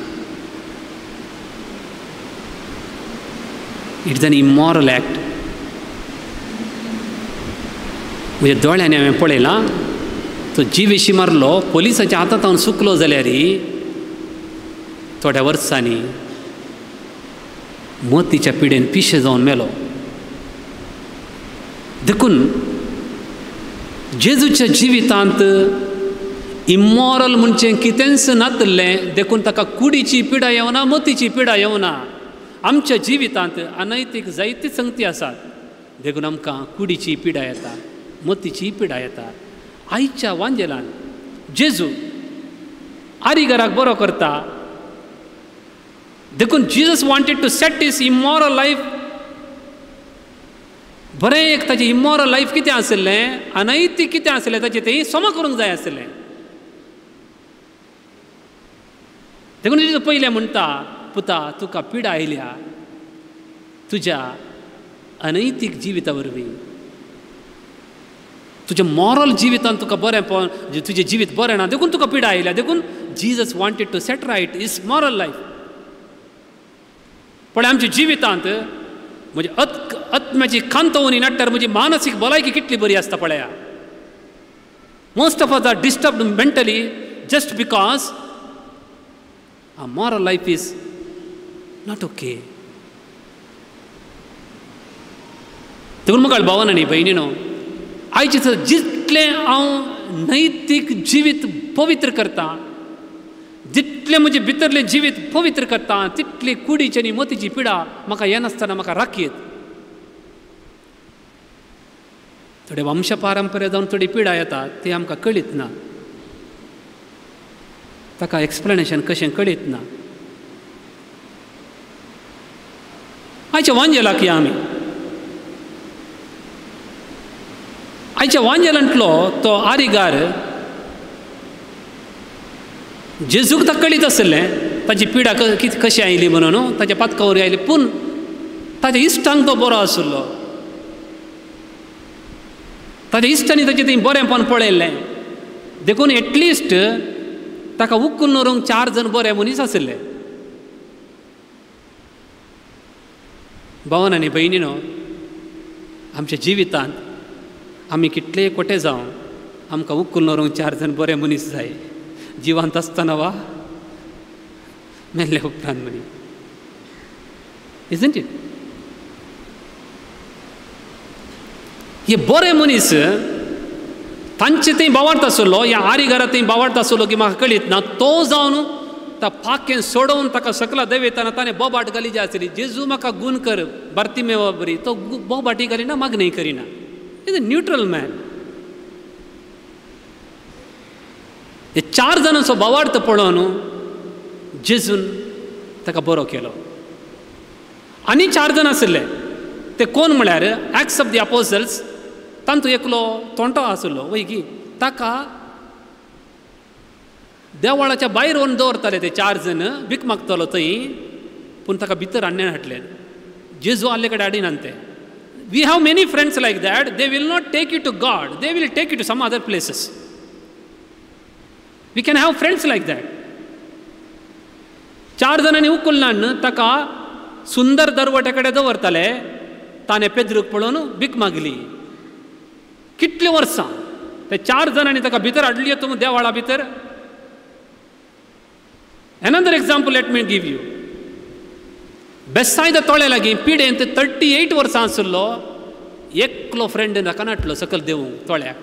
It's an immoral act. म्हज्या दोळ्यांनी हांवें पळयलां, तो जिवेशी मारलो, पोलिसाच्या हातांत सुकलो जाल्यार थोड्या वर्सांनी मोतीच्या पिडेन पिशें जावन मेलो. देखून जेजूच्या जिवितांत इमॉरल म्हणचें कितेंच नातलें, देखून ताका कुडीची पिडा येवना, मतीची पिडा येवना. आमच्या जिवितांत अनैतीक जायती संगती आसात, देखून आमकां कुडीची पिडा येता, मतीची पिडा येता. आयच्या वांजेलान जेजू आरिगराक बरो करता, देखून Jesus wanted to set his immoral life. बरें एक ताचें इमॉरल लायफ कितें आशिल्लें, अनैतीक कितें आशिल्लें ताचें तें समा करूंक जाय आशिल्लें. देखून जेजू पयलें म्हणटा, पुता तुका पिडा आयल्या तुज्या अनैतीक जिविता वरवीं, तुज्या मॉरल जिवितान तुका बरें तुजें जिवीत बरें ना, देखून तुका पिडा आयल्या. देखून Jesus wanted to set right his moral life. पण आमच्या जिवितांत म्हणजे आत्म्याची खांतवणी नाट्यार म्हजी मानसीक भलायकी कितली बरी आसता पळया. Most of us are disturbed mentally just because our moral life is not okay. देखून म्हाका भावन आनी भयणीनो, आयचे जितलें हांव नैतीक जिवीत पवित्र करता, जितलें म्हजें भितरलें जिवीत पवित्र करता, तितली कुडीची आनी मतीची पिडा म्हाका येनासतना म्हाका राखयत. थोडे वंश पारंपर्य जावन थोडी पिडा येता, ती आमकां कळीत ना, ताका एक्सप्लेनेशन कशें कळीत ना. आयच्या वांजेलाक या आमी, आयच्या वांजेलांतलो तो आरिगार जेजूक ताका कळीत आशिल्लें ताची पिडा कशी आयली म्हणून, ताच्या पातका वरवीं आयली, पूण ताच्या इश्टांक तो बरो आशिल्लो, ताच्या इश्टांनी ताचें थंय बरेंपण पळयल्लें, देखून एटलिस्ट ताका उखलून व्हरूंक 4 जण बरे मनीस आशिल्ले. भावन आनी भयणीनो, आमच्या जिवितांत आमी कितलेय कोटे जावं, आमकां उखलून व्हरूंक 4 जण बरे मनीस जाय, जिवांत आसतना वा मेल्ले उपरांत म्हणी. Isn't it? हे बरे मनीस तांचे थंय बावार्थ आसलो, ह्या आरिगारा थंय बावार्थ आसलो की म्हाका कळीत ना, तो जावन ता पाखें सोडोवन ताका सकला देंवयतना ताणें बोबाट घाली जी आसली, जेजू म्हाका गूण कर बार्तिमेवा बरी, तो बोबाटी घालिना, मागणी करिना. Is a neutral man. हे 4 जाणांचो बावार्थ पळोवन जेजून ताका बरो केलो. आनी 4 जाण आशिल्ले, ते कोण म्हळ्यार एक्ट्स ऑफ the apostles, तांतू एकलो तोंटो आशिल्लो वय की, ताका देवळाच्या भायर व्हरून दवरताले ते 4 जण, भीक मागतालो थंय, पूण ताका भितर हाडणे हाडले, जेजू आहले कडेन हाडिनात ते. We have many friends like that, they will not take you to God, they will take you to some other places. We can have friends like that. 4 जाणांनी उखलून ताका सुंदर दरवट्या कडेन दवरताले, ताणें पेद्रूक पळोवन भीक मागली. कितलीं वर्सां ते 4 जाणांनी ताका भितर हाडली तूं देवळा भितर. Another example let me give you. Bethsaida तोळे लागीं पिडेंत 38 वर्सां आशिल्लो एकलो फ्रेंड ताका नाटलो सकयल देवूंक तोळ्याक.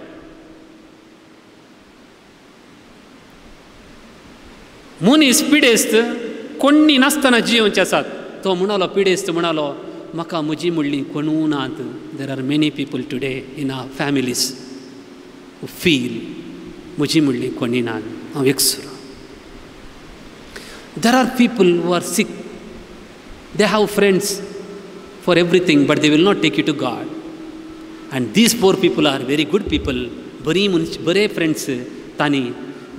मनीस पिडेस्त कोण्णी नासतना जियोवचे आसात. तो म्हणालो, पिडेस्त म्हणालो, म्हाका म्हजी म्हणली कोणू नात. There are many people today in our families who feel म्हजी म्हणली कोणी नात, हांव एकसुरो. There are people who are sick, They have friends for everything but they will not take you to God. And these poor people are very good people. बरी मनश, बरे friends. तांणी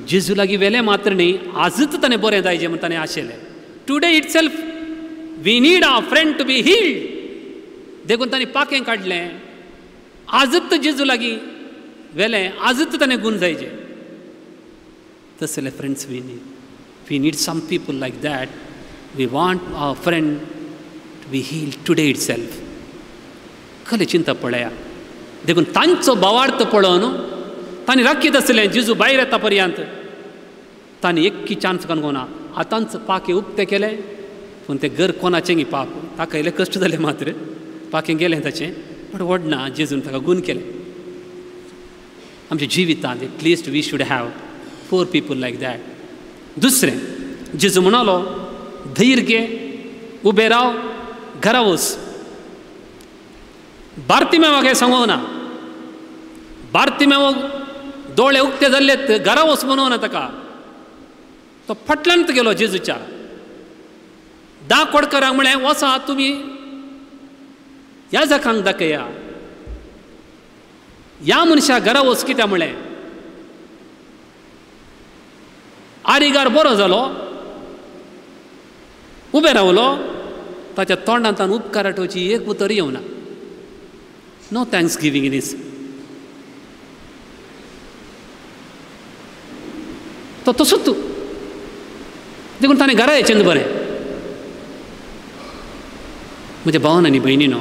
जेजू लागीं वेलें मात्र न्ही, आजूच ताणें बरें जायजें म्हूण ताणें आशेलें. Today itself we need our friend to be healed. देखून ताणें पाखें काडलें, आजूच जेजू लागीं वेलें, आजूच ताणें गूण जायजें. तसले friends we need. We need some people like that. We want our friend to be healed today itself. खलें चिंता पळया. देखून तांचो भावार्थ पळोवन तांणी राखीत आसलें जेजू भायर येता पर्यंत. तांणी एक्की चान्स काडूंक ना. आतांच पाखें उक्तें केलें, पूण तें घर कोणाचें पाप, ताका इल्लें कश्ट जालें मात्र, पाखें गेलें ताचें, बट व्हड ना, जेजून ताका गूण केलें. आमच्या जिवितांत at least we should have 4 people like that. दुसरें, जेजू म्हणालो धैर्य घे, उबें राव, घरा वच. बार्तिमेवाक हें सांगूंक ना. बार्तिमेवाक दोळे उक्ते जाल्ले, घरा वच म्हणूंक ना ताका. तो फाटल्यान गेलो जेजूच्या. 10 कोडकरांक म्हळें वचा तुमी ह्या जखांक दाखया, ह्या मनशाक घरा वच. कित्याक म्हळें, आरिगार बरो जालो, उबें रावलो, ताच्या तोंडांतल्यान उपकार आठोवची एक उतर येवना. No thanks giving in his. तो तसोच तूं. देखून ताणें घरा येचें बरें. म्हज्या भावान आनी भयणीनो,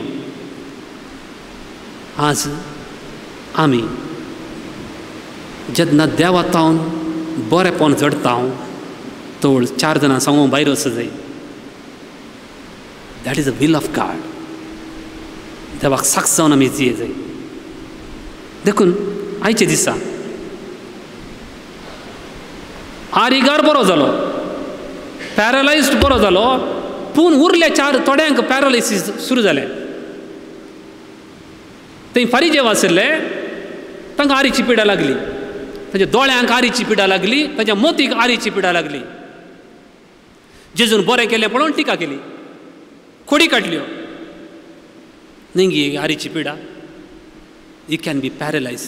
आज आमी जेन्ना देवा तावन बरेंपण जडता तोळ 4 जाणां सांगूंक भायर वचूंक जाय. That is the will of God. देवाक साक्ष जावन आमी जिये जाय. देखून आयचे दिसा आरिगार बरो जालो, पॅरलायज्ड बरो जालो, पूण उरले 4 थोड्यांक पॅरालिसीस सुरू जालें. थंय फारीजेव आशिल्ले, तांकां आरीची पिडा लागली, ताच्या दोळ्यांक आरीची पिडा लागली, ताच्या मोतीक आरीची पिडा लागली. जेजून बरें केलें पळोवन टिका केली, खोडी काडल्यो. निंगी आरीची पिडा, you can be paralyse.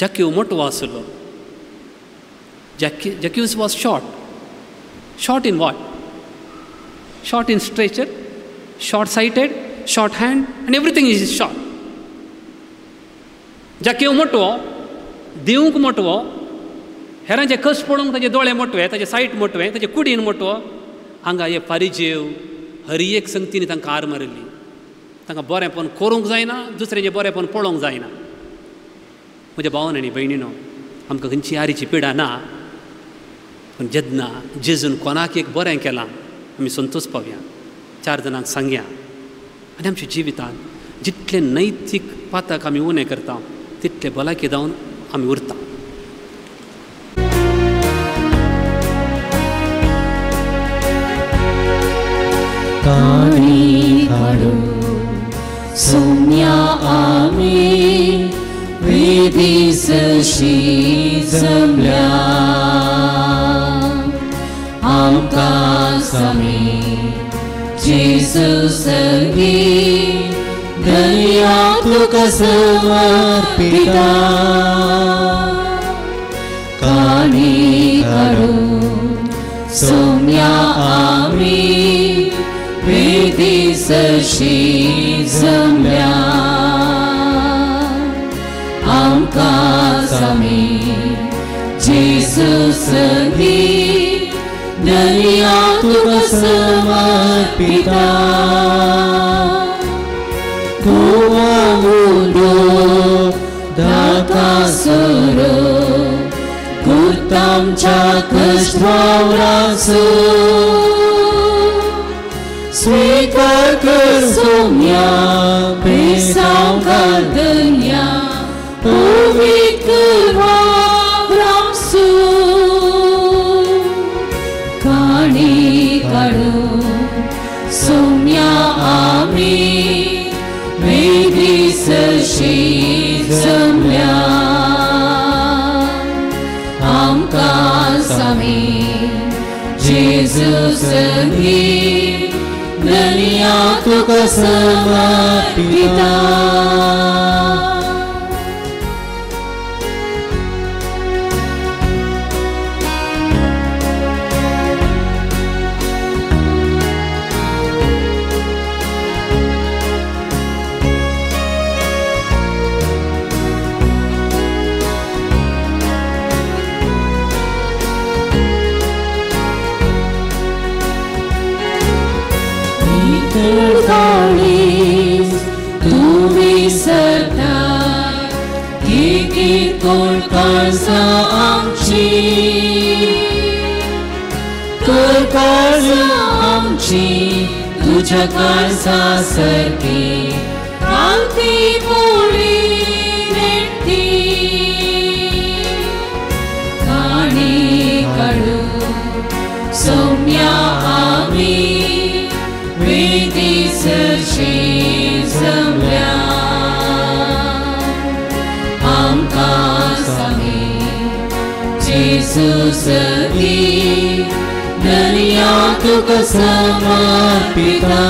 Zacchaeus मोटो आसलो. Zacchaeus was short. Short in what? Short in stature, short sighted, short hand, and everything is short. Zacchaeus मोटो, दिवंक मोटवो, हेरांचे कश्ट पळोवंक ताजे दोळे मोटवे, ताजे सायट मोटवे, ताजे कुडीन मोटवो. हांगा हे फारिजेव हर एक संगतीन तांकां आर मारिल्ली. तांकां बरेंपण करूंक जायना, दुसऱ्यांचें बरेंपण पळोवंक जायना. म्हज्या भावान आनी भयणीनो, आमकां खंयची आरीची पिडा ना, पूण जेन्ना जेजून कोणाक एक बरें केलां आमी संतोश पावया, 4 जाणांक सांगया. आनी आमच्या जिवितांत जितले नैतीक पातक आमी उणें करता तितले भलायकी जावन आमी उरता. काणी काडून सोम्या आमी वेदीसशी जमल्या, आमकां स्वामी जेजू सगीं दया तुका समर्पिता. काणी काडून सोम्या आमी वेदीसशी जमल्या, आमकां स्वामी जेजू सगीं दया तुका समर्पिता. गोवा मुंडो दाकासुरो गुर्तामच्या कश्टवावराचो स्वीकार कर सोम्या बेसांवकार दन्या पवित्र वावरांसू. काणी काडून सोम्या आमी वेदीसशी जमल्या, आमकां स्वामी जेजू सगीं दर्या तुका समर्पिता. तुमी सरताय की कोण काळजां आमची, कर काळजां आमची तुज्या काळजा सारकी, कांती मोडी नेटी काणी काडू सोम्या आमी वेदी सरशी जमल्या. आमकां सांगी जेजू सगी दर्या तुका समर्पिता.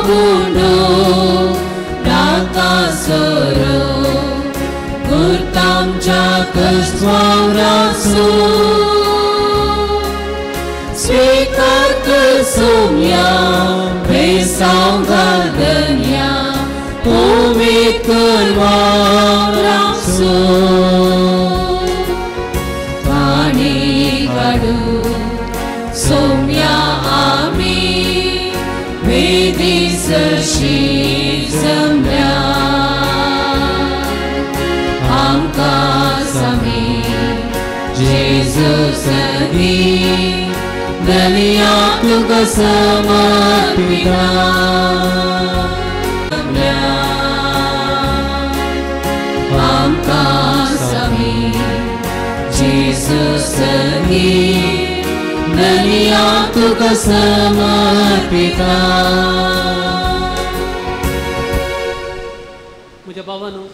गुंडो नाका सोरो गुर्तामच्या कस्वावरासो स्वीकार कर सोम्या बेसांव घालदन्या उमेद कर वावरासो. पाणी काडू सोम्या आमी वेदी सरशी जमल्या. आमकां सांगी जेजू सगी दर्या तुका समर्पिता. आमकां सांगी जेजू सगी दर्या तुका समर्पिता. म्हज्या भावानो,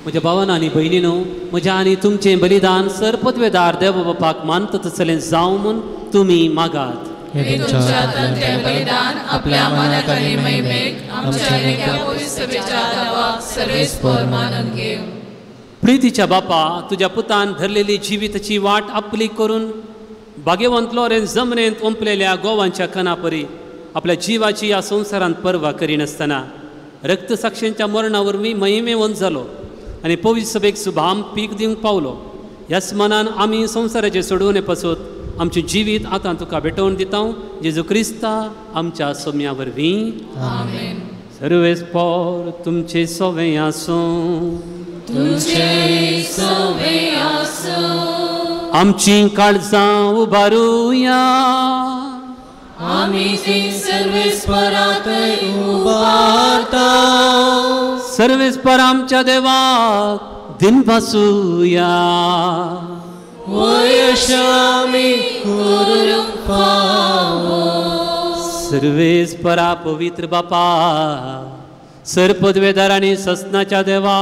म्हज्या भावान आनी भयणीनो, म्हज्या आनी तुमचें बलिदान सरपदवेदार देव बापाक मानता तसलें जावं म्हूण तुमी मागात. तुमच्या हातांतलें बलिदान आपल्या मनाक आनी महिमेक आमच्या पवित्र सभेच्या दावाक सर्वेस्पर मानून घेवं. प्रितीच्या बापा, तुज्या पुतान धरलेली जिविताची वाट आपली करून भाग्यवंत लॉरेन्स जमनेंत ओंपलेल्या गोवांच्या कणापरी आपल्या जिवाची ह्या संवसारांत पर्वा करिनासतना रक्तसाक्षींच्या मरणा वरवीं महिमेवंत जालो आनी पवित्र सभेक सुभाम पीक दिवंक पावलो. ह्याच मनान आमी संवसाराचें सोडोवणे पासत आमचें जिवीत आतां तुका भेटोवन दिता जेजू क्रिस्ता आमच्या सोम्या वरवीं. आमेन. सर्वेस्पर तुमचें सोवें आसूं. तुमचें सोवें आसूं. आमचीं काळजां उबारुया. आमी ती सर्वेस्परात उबारता. सर्वेस्पर आमच्या देवाक दिनवासुया. वयशामी करूंक फावो. सर्वेस्परा पवित्र बापा, सरपदवेदार आनी ससनाच्या देवा,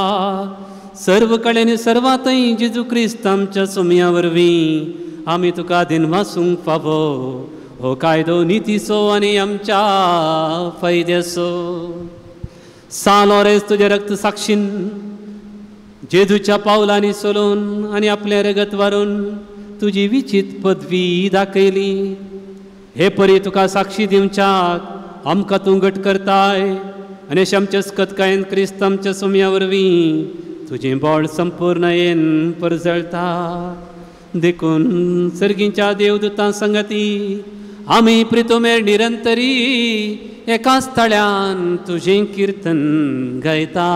सर्व कडेन सर्वांतय जेजू क्रिस्त आमच्या सोम्या वरवीं आमी तुका दिनवासूंक फावो. हो कायदो नितीचो आनी आमच्या फायद्याचो. सान लॉरेन्स तुज्या रक्त साक्षीन जेजूच्या पावलांनी सोलून आनी आपलें रगत वारून तुजी विचित पदवी दाखयली. हे परी तुका साक्षी दिवच्याक आमकां तूं घट करताय आनी अशें आमच्या सकतकायेन क्रिस्त आमच्या सोम्या वरवीं तुजें बळ संपूर्णयेन परजळता. देखून सर्गींच्या देवदूतां संगती आमी प्रितुमेर निरंतरी एकाच तळ्यान तुजें किर्तन गायता.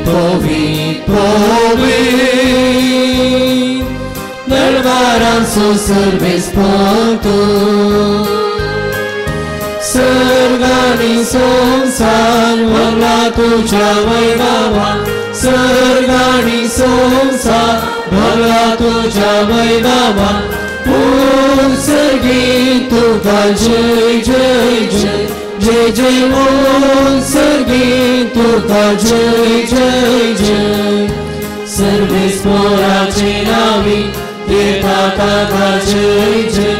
Povi, povi, दरबारांचो सर्वेस्पर तूं, सर्ग आनी संवसार भरला तुज्या वैभवान, सर्ग आनी संवसार भरला तुज्या वैभवान, ओम सर्गी तुका जय जय जय जय जय ओम सर्गी तुका जय जय जय सर्वेस्पोराचे नावी येता ताका जय जय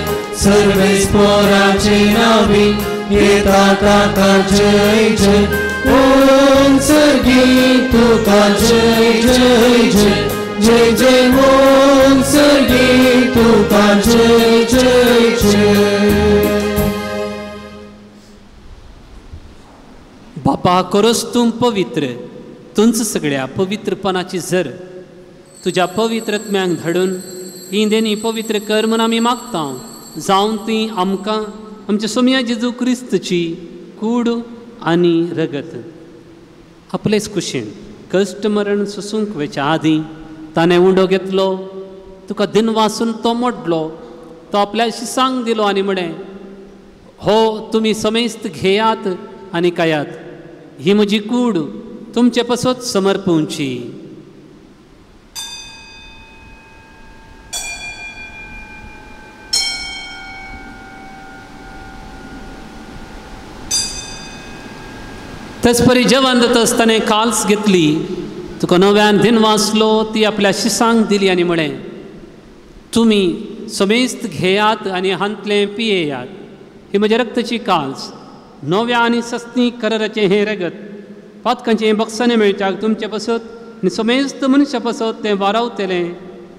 सर्वेस्पोराचे नावी येता ताका जय जय ओम सर्गी तुका जय जय जय जय जय ओम सर्गी तुका जय जय जय. बापा करोस तूं पवित्र तुंच सगळ्या पवित्रपणाची झर तुज्या पवित्रत्म्यांक धाडून ही देणी पवित्र कर म्हूण आमी मागता जावन ती आमकां आमच्या सोमया जेजू क्रिस्तची कूड आनी रगत आपलेच कुशीन कश्ट मरण सोसूंक वेच्या आदीं ताणें उंडो घेतलो तुका दिनवासून तो मोडलो तो आपल्या शिसांक दिलो आनी म्हळें हो तुमी समेस्त घेयात आनी खायात ही म्हजी कूड तुमचे पसत समर्पूंची. तेचपरी जेवण जाता आसतना काल्स घेतली तुका नव्यान दिन वाचलो ती आपल्या शिसांक दिली आनी म्हळें तुमी समेस्त घेयात आनी हांतलें पियेयात ही म्हज्या रक्ताची काल्स नव्या आनी सस्नी कराराचें हें रगत पातकांचें हें बक्षाणें मेळच्याक तुमचे पसत आनी समेस्त मनशा पसत तें वारावतलें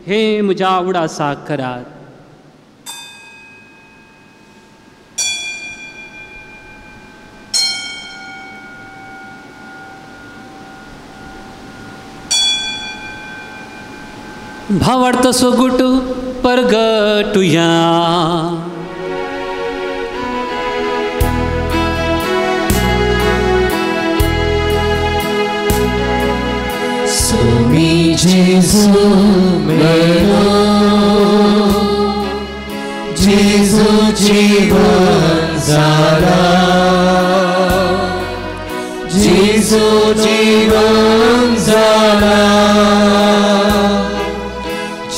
हें म्हज्या उडासाक करात. भावार्थ सोगुट परगटुया. Somi Gesù melo, Gesù जीवन जाला, Gesù जीवन जाला,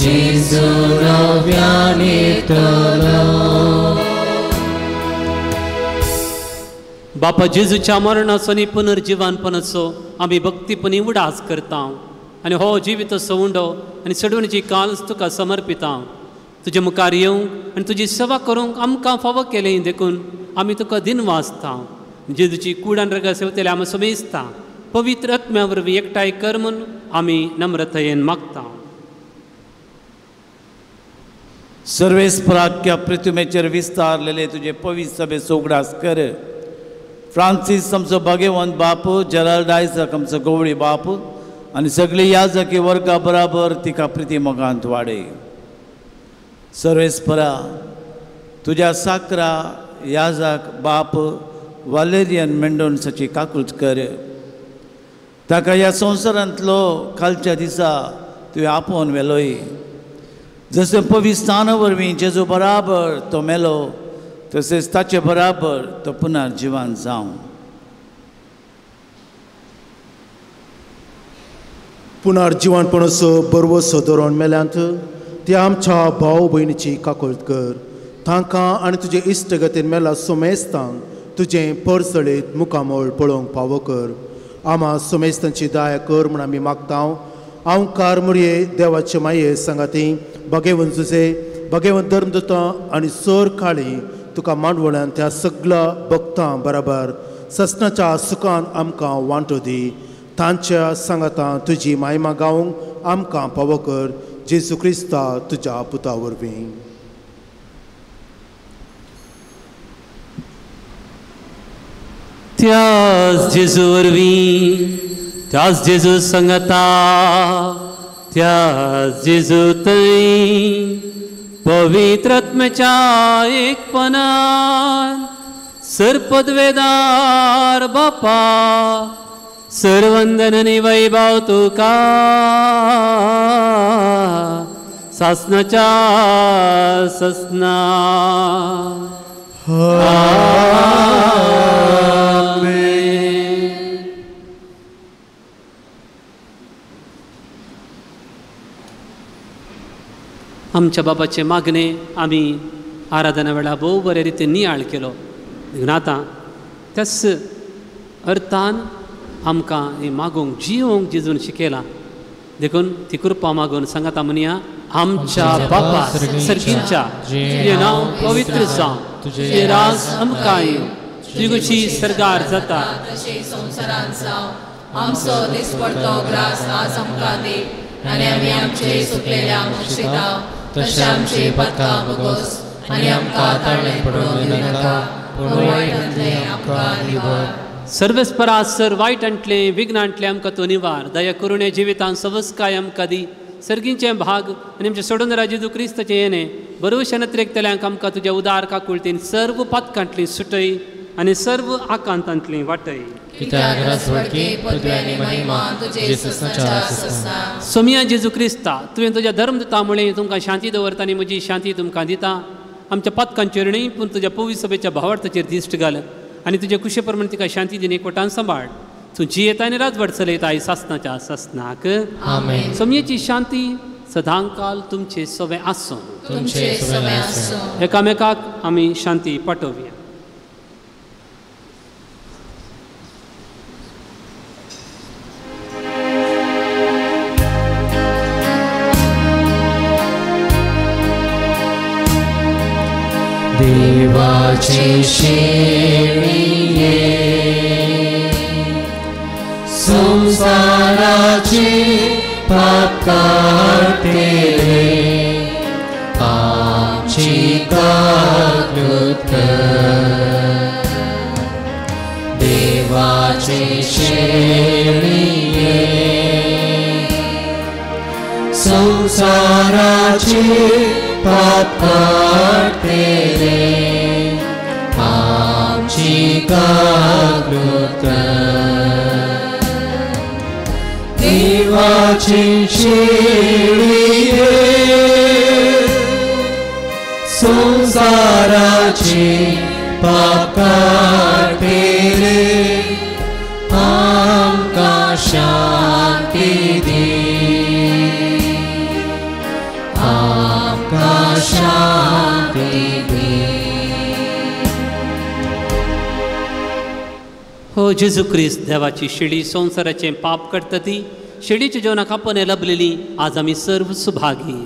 Gesù नव्यान येतलो. बापा जेजूच्या मरणाचो आनी पुनर्जिवानपणाचो आमी भक्तीपणी उडास करता आनी हो जिवीत सवंडो आनी सडवणीची काल्स तुका समर्पिता. तुजे मुखार येवंक आनी तुजी सेवा करूंक आमकां फावो केलें देखून आमी तुका दिनवासता. जेजूची कूड आनी रगत सेवतले आमी समेजता पवित्र आत्म्या वरवीं एकठांय कर म्हूण आमी नम्रतायेन मागता. सर्वेस्पराख्या पृथ्वीचेर विस्तारलेले तुजे पवित्र सभेचो उगडास कर. फ्रांसीस आमचो भाग्यवंत बाप, जेराल्ड आयजक आमचो गवळी बाप आनी सगळी याजकी वर्गा बराबर तिका प्रिती मोगांत वाडय. सर्वेस्परा तुज्या साकरा याजक बाप वालेरियन मेंडोन्साची काकूत कर. ताका ह्या संवसारांतलो कालच्या दिसा तुवें आपोवन व्हेलोय. जशें पवित्र वरवीं जेजू बराबर तो मेलो तशेंच ताचे बराबर तो पुनर्जिवन जावं. पुनर्जिवनपणाचो बरवसो धोरण मेल्यांत ते आमच्या भाव भयणीची काकूळट कर. तांकां आनी तुजे इश्टगतीन मेला सोमेस्तांक तुजें परसळीत मुखामळ पळोवंक फावो कर. आमा सोमेस्तांची दया कर म्हूण आमी मागता. हांव कार मुरये देवाचे माये सांगाती भगेवन जुजे भगेवन धर्मदूतां आनी सर काळी तुका मांडवळ्यान त्या सगळ्या भक्तां बराबर ससनाच्या सुखान आमकां वांटो दी. तांच्या सांगातां तुजी मायमा गावंक आमकां पावो कर. जेजू क्रिस्ता तुज्या पुता वरवीं. त्याच जेजू वरवीं, त्याच जेजू सांगाता, त्याच जेजू थंय पवित्र आत्म्याच्या एकपणान सरपदवेदार बापा सरवंदन आनी वैभव तुका सासनाच्या ससना. आमेन. आमच्या बाबाचे मागणे आमी आराधना वेळा भोव बरे रितीन नियाळ केलो. देखून आतां त्याच अर्थान आमकां हें मागूंक जिवोंक जेजून शिकयलां. देखून ती कृपा मागून सांगाता म्हणया, आमच्या बापा सर्गीच्या, तुजें नांव पवित्र जावं, तुजें राज आमकां येवं, तुजी खुशी सर्गार जाता तशी संवसारांत जावं. आमचो दिसपडतो ग्रास आज आमकां दी आनी आमी आमचे सुकलेल्या मुक्षिता तशें आमची पदकां भोगोस आनी आमकां ताळें पडून दिनाका, पूण वायटांतलें आमकां निवार. सर्वेस्परा सर वायटांतलें विघ्नांतलें आमकां तूं निवार. दया करुणे जिवितांत सवस्काय आमकां दी. सर्गींचें भाग आनी आमच्या सोडून जेजू क्रिस्ताचें येणें बरोवशें नत्रेकतल्यांक आमकां तुज्या उदार काकुळतीन सर्व पातकांतली सुटय आनी सर्व आकांतांतली वाटय. सोमिया जेजू क्रिस्ता, तुवें तुज्या धर्म दिता मुळे तुमकां शांती दवरता आनी म्हजी शांती तुमकां दिता. आमच्या पातकांचेर न्हय पूण तुज्या पवित्र सभेच्या भावार्थाचेर दिश्ट घाल आनी तुजे कुशे प्रमाण तिका शांती दिनी एकवटान सांबाळ. तूं जियेता आनी राजवट चलयता आई सासनाच्या सासनाक. आमेन. सोमयेची शांती सदांकाल तुमचे सवे आसूं. एकामेकाक आमी शांती पाठोवया. देवाची शेळये संसाराची पाप काडटले आमची काकूत कर. देवाची शेळये संसाराची पाप काडटले आमची काकूत कर. देवाची शेळये संसाराची पाप काडटले आमकां शांती दी, आमकां शांती दी. हो जेजू क्रिस्त देवाची शेळी संवसाराचें पाप करता ती शेळीच्या जेवणाक आपण लभलेली आज आमी सर्व सुभागी.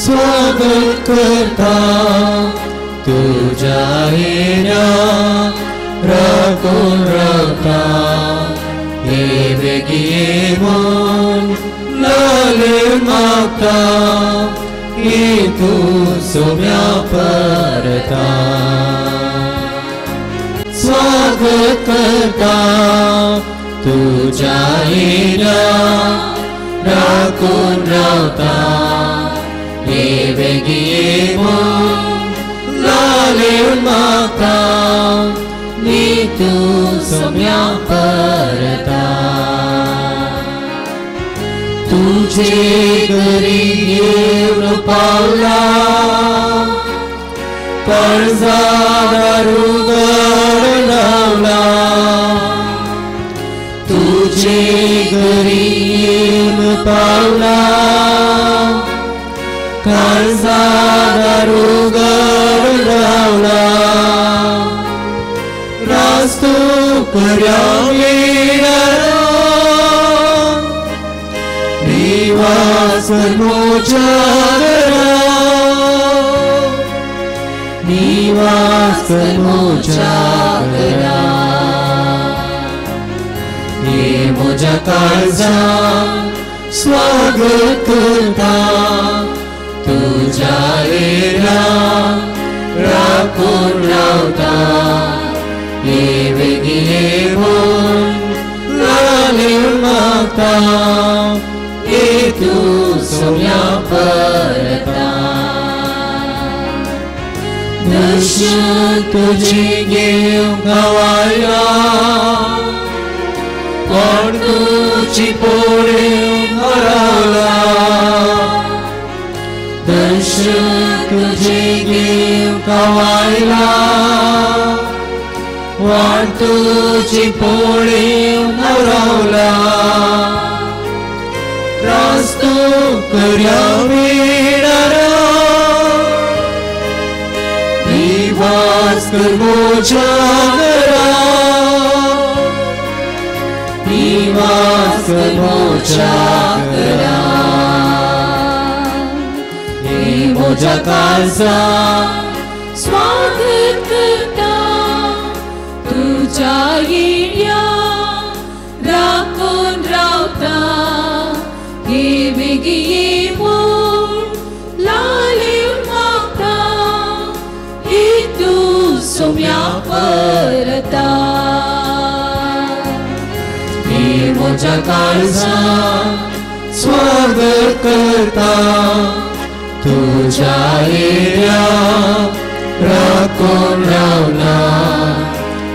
स्वागत करता तुझ्या येण्या राखून रावता, हे बेगी येवन लाले मागता, हे तूं सोम्या परता. स्वागत करता तुझ्या येण्या राखून रावता, हे बेगी येवन लाले मागता, नी तूं सोम्या परता. तुझे घरी येवन पावला पडझाडार उगड लावला, तुझे घरी येवन पावला काळजादार उगड लावला, रास्तू कर्या मेळलो निवास मोच्या घरा, निवास मोच्या घरा. हे म्हज्या काळजाक स्वागत करता तुझ्या येण्या राखून रावता ये बेगी ये म्हूण लालेवन मागता ये तूं सोम्या परता. दर्शन तुझी घेवंक आयला कोण तुजी पळोवंक हरवला. दर्शन तुझे घेवंक आयला वाट तुजी पळोवंक हरवला. रास्तो कर्या मेळारा निवास कर म्हज्या घरा निवास कर म्हज्या घरा. हे म्हज्या काळजा स्वागत करता तुझ्या येण्या राखून रावता हे बेगी ये म्हूण लालेवन मागता हे तूं सोम्या परता. हे म्हज्या काळजा स्वागत करता तुझ्या येण्या राखून रावला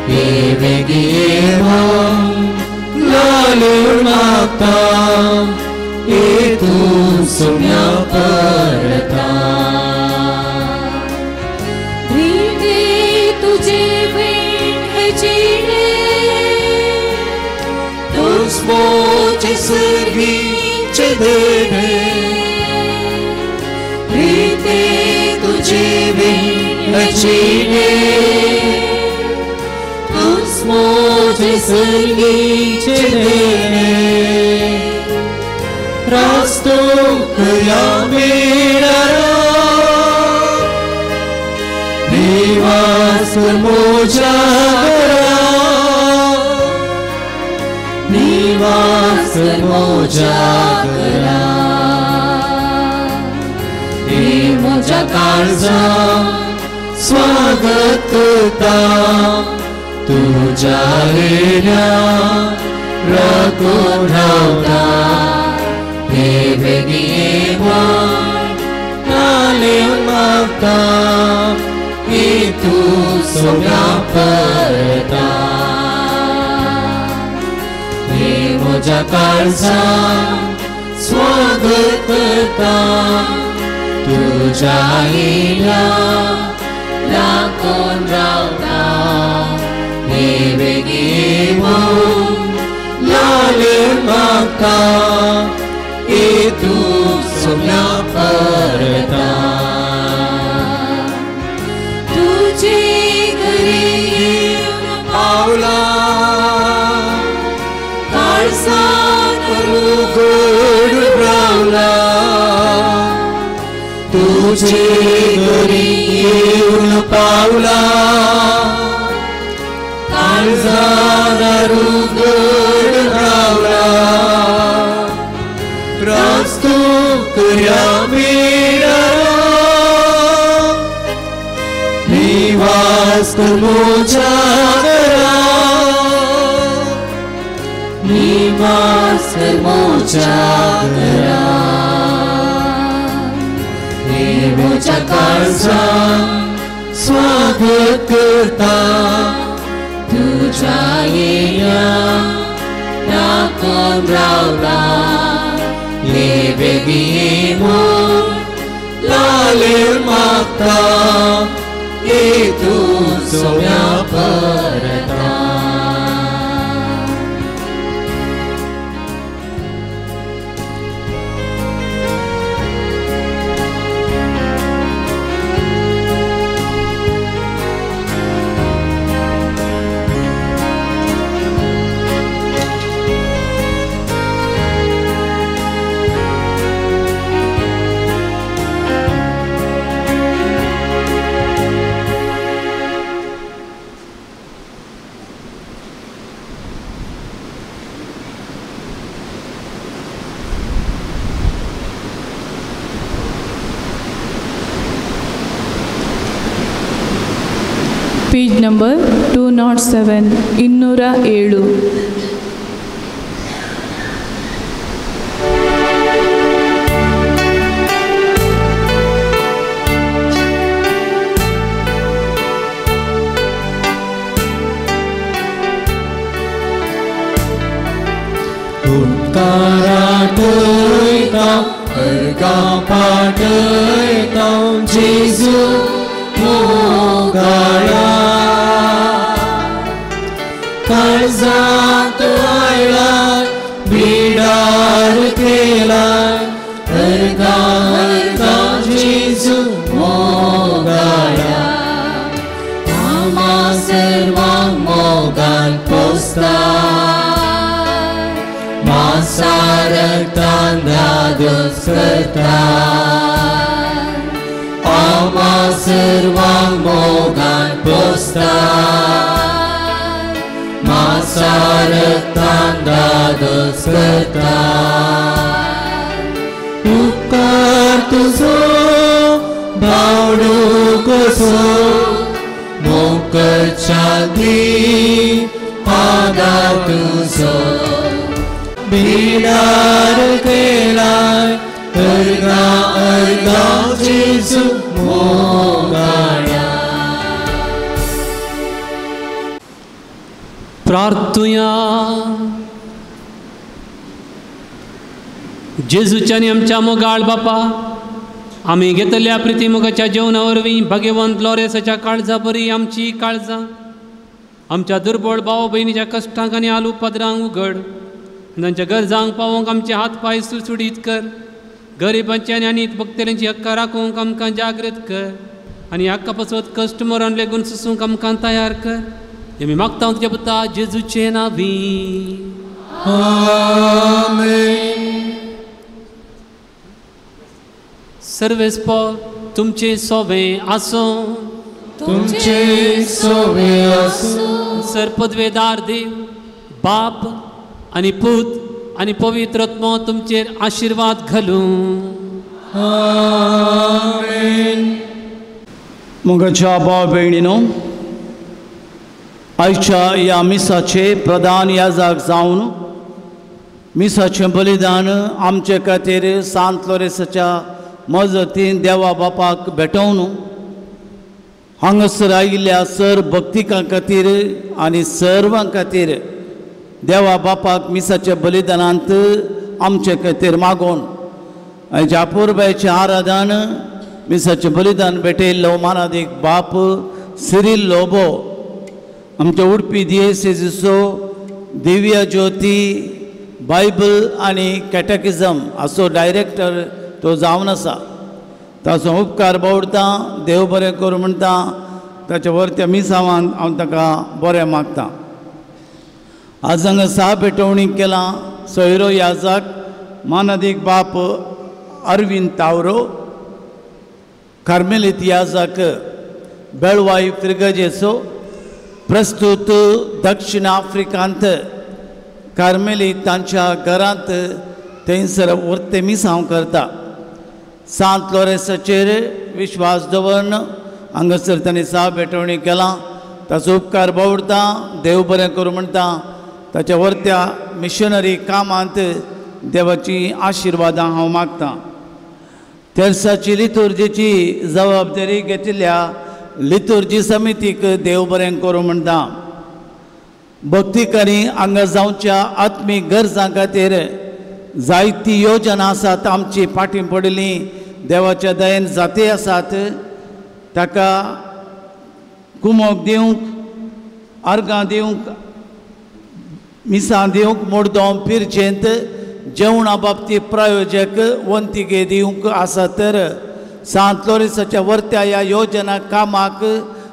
हे बेगी ये म्हूण लालेवन मागता हे तूं सोम्या परता. प्रीते तुझे वीण हे जिणे तूंच म्हजे सर्गीचे देणे. प्रीते तुझे वीण हे जिणे तूंच म्हजे सर्गीचे देणे. रास्तो कर्या मेळारा निवास कर म्हज्या घरा निवास कर म्हज्या घरा. हे म्हज्या काळजा स्वागत करता तुझ्या येण्या राखून रावता हे बेगी ये म्हूण लालेवन मागता हे तूं सोम्या परता. हे म्हज्या काळजा स्वागत करता तुझ्या येण्या राखून रावता हे बेगी ये म्हूण लालेवन मागता हे तूं सोम्या परता. तुझे घरी येवन पावला काळजाक उगड रावला तुझे घरी येवन पावला काळजाक उगड रावला. रास्तो कर्या मेळारा निवास कर म्हज्या घरा निवास कर म्हज्या घरा. हे म्हज्या काळजा स्वागत करता तुझ्या येण्या राखून रावता हे बेगी ये म्हूण लालेवन मागता हे तूं सोम्या परता. ನಂಬರ್ 207 207. उपकाराटयता अर्गां पाटयता जेजू मोगाळा काळजांत आयला बिडार केला अर्गां अर्गां जेजू मोगाळा आमा सर्वांक मोगान पोसता मासारक्तान दादोस करता आमा सर्वांक मोगान पोसता मासारक्तान दादोस करता उपकार तुजो बावडो कसो मोकच्या दी आदार तुजो बिडार केलाय अर्गां अर्गां जेजू मोगाळा. प्रार्थुया. जेजूच्या आनी आमच्या मोगाळ बापा, आमी घेतल्या प्रिती मोगाच्या जेवणा वरवीं भाग्यवंत लॉरेसाच्या काळजा बरी आमची काळजां आमच्या दुर्बळ भाव भयणीच्या कश्टांक आनी आलू पदरांक उगड, तांच्या गरजांक पावोवंक आमचे हात पांय सुडसुडीत कर, गरिबांची आनी अनीत भक्तेल्यांची हक्का राखूंक आमकां जागृत कर आनी हक्का पासत कश्ट मरण लेगून सोसूंक आमकां तयार कर. आमी मागता तुज्या पुता जेजूचे नांवी. आमेन. सर्वेस्पोर तुमचे सोवे आसूं, तुमचे सोवे आसूं. सर पदवेदार देव बाप आनी पूत आनी पवित्र आत्मो तुमचेर आशिर्वाद घालूं. आमेन. मोगाच्या भाव भयणीनो, आयच्या ह्या मिसाचे प्रधान याजक जावन मिसाचें बलिदान आमचे खातीर सांत लोरेसाच्या मजतीन देवा बापाक भेटोवन हांगासर आयिल्ल्या सर भक्तिकां खातीर आनी सर्वां खातीर देवा बापाक मिसाच्या बलिदानांत आमचे खातीर मागोवन आयच्या अपुरबायचें आराधन मिसाचें बलिदान भेटयल्लो मानादीक बाप सिरील लोबो, आमच्या उडपी दियेसेजीचो दिव्या ज्योती बायबल आनी कॅटेकिझम हाचो डायरेक्टर तो जावन आसा. ताचो उपकार बावडता, देव बरें करूं म्हणटा. ताच्या वरत्या मिसावान हांव ताका बरें मागता. आज हांगा सा भेटवणी केला सोयरो याजक मानादीक बाप अरविंद तावरो, कार्मेलीत याजक बेळवाय फिर्गजेचो, प्रस्तूत दक्षिण आफ्रिकांत कार्मेली तांच्या घरांत थंयसर वर्ते मिसांव करता. सांत लोरेसाचेर विश्वास दवरून हांगासर तांणी सा भेटवणी केला. ताचो उपकार बावडता, देव बरें करूं म्हणटा. ताच्या वर्त्या मिशनरी कामांत देवाची आशिर्वादां हांव मागतां. तेर्साची लितुर्जीची जबाबदारी घेतिल्ल्या लितुर्जी समितीक देव बरें करूं म्हणटा. भक्तिकारी हांगा जावच्या आत्मीक गरजां खातीर जायती योजना आसात आमची फाटीं पडिल्ली देवाच्या दयेन जाती आसात. ताका कुमोक दिवंक, अर्गां दिवंक, मिसां दिवंक, मुडदोम पिरचेंत जेवणा बाबतींत प्रायोजक वंतिगे दिवंक आसा. तर सांत लोरेसाच्या वर्त्या ह्या योजना कामाक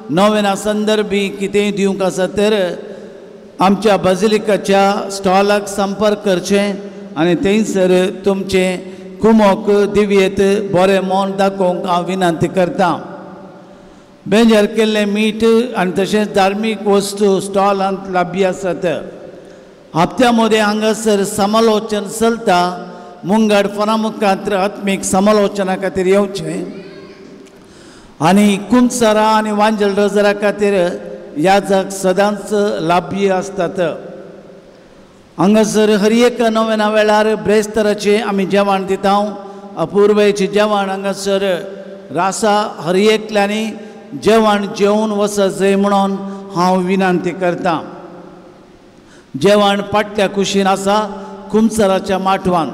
नव्याना संदर्भी कितेंय दिवंक आसा तर आमच्या बाजिलिकाच्या स्टॉलाक संपर्क करचें आनी थंयसर तुमचें कुमोक दिवयेत बरें मन दाखोवंक हांव विनंती करता. बेंजर केल्लें मीठ आनी तशेंच धार्मीक वस्तू स्टॉलांत लाभी आसात. हप्त्या मदें हांगासर समालोचन चलता. मुंगड फोना मुखार आत्मीक समालोचना खातीर येवचें आनी कुमसरा आनी वांजल रोजरा खातीर याजक सदांच लाभ्य आसतात. हांगासर हर एक नोवेना वेळार ब्रेस्ताराचें आमी जेवण दिता. अपुर्बायेचें जेवण हांगासर रासा हर एकल्यांनी जेवण जेवन वचत जाय म्हणून हांव विनंती करतां. जेवण पाटल्या कुशीन आसा कुमसराच्या माटवान.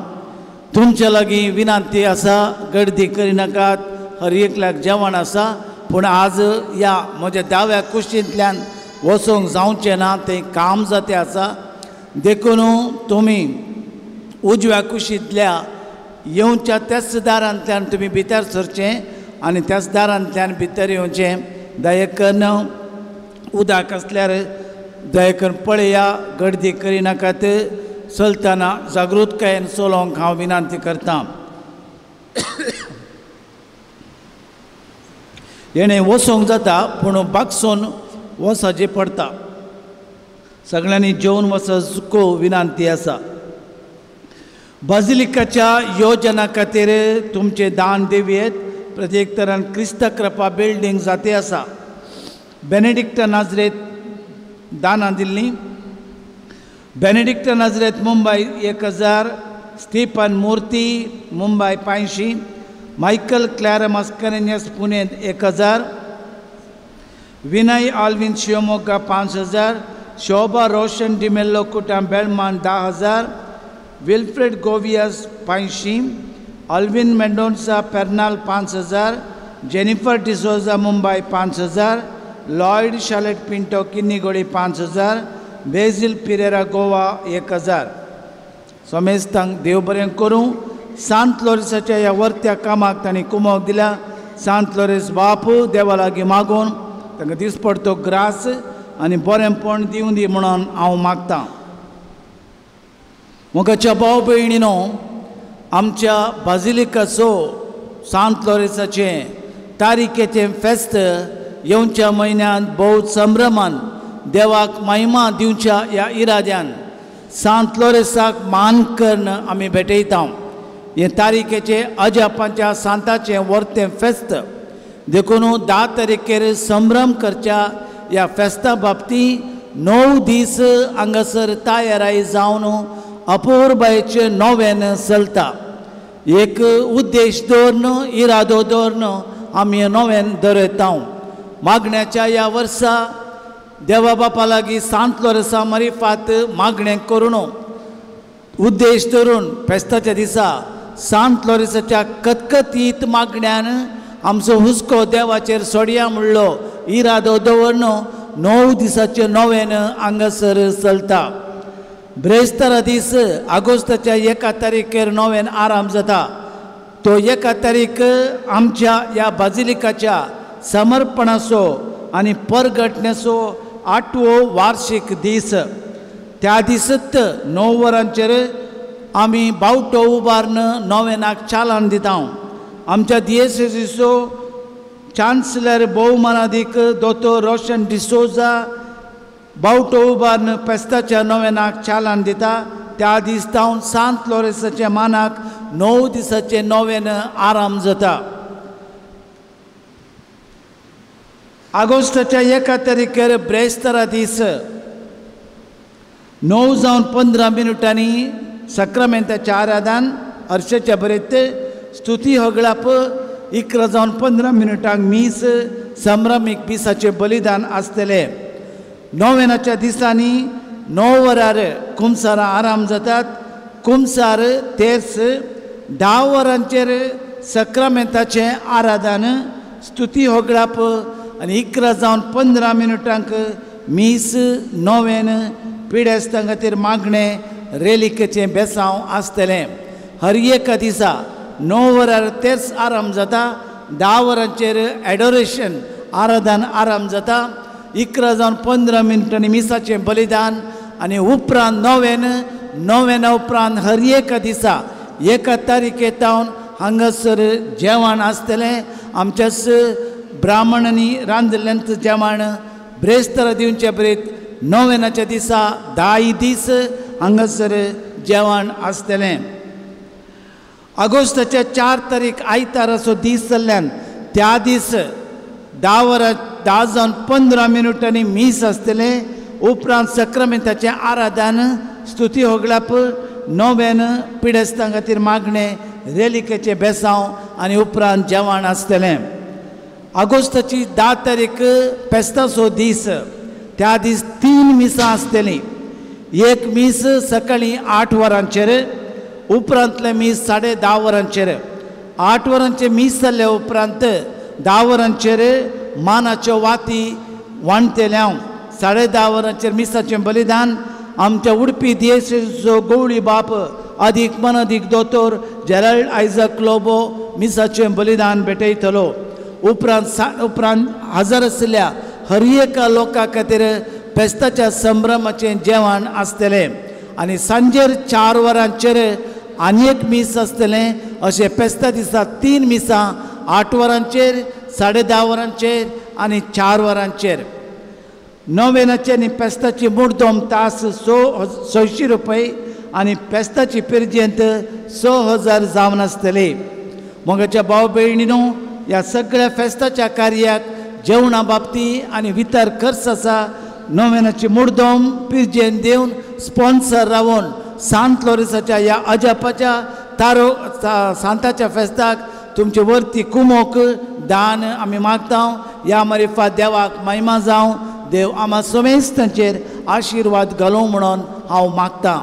तुमच्या लागीं विनंती आसा गर्दी करिनाकात. हर एकल्याक जेवण आसा पूण आज ह्या म्हज्या दाव्या कुशींतल्यान वचूंक जावचें ना, तें काम जातें आसा. देखून तुमी उजव्या कुशींतल्या येवच्या त्याच दारांतल्यान तुमी भितर सरचें आनी त्याच दारांतल्यान भितर येवचें. दया करून उदक आसल्यार दया करून पळया, गर्दी करिनाकात. चलतना जागृतकायेन चलोवंक हांव विनंती करतां. हेणें वचोंक जाता पूण बागसून वचचें पडटा. सगळ्यांनी जेवन वचचो विनंती आसा. बाजिलिकाच्या योजना खातीर तुमचें दान दिवयेत. प्रत्येक तरान क्रिस्ता कृपा बिल्डींग जाती आसा. बेनेडिक्टा नाजरेत दानां दिल्लीं. बेनेडिक्टा नाजरेत मुंबय 1000, स्टीफन मूर्ती मुंबय 500, मायकल क्लॅरा मस्करेन्यस पुणे 1000, विनय आल्विन शिवमोग्गा 5000, शोभा रोशन डिमेल्लो कुटाम बेलमान 10000, विल्फ्रेड गोवियस 500, अल्विन मेंडोन्सा पेर्नाल 5000, जेनिफर डिसोजा मुंबय 5000, लॉयड शालेट पिंटो किन्नीगोडी 5000, बेझील पिरेरा गोवा 1000. समेस्तांक देव बरें करूं. सांत लोरेसाच्या ह्या वर्त्या कामाक तांणी कुमोक दिल्या. सांत लोरेस बापू देवा लागीं मागून तांकां दिसपडतो ग्रास आनी बरेंपण दिवं दी म्हणून हांव मागतां. मोगाच्या भाव भयणीनो, आमच्या बाजिलिकाचो सांत लोरेसाचें तारीखेचें फेस्त येवच्या म्हयन्यांत भोव संभ्रमान देवाक महिमा दिवच्या ह्या इराद्यान सांत लोरेसाक मान करून आमी भेटयता. हे तारीखेचें अजापांच्या सांताचें वर्तें फेस्त देखून 10 तारखेर संभ्रम करच्या ह्या फेस्ता बाबती 9 दीस हांगासर तयाराय जावन अपुर्बायेचें नोवेन चलता. एक उद्देश दवरून इरादो दवरून आमी हें नोवेन दवरता. मागण्याच्या ह्या वर्सा देवा बापा लागीं सांत लोरेसा मरिफात मागणें करून उद्देश धरून फेस्ताच्या दिसा सांत लोरेसाच्या कतकतीत मागण्यान आमचो हुस्को देवाचेर सोडया म्हणलो इरादो दवरून 9 दिसाचें नोवेन हांगासर चलता. ब्रेस्तारा दीस आगोस्ताच्या 1 तारखेर नोवेन आराम जाता. तो 1 तारीख आमच्या ह्या बाजिलिकाच्या समर्पणाचो आनी परगटण्याचो 8वो वार्षिक दीस. त्या दिसत 9 वरांचेर आमी बावटो उबारून नोवेनाक चालन दिता. आमच्या दियेसेसीचो चान्सलर भोवमानादीक दोतोर रोशन डिसोजा बावटो उबारून फेस्ताच्या नोवेनाक चालन दिता. त्या दीस जावन सांत लोरेसाच्या मानाक 9 दिसाचें नोवेन आराम जाता. आगोस्ताच्या 1 तारखेर ब्रेस्तारा दीस 9 जावन 15 मिनटांनी सक्रामेंताच्या आराधन हर्षाच्या बरेत स्तुती होगळाप 11 जावन 15 मिनटांक मीस संभ्रमीक मिसाचें बलिदान आसतलें. नोवेनाच्या दिसांनी 9 वरार कुमसारां आराम जातात. कुमसार तेर्स 10 वरांचेर सक्रामेंताचें आराधन स्तुती होगळाप आनी 11 जावन 15 मिनटांक मीस नोवेन पिडेस्तां खातीर मागणें रेलिकेचें बेसांव आसतलें. हर एका दिसा 9 वरार तेर्स आराम जाता. 10 वरांचेर एडोरेशन आराधन आराम जाता. 11 जावन 15 मिनटांनी मिसाचें बलिदान आनी उपरांत नोवेन. नोवेना उपरांत हर एका दिसा 1 तारखे तावन हांगासर जेवण आसतलें. आमच्याच ब्राह्मणांनी रांदिल्ल्यांत जेवण ब्रेस्तारा दिवचे बरेत नोवेनाच्या दिसा 10 दीस हांगासर जेवण आसतलें. आगोस्ताच्या 4 तारीख आयताराचो दीस जाल्ल्यान त्या दीस 10 वरां 10 जावन 15 मिनटांनी मीस आसतलें. उपरांत सक्रामेंताचें आराधन, स्तुती होगळप, नोवेन, पिडेस्तां खातीर मागणें, रेलिकेचें बेसांव आनी उपरांत जेवण आसतलें. ऑगस्टाची 10 तारीख फेस्ताचो दीस. त्या दीस 3 मिसां आसतलीं. एक मीस सकाळीं 8 वरांचेर, उपरांतलें मीस 10:30 वरांचेर. 8 वरांचेर मीस जाल्ल्या उपरांत 10 वरांचेर मानाच्यो वाती वांटतले हांव. 10:30 वरांचेर मिसाचें बलिदान. आमच्या उडपी देशाचो गवळी बाप अदीक मनदीक दोतोर जेराल्ड आयजक लोबो मिसाचें बलिदान भेटयतलो. उपरांत हजर आशिल्ल्या हर एका लोकां खातीर फेस्ताच्या संभ्रमाचें जेवण आसतलें आनी सांजेर 4 वरांचेर आनी एक मीस आसतलें. अशें फेस्ता दिसा 3 मिसां, 8 वरांचेर, 10:30 वरांचेर आनी 4 वरांचेर. नोवेनाचे आनी फेस्ताची मुर्दम तास 600 रुपये आनी फेस्ताची पिरजेंत 6000 जावन आसतली. मोगाच्या भाव भयणीनो, ह्या सगळ्या फेस्ताच्या कार्याक जेवणा बाबती आनी वितर खर्च आसा. नोवेनाची मुर्दम पिरजेन दिवन स्पॉन्सर रावन सांत लोरेसाच्या ह्या अजापाच्या तारो सांताच्या फेस्ताक तुमचे वरती कुमोक दान आमी मागता. ह्या मारिफात देवाक महिमा जावं. देव आमा समेस्तांचेर आशिर्वाद घालूं म्हणून हांव मागतां.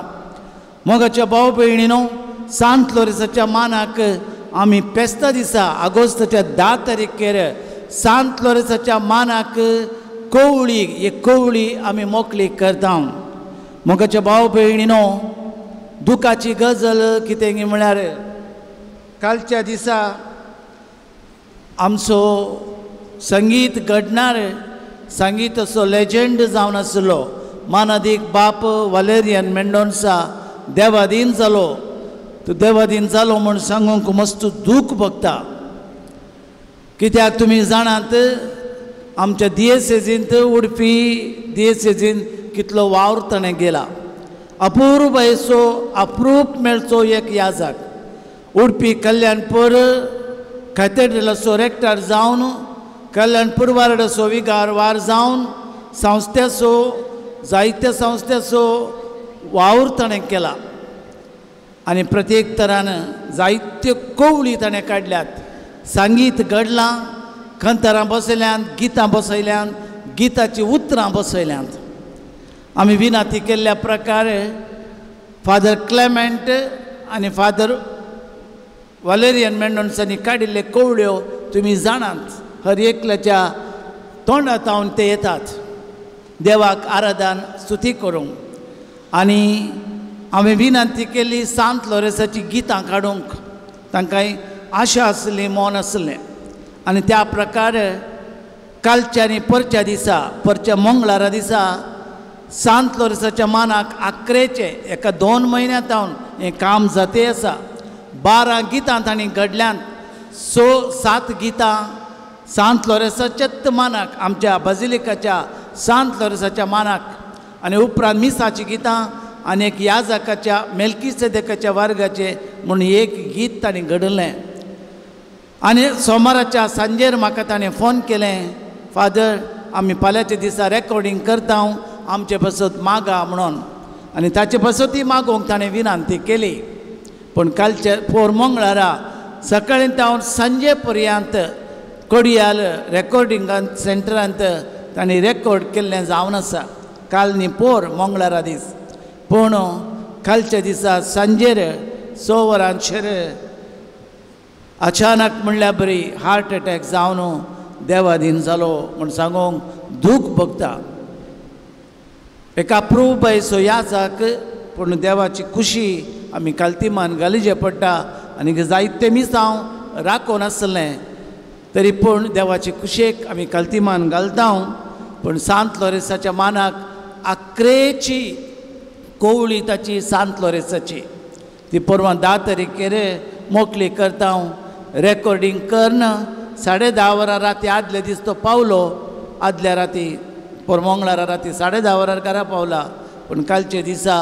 मोगाच्या भाव भयणीनो, सांत लोरेसाच्या मानाक आमी फेस्ता दिसा ऑगस्टाच्या 10 तारखेर सांत लोरेसाच्या मानाक कोवळी, एक कोवळी आमी मोकळी करता. मोगाच्या भाव भयणीनो, दुखाची गजल कितें म्हळ्यार कालच्या दिसा आमचो संगीत घडणार संगीताचो लेजंड जावन आसलो मानादीक बाप वालेरियन मेंडोन्सा देवादीन जालो. तो देवादीन जालो म्हूण सांगूंक मस्त दूख भोगता. कित्याक तुमी जाणात आमच्या दियेसेजींत उडपी दियेसेजींत कितलो वावर ताणें गेला. अपुरबायेचो अप्रूप मेळचो एक याजाक उडपी कल्याणपूर कॅथेड्रलाचो रेक्टर जावन, कल्याणपूर वार्डाचो विगार वार जावन संस्थेचो जायत्या संस्थेचो वावर ताणें केला आनी प्रत्येक तरान जायत्यो कोवळी ताणें काडल्यात. संगीत घडलां, खंतरां बसयल्यांत, गितां बसयल्यांत, गिताचीं उतरां बसयल्यांत. आमी विनाती केल्ल्या प्रकारे फादर क्लेमेंट आनी फादर वालेरियन मेंडोन्सांनी काडिल्ले कोवळ्यो तुमी जाणात, हर एकल्याच्या तोंडांत ते येतात देवाक आराधन स्तुती करूंक. आनी हांवें विनंती केली सांत लोरेसाची गितां काडूंक, तांकां आशा आसली, मन आसलें. आनी त्या प्रकारे कालच्या आनी परच्या दिसा, परच्या मंगळारा दिसा सांत लोरेसाच्या मानाक आकरेचे एका 2 म्हयन्या जावन हें काम जाते आसा. 12 गितां तांणी घडल्यांत, 6-7 गितां सांत लोरेसाच्याच मानाक, आमच्या बाजिलिकाच्या सांत लोरेसाच्या मानाक, आनी उपरांत मिसाचीं गितां आनी एक याजकाच्या मेल्कीसेदेकाच्या वर्गाचें म्हूण एक गीत तांणी घडलें. आनी सोमाराच्या सांजेर म्हाका ताणें फोन केलें, फादर आमी फाल्यांच्या दिसा रेकॉर्डींग करता, आमचे पासत मागा म्हणून. आनी ताचे पासतूय मागोवंक ताणें विनंती केली. पूण कालचे पोर मंगळारा सकाळीं तावन सांजे पर्यंत कोडियाल रेकॉर्डिंगांत सेंटरांत तांणी रेकॉर्ड केल्लें जावन आसा. काल न्ही पोर मंगळारा दीस, पूण कालच्या दिसा सांजेर 6 वरांचेर अचानक म्हणल्यार बरी हार्ट एटॅक जावन देवाधीन जालो म्हूण सांगूंक दूख भोगता. एका प्रूबायचो याजाक, पूण देवाची खुशी आमी कालतीमान घालीचें पडटा. आनी जायते मिसांव राखून आसलें तरी पूण देवाचे खुशेक आमी कालतीमान घालता. पूण सांत लोरेसाच्या मानाक आकरेची कोवळी ताची सांत लोरेसाची ती परवां 10 तारखेर मोकळी करता. रेकॉर्डींग करन 10:30 वरां राती आदले दीस तो पावलो, आदल्या राती पोर मंगळारा राती 10:30 वरार घरा पावला. पूण कालचे दिसा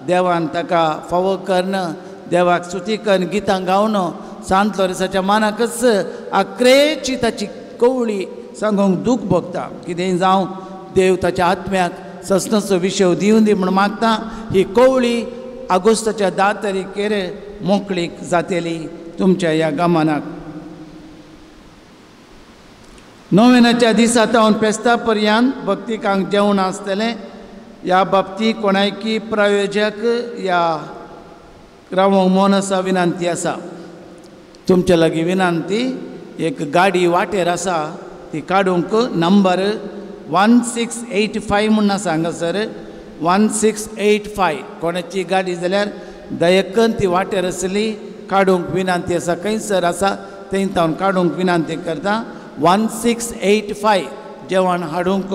देवान ताका फावो करन, देवाक स्तुती करन, गितां गावन सांत लोरेसाच्या मानाकच आकरेची ताची कोवळी सांगूंक दूख भोगता. कितेंय जावं देव ताच्या आत्म्याक ससनाचो विशय दिवन दी म्हूण मागता. ही कोवळी ऑगस्टाच्या 10 तारखेर मोकळीक जातली तुमच्या ह्या गमनाक. नोवेनाच्या दिसा तावन फेस्ता पर्यंत भक्तिकांक जेवण आसतलें. ह्या बाबतींत कोणायकी प्रायोजक ह्या रावोंक मन आसा विनंती आसा. तुमच्या लागीं विनंती, एक गाडी वाटेर आसा ती काडूंक नंबर 1685 म्हूण आसा हांगासर 1685. कोणाची गाडी जाल्यार दयकन ती वाटेर आसली काडूंक विनंती आसा. खंयसर आसा थंय तावन काडूंक विनंती करता. 1685 जेवण हाडूंक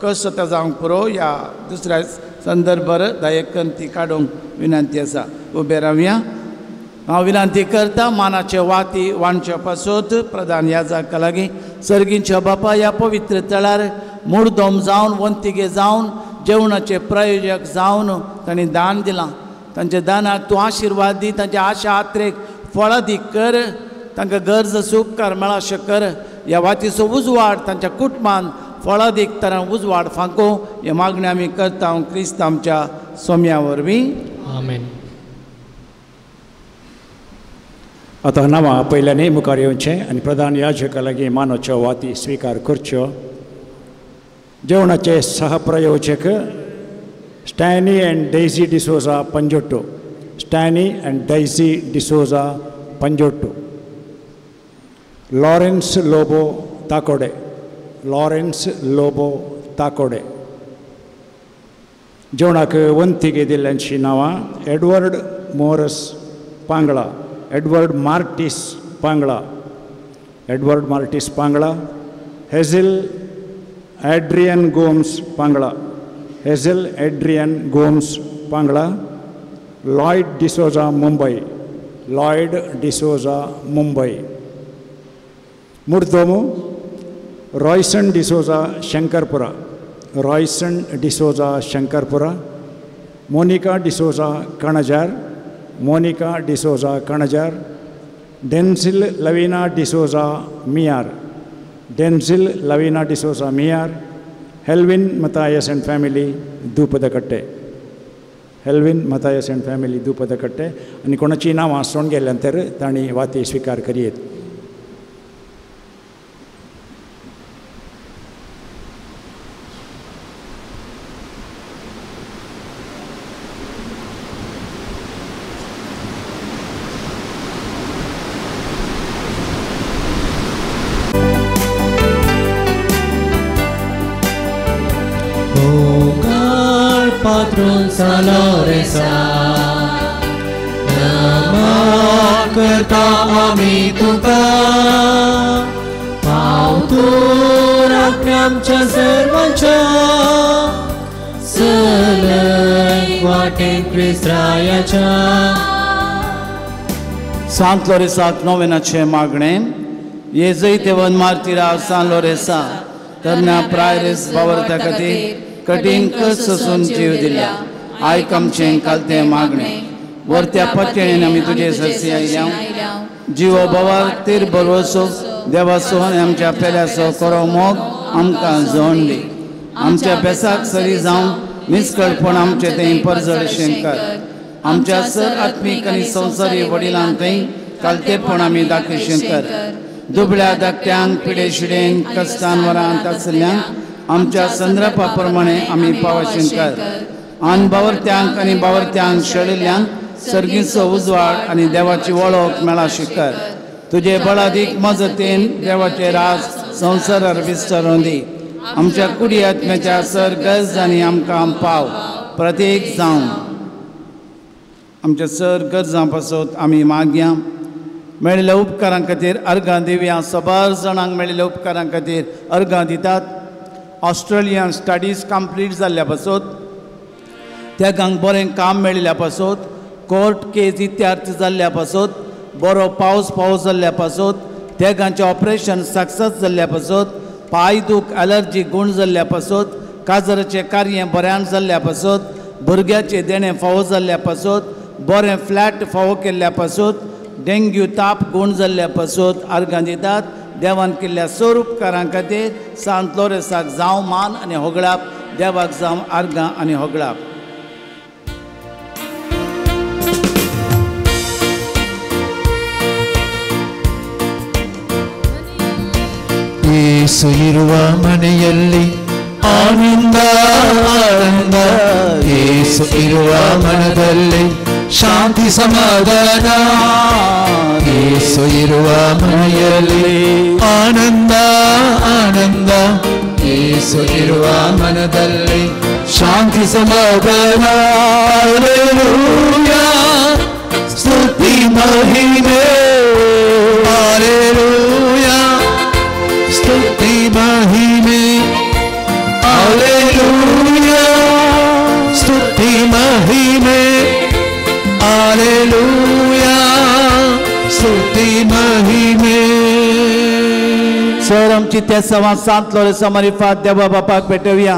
कश्ट जाता जावंक पुरो ह्या दुसऱ्या संदर्भार दयकन ती काडूंक विनंती आसा. उबे रावया. हांव विनंती करता मानाचे वाती वांटच्या पासत प्रधान याजका लागीं. सर्गींच्या बापा ह्या पवित्र तळार मुर्दम जावन वंतिगे जावन जेवणाचे प्रायोजक जावन तांणी दान दिलां. तांच्या दानाक तूं आशिर्वाद दी, तांच्या आशा आत्रेक फळादीक कर, तांकां गरज आसा उपकार मेळाशें कर. ह्या वातीचो उजवाड तांच्या कुटुंबान फळादीक तरान उजवाड फांको हे मागणें आमी करता क्रिस्त आमच्या सोम्या वरवीं. आमेन. आतां नांवां पयल्यानूय मुखार येवचें आनी प्रधान याजका लागीं मानाच्यो वाती स्विकार करच्यो. जेवणाचे सहप्रयोजक Stany and Daisy D'Souza Panjotto, Stany and Daisy D'Souza Panjotto, Lawrence Lobo Takode, Lawrence Lobo Takode. जेवणाक वंतीगे दिल्ल्यांची नांवां Edward Morris Pangla, Edward Martis Pangla, Edward Martis Pangla, Hazel Adrian Gomes Pangla, Hazel Adrian Gomes Pangla, Lloyd D'Souza Mumbai, Lloyd D'Souza Mumbai. मुर्दोमो Royson D'Souza Shankarpura, Royson D'Souza Shankarpura, Monica D'Souza Kanajar, Monica D'Souza Kanajar, Denzil Lavina D'Souza Miyar, Denzil Lavina D'Souza Miyar, Helvin Mathias and family Dupadakatte, Helvin Mathias and family Dupadakatte. आनी कोणाची नांवां सोण गेल्यान तर तांणी वाती स्विकार करयेत. सांत लोरेसाक नोवेनाचें मागणें. ये जैतेवन मार्तिरा सान लोरेसा तरण्या प्रायरेस बावरत्या खातीर कठीण कश्ट सोसून जीव दिल्या. आयक आमचें कालतें मागणें. वरत्या पत्तेन आमी तुजे सरसी आयल्या. जिवो बाबार तीर बरोसो देवाचो आनी आमच्या पेल्याचो करो मोग आमकां जण दी. आमच्या बेसाक सरी जावन निस्कळपण आमचें तें परजळशें कर. आमच्या सर आत्मीक आनी संवसारी वडिलांक थंय कालतेपण आमी दाखयशें कर. दुबळ्या धाकट्यांक पिडे शिडेंक कश्टान वरांत आसल्ल्यांक आमच्या संद्रपा प्रमाणे आमी पावशें कर. आन बावरत्यांक आनी बावरत्यांक शेळिल्ल्यांक सर्गीचो उजवाड आनी देवाची वळख मेळाशें कर. तुजे बळादीक मजतीन देवाचे राज संवसारार विस्तारून दी. आमच्या कुडी आत्म्याच्या सर गरज आनी आमकां पाव प्रत्येक जावन आमच्या सर गरजां पासत आमी मागया. मेळिल्ल्या उपकारां खातीर अर्गां दिवया. सबार जाणांक मेळिल्ल्या उपकारां खातीर अर्गां दितात. ऑस्ट्रेलियन स्टडीज कंप्लीट जाल्ल्या पासत, तेगांक बरें काम मेळिल्ल्या पासत, कोर्ट केस इत्यार्थ जाल्ल्या पासत, बरो पावस पावस जाल्ल्या पासत, तेगांचें ऑपरेशन सक्सेस जाल्ल्या पासत, पांय दूख एलर्जी गूण जाल्ल्या पासत, काजराचें कार्य बऱ्यान जाल्ल्या पासत, भुरग्याचें देणें फावो जाल्ल्या पासत, बरें फ्लॅट फावो केल्ल्या पासत, डेंग्यू ताप गूण जाल्ल्या पासत अर्गां दितात. देवान केल्ल्या स्वरूपकारां खातीर सांत लोरेसाक जावं मान आनी होगळाप, देवाक जावं आर्गां आनी होगळाप. ಯೇಸು ಇರುವ ಮನೆಯಲ್ಲಿ ಆನಂದ ಆನಂದ, ಯೇಸು ಇರುವ ಮನದಲ್ಲಿ ಶಾಂತಿ ಸಮಾಧಾನ. ಯೇಸು ಇರುವ ಮನೆಯಲ್ಲಿ ಆನಂದ ಆನಂದ, ಯೇಸು ಇರುವ ಮನದಲ್ಲಿ ಶಾಂತಿ ಸಮಾಧಾನ. ಹಲ್ಲೆಲೂಯಾ, ಸ್ತುತಿ ಮಹಿಮೆ, ಹಲ್ಲೆಲೂಯಾ, ಸ್ತುತಿ ಮಹಿಮೆ, ಹಲ್ಲೆಲೂಯಾ, ಸ್ತುತಿ ಮಹಿಮೆ, ಹಲ್ಲೆಲೂಯಾ, ಸ್ತುತಿ ಮಹಿಮೆ. सर आमची त्या सवां सांत लोरेसा मारिफात देवा बापाक भेटोवया.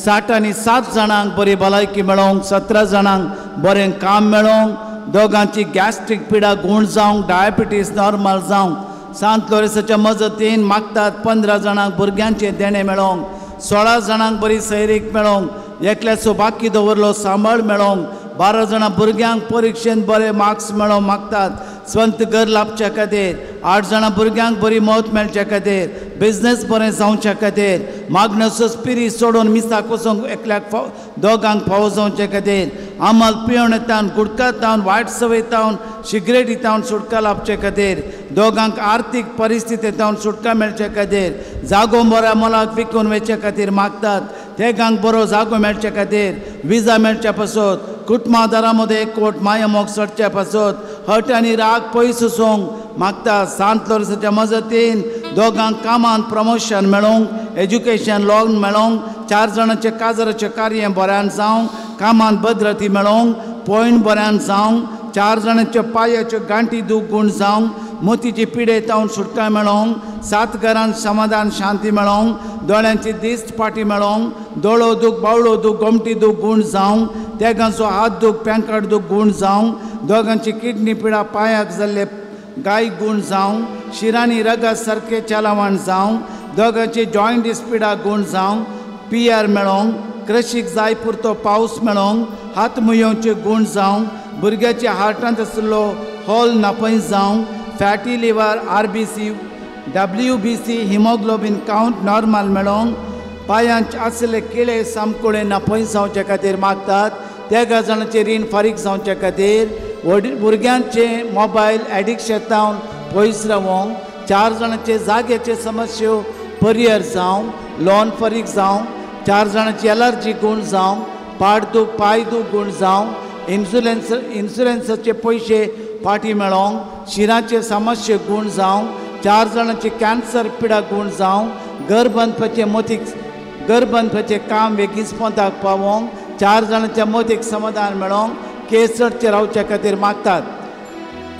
60 आनी 7 जाणांक बरी भलायकी मेळोवंक, 17 जाणांक बरें काम मेळोवंक, दोगांची गॅस्ट्रीक पिडा गूण जावंक, डायबिटीज नॉर्मल जावंक, सांत लोरेसाच्या मजतीन मागतात 15 जाणांक भुरग्यांचें देणें मेळोवंक, 16 जाणांक बरी सैरीक मेळोवंक, एकल्याचो बाकी दवरलो सांबाळ मेळोवंक, 12 जाणां भुरग्यांक परिक्षेंत बरे मार्क्स मेळोवंक मागतात. स्वंत घर लाभच्या खातीर, 8 जाणां भुरग्यांक बरी मौत मेळच्या खातीर, बिजनेस बरें जावच्या खातीर, मागण्याचो स्पिरीत सोडून मिसाक वचूंक एकल्याक फाव दोगांक फावो जावचे खातीर, आमल पिवण तावन, गुटखा तावन, वायट सवय तावन, सिगरेटी तावन सुटका लाभचे खातीर, दोगांक आर्थीक परिस्थिती तावन सुटका मेळचे खातीर, जागो बऱ्या मोलाक विकून वचचे खातीर मागतात. तेगांक बरो जागो मेळचे खातीर, विजा मेळच्या पासत, कुटुंबादारां मदें एकवट माया मोग चडच्या पासत, हट आनी राग पयस वचूंक मागता. सांत लोरेसाच्या मजतीन दोगांक कामांत प्रमोशन मेळोवंक, एज्युकेशन लोन मेळोवंक, 4 जाणांचें काजराचें कार्य बऱ्यान जावंक, कामांत भद्रती मेळोवंक, पॉयंट बऱ्यान जावंक, 4 जाणांच्या पांयाच्यो गांठी दूख गूण जावंक, मोतीची पिडे तावन सुटका मेळोवंक, 7 घरांत समाधान शांती मेळोवंक, दोळ्यांची दिश्ट फाटी मेळोवंक, दोळो दूख, बावळो दूख, गोमटी दूख गूण जावंक, तेगांचो हात दूख, पेंकाट दूख गूण जावंक, दोगांची किडनी पिडा पांयाक जाल्ले गाय गूण जावंक, शिरांनी रगत सारकें चलावण जावंक, दोगांची जॉयंटीस पिडा गूण जावंक, पियर मेळोवंक, कृशीक जाय पुरतो पावस मेळोवंक, हात मुयोवचे गूण जावंक, भुरग्याच्या हार्टांत आशिल्लो होल नापय जावंक, fatty liver, RBC, WBC, haemoglobin count normal मेळोवंक, पांयांचे आशिल्ले किळे सामकुळे नापय जावचे खातीर मागतात. तेगा जाणांचें रीण फारीक जावचे खातीर, भुरग्यांचे मोबायल एडिक्शन तावन पयस रावोंक, 4 जाणांचे जाग्याचे समस्यो परियर जावंक, लोन फारीक जावंक, 4 जाणांची एलर्जी गूण जावंक, पाड दूख, पांय दूख गूण जावंक, इन्शुरन्साचे पयशे फाटी मेळोवंक, शिरांचे समस्ये गूण जावंक, 4 जाणांची कॅन्सर पिडा गूण जावंक, घर बांदपाचें मोतीक घर बांदपाचें काम वेगींच पोंताक पावोवंक, 4 जाणांच्या मोतीक समाधान मेळोवंक, केस चडचे रावच्या खातीर मागतात.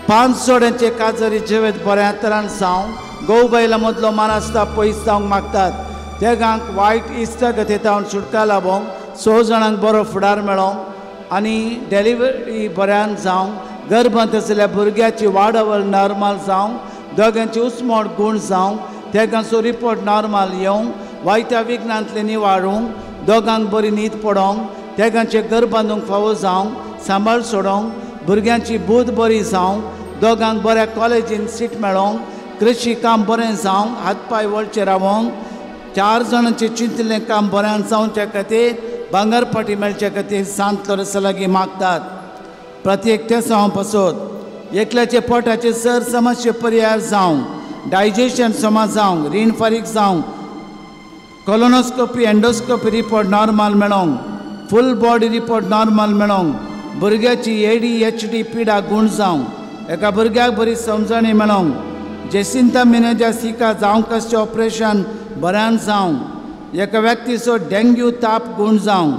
5 जोड्यांचे काजरी जिवेत बऱ्या तरान जावंक, गोव बैलां मदलो मानास्ता पयस जावंक मागतात. तेगांक वायट इश्टागती तावन सुटका लाबोवंक, 6 जाणांक बरो फुडार मेळोवंक आनी डिलिव्हरी बऱ्यान जावंक, गर्भांत आशिल्ल्या भुरग्याची वाडावळ नॉर्मल जावंक, दोगांची उस्मोड गूण जावंक, तेगांचो रिपोर्ट नॉर्मल येवंक, वायटा विघ्नांतले निवारूंक, दोगांक बरी न्हीद पडोवंक, तेगांचें घर बांदूंक फावो जावंक, सांबाळ सोडोवंक, भुरग्यांची बूद बरी जावंक, दोगांक बऱ्या कॉलेजीन सीट मेळोवंक, कृशी काम बरें जावंक, हात पांय वळचे रावोंक, 4 जाणांचें चिंतिल्लें काम बऱ्यान जावच्या खातीर, भांगरपाटी मेळच्या खातीर सांत लोरेसा लागीं मागतात. प्रत्येक तेसांव पासत एकल्याचे पोटाचे सर समस्ये परिहार जावंक, डायजेशन समा जावंक, रीण फारीक जावंक, कॉलोनोस्कोपी एंडोस्कोपी रिपोर्ट नॉर्मल मेळोवंक, फूल बॉडी रिपोर्ट नॉर्मल मेळोवंक, भुरग्याची ADHD पिडा गूण जावंक, एका भुरग्याक बरी समजणी मेळोवंक, जेसिंता मिनेजा सिका जावंक आसचें ऑपरेशन बऱ्यान जावंक, एका व्यक्तीचो डेंग्यू ताप गूण जावंक,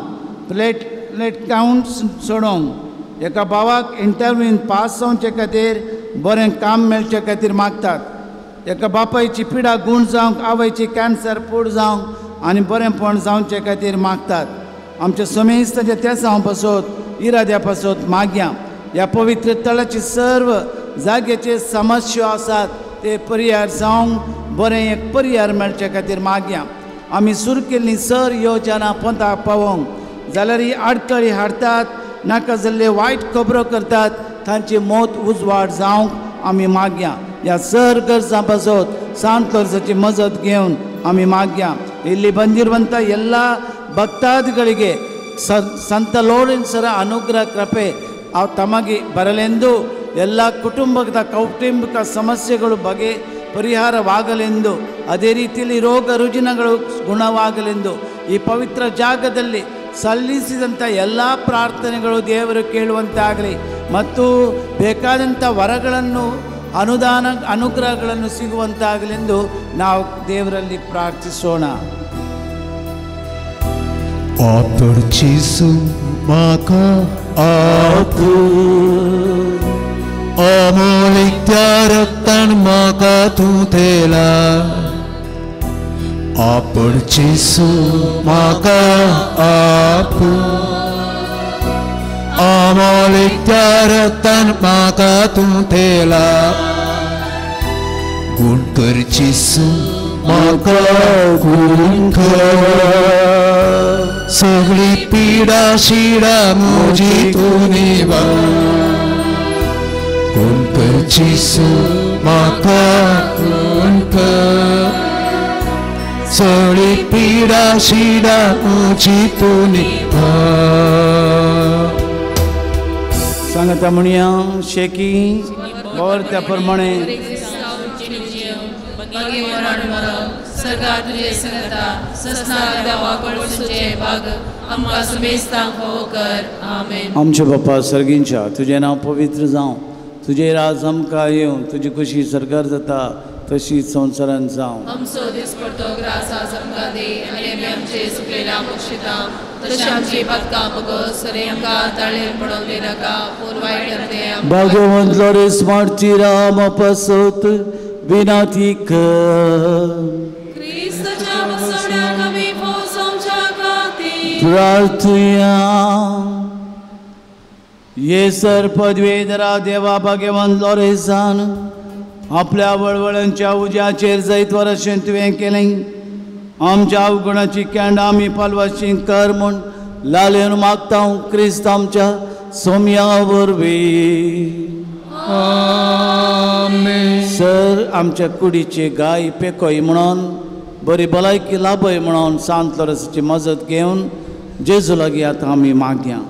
प्लेटलेट कावंट सोडोवंक, एका भावाक इंटरव्यून पास जावचे खातीर बरें काम मेळचे खातीर मागतात. एका बापायची पिडा गूण जावंक, आवयची कॅन्सर पूड जावंक आनी बरेंपण जावचे खातीर मागतात. आमच्या समेस्ताच्या तेसांव पासत, इराद्या पासत मागया. ह्या पवित्र तळाची सर्व जाग्याचे समस्यो आसात ते परिहार जावंक, बरें एक पर्याय मेळचे खातीर मागया. आमी सुरू केल्ली सर योजना पंथाक पावोवंक जाल्यार ही आडखळी हाडटात, नाका जाल्ले वायट खबरो करतात, तांची मौत उजवाड जावंक आमी मागया. ह्या सर गरजां पासत सांत लोरेंसाची मजत घेवन आमी मागया. ಇಲ್ಲಿ ಬಂದಿರುವಂಥ ಎಲ್ಲ ಭಕ್ತಾದಿಗಳಿಗೆ ಸಂತ ಲೋರೆನ್ಸರ ಅನುಗ್ರಹ ಕೃಪೆ ತಮಗೆ ಬರಲೆಂದು, ಎಲ್ಲ ಕುಟುಂಬದ ಕೌಟುಂಬಿಕ ಸಮಸ್ಯೆಗಳು ಬಗೆ ಪರಿಹಾರವಾಗಲೆಂದು, ಅದೇ ರೀತಿಯಲ್ಲಿ ರೋಗ ರುಜಿನಗಳು ಗುಣವಾಗಲೆಂದು ಈ ಪವಿತ್ರ ಜಾಗದಲ್ಲಿ ಸಲ್ಲಿಸಿದಂಥ ಎಲ್ಲ ಪ್ರಾರ್ಥನೆಗಳು ದೇವರು ಕೇಳುವಂತಾಗಲಿ ಮತ್ತು ಬೇಕಾದಂಥ ವರಗಳನ್ನು ಅನುದಾನ ಅನುಗ್ರಹಗಳನ್ನು ಸಿಗುವಂತಾಗಲೆಂದು ನಾವು ದೇವರಲ್ಲಿ ಪ್ರಾರ್ಥಿಸೋಣ. ಆಪರ್ಚಿಸು ಮಾಕ आपू अमोलिक त्या रक्तान म्हाका तूं थेला आपण जेसू म्हाका आपू अमोलिक त्या रक्तान म्हाका तूं थेला गुण कर जेसू म्हाका गुण कर सगळी पीडा शिडा म्हजी तूं निवार गुण कर जेसू म्हाका गुण कर सगळी पीडा शिडा म्हजी तूं निवार. सांगता म्हणया शेकी वर त्या प्रमाणे आमचे बापा सर्गींच्या तुजें नांव पवित्र जावं, तुजें राज आमकां येवं, तुजी खुशी सरकार जाता तशी संवसारान जावं. आमचो दिसपडतो ग्रास आज आमकां दी आनी आमी आमचे सुकलेल्या बक्षिता तशें आमची पातकां बगस आनी आमकां ताळेर पडोवन दिनाका पूण वायट तें. भगवंत लोरेस मार्टिरा पासत विनती कर. क्रिस्ताच्या बसवण्याक आमी फौज आमच्या खातीर प्रार्थुया. ये सर पदवेधरा देवा भगवंत लोरेसान आपल्या वळवळांच्या उज्याचेर जैतवर अशें तुवें केलें. आमच्या अवगुणाची कॅन्ड आमी पालवाशी कर म्हूण लालेन मागता क्रिस्त आमच्या सोम्या वरवीं. सर आमच्या कुडीचे गाय पेकोय म्हणून बरी भलायकी लाभय म्हणून सांत लोरेसाची मजत घेवन जेजू लागीं आतां आमी मागया.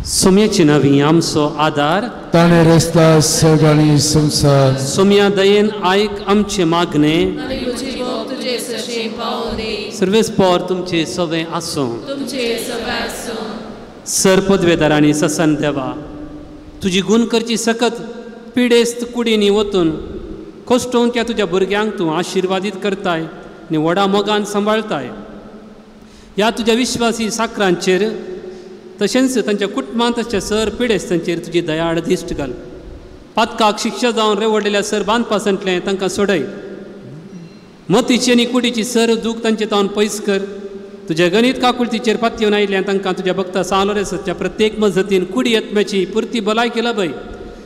सोम्याची नवी आमचो आदार ताणें रस्ता सगळी संवसार. सोम्या दयेन आयक आमचे मागणे सर्वेस पोर तुमचे सवे आसूं. सर पदवेदार आनी ससन देवा तुजी गुण करची सकत पिडेस्त कुडींनी वतून कोश्टोवन त्या तुज्या भुरग्यांक तूं आशिर्वादीत करताय आनी व्हडा मोगान सांबाळताय. ह्या तुज्या विश्वासी साकरांचेर तशेंच तांच्या कुटुंबांत आसच्या सर पिडेस्तांचेर तुजी दयाळ दिश्ट घाल. पातकाक शिक्षा जावन रेवडलेल्या सर बांदपासांतलें तांकां सोडय. मतीची आनी कुडीची सर दूख तांचे तावन पयस कर. तुज्या गणीत काकुळतीचेर पातयेवन आयिल्ल्यान तांकां तुज्या भक्ता सांत लोरेसाच्या प्रत्येक मजतीन कुडी आत्म्याची पुरती भलायकी लाभय.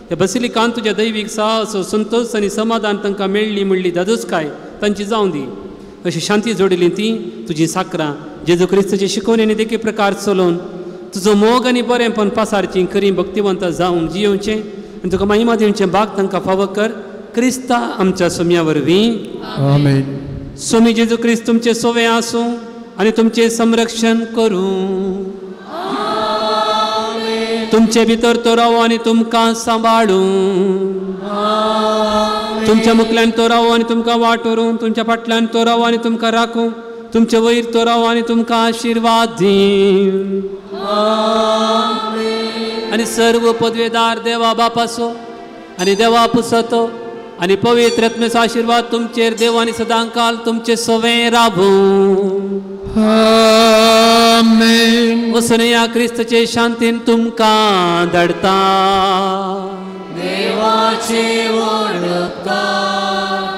ह्या बसिलिकान तुज्या दैवीक साहस संतोश आनी समाधान तांकां मेळ्ळी म्हणली दादोसकाय तांची जावं दी. अशी शांती जोडिल्ली ती तुजी साकरां जेजू क्रिस्ताची शिकवणी आनी देखी प्रकार चलोवन तुजो मोग आनी बरेंपण पासारची खरी भक्तिवंत जावन जियोवचें आनी तुका महिमा दिवचें भाग तांकां फावो कर. क्रिस्ता आमच्या सोम्या वरवीं. आमेन. सोमी जेजू क्रिस्त तुमचें सोवे आसूं आनी तुमचें संरक्षण करूं. तुमचे भितर तो रावो आनी तुमकां सांबाळूं. तुमच्या मुखल्यान तो रावो आनी तुमकां वाट व्हरूं. तुमच्या फाटल्यान तो रावो आनी तुमकां राखूं. तुमचे वयर तो रावो आनी तुमकां आशिर्वाद दी. आनी सर्व पदवेदार देवा बापाचो आनी देवा पुसतो आनी पवित्र आत्म्याचो आशिर्वाद तुमचेर देव आनी सदांकाल तुमचे सवें राबूं. आमेन. वसुनया क्रिस्ताचे शांतीन तुमकां धाडटा. देवाचे व्हड उपकार.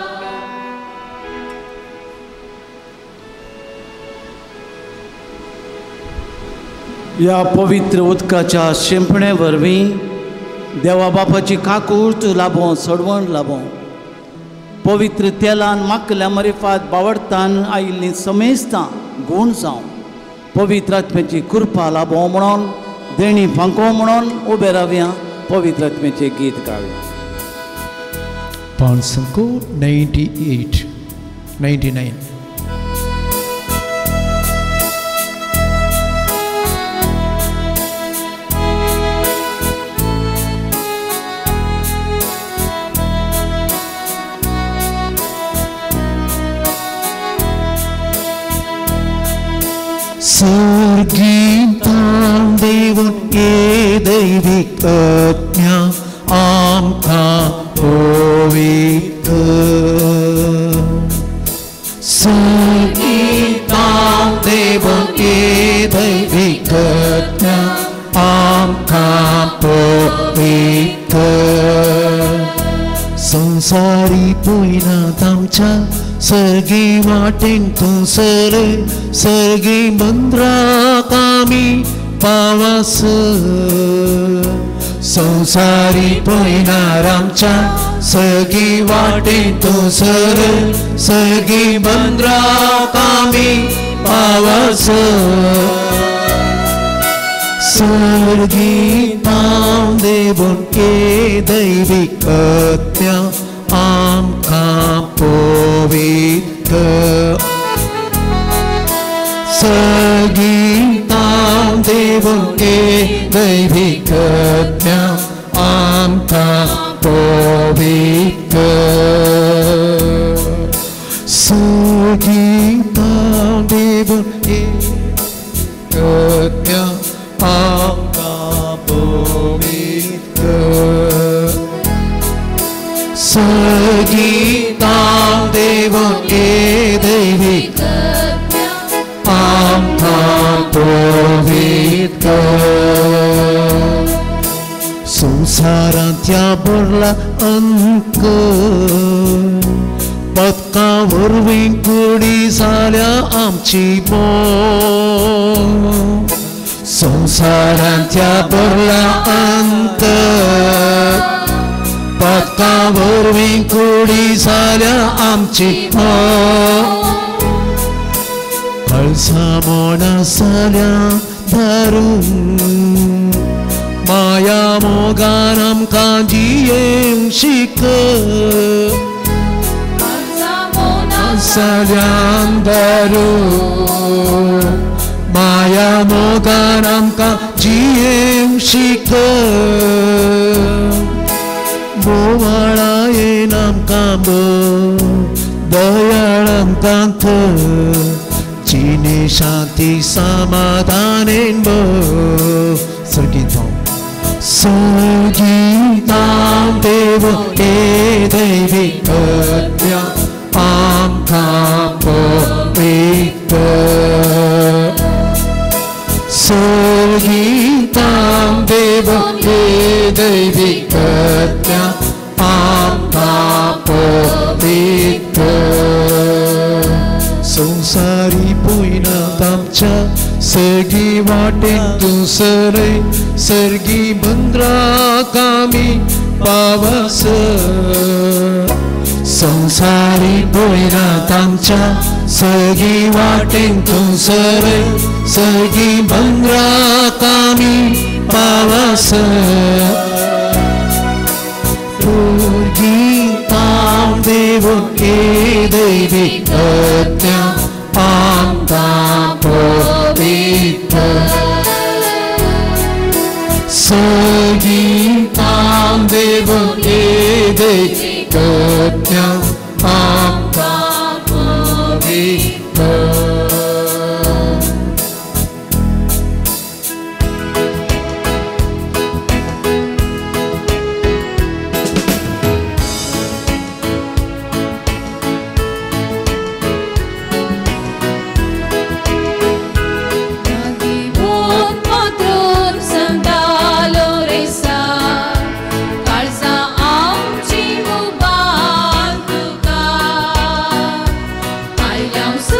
ह्या पवित्र उदकाच्या शिंपणे वरवीं देवा बापाची काकूर्त लाभों सडवण लाभों पवित्र तेलान माकल्या मरिफात बावडतान आयिल्लीं समेस्तां गूण जावं पवित्र आत्म्याची कृपा लाभों म्हणून देणी फांको म्हणून उबे रावया पवित्र आत्म्याचें गीत गावया. 598 99. सर्गीतां देवून ये दैवीक आज्ञा आमकां पवित्र सर्गीतां देवून ये दैवीक आज्ञा आमकां पवित्र संसारी पयनात आमच्या सर्गी वाटेन तूं सर सर्गी मंद्राक आमी पावस संसारी पयनार आमच्या सर्गी वाटेन तूं सर सर्गी मंद्राक आमी पावस सर्गी तां देवून के दैवीक आज्ञा आमकां पवित्र सर्गीतां देवून के दैवीक आज्ञा आमकां पवित्र सर्गीतां देवून के आज्ञा आमकां पवित्र सर्गीतां देवून के दैवीक आमकां पवित्र संसारांतल्या भरला अंक पदकां वरवीं कुडी जाल्या आमची मोग संसारांतल्या भरला अंक पदकां वरवीं कुडी जाल्या आमची मोग कळसा मोना जाल्या दारून माया मोगान आमकां जियेवंक शिक जाल्या दारून माया मोगान आमकां जियेवंक शिक बोवाळायेन आमकां दयाळ आमकां जिणे शांती समाधानेन सर्गीतां सर्गीतां देव हे दैवीक आज्ञा आमकां पवित्र सर्गीतां देव हे दैवीक आज्ञा आमकां पवित्र संसारी पयनात आमच्या सर्गी वाटेन तूं सरय सर्गी बंद्राक आमी पावस संसारी पयनात आमच्या सर्गी वाटेन तूं सरय सर्गी बंद्राक आमी पावस स्वर्गीतां देवून के दैवीक आज्ञा आमकां पवित्र सर्गीतां देवून के दैवीक आज्ञा आमकां पवित्र. I am.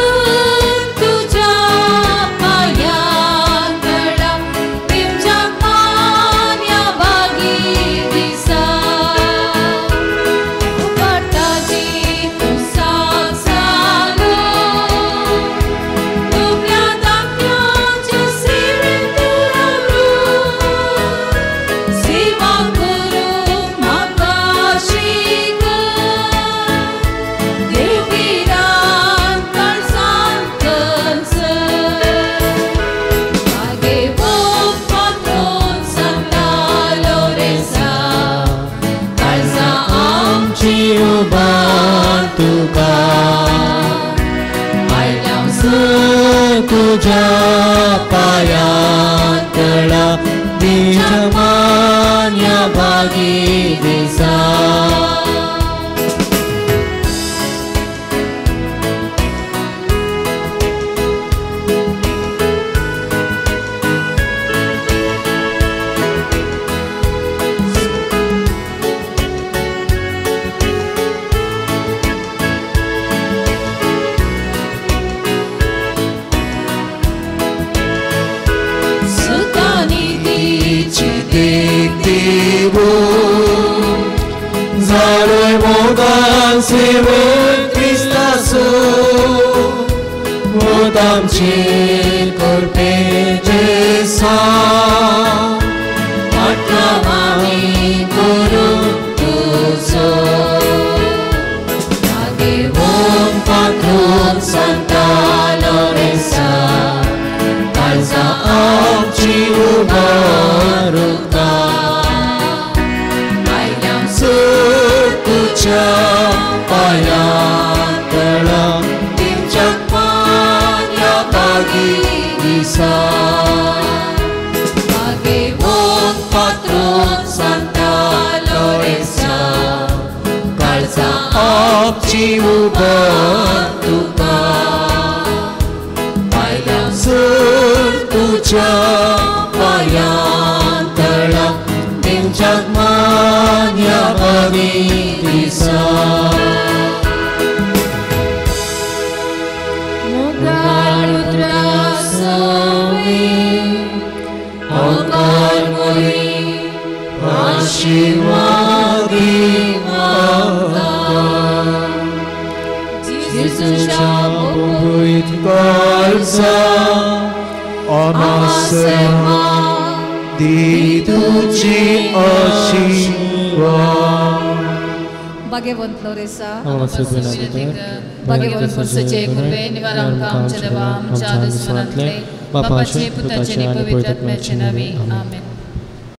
दिवच्या मान्या भागी दिसा. जालोय मोगान सेवेन क्रिस्तासो मोत आमचेर करपेचें सा फाटलो आमी करूं तुजो भागेवन पात्रून सांता लोरेसा काळजा आमची उबारुता तुझ्या पाया तळा दिवच्या मान्या भागी दिसा. भागेवन पात्रून सांता लोरेसा काळजा आमची उबार तुका पायल्या सर तुझ्या पाया तळा दिवच्या मान्या भागी दिसा. मुगाळ उतरां सवी होकार मोरी आशीर्वादी मागता जेजूच्या भुंयत काळजा अमासेमा दी तुजी आशीर्वाद. भाग्यवंत लोरेसा भाग्यवंत पुरसाचे कृपे निवार आमकां आमच्या देवा आमच्या दुस्मनांतले बापाचे पुताचे आनी पवित्र आत्म्याचे नांवी आमेन.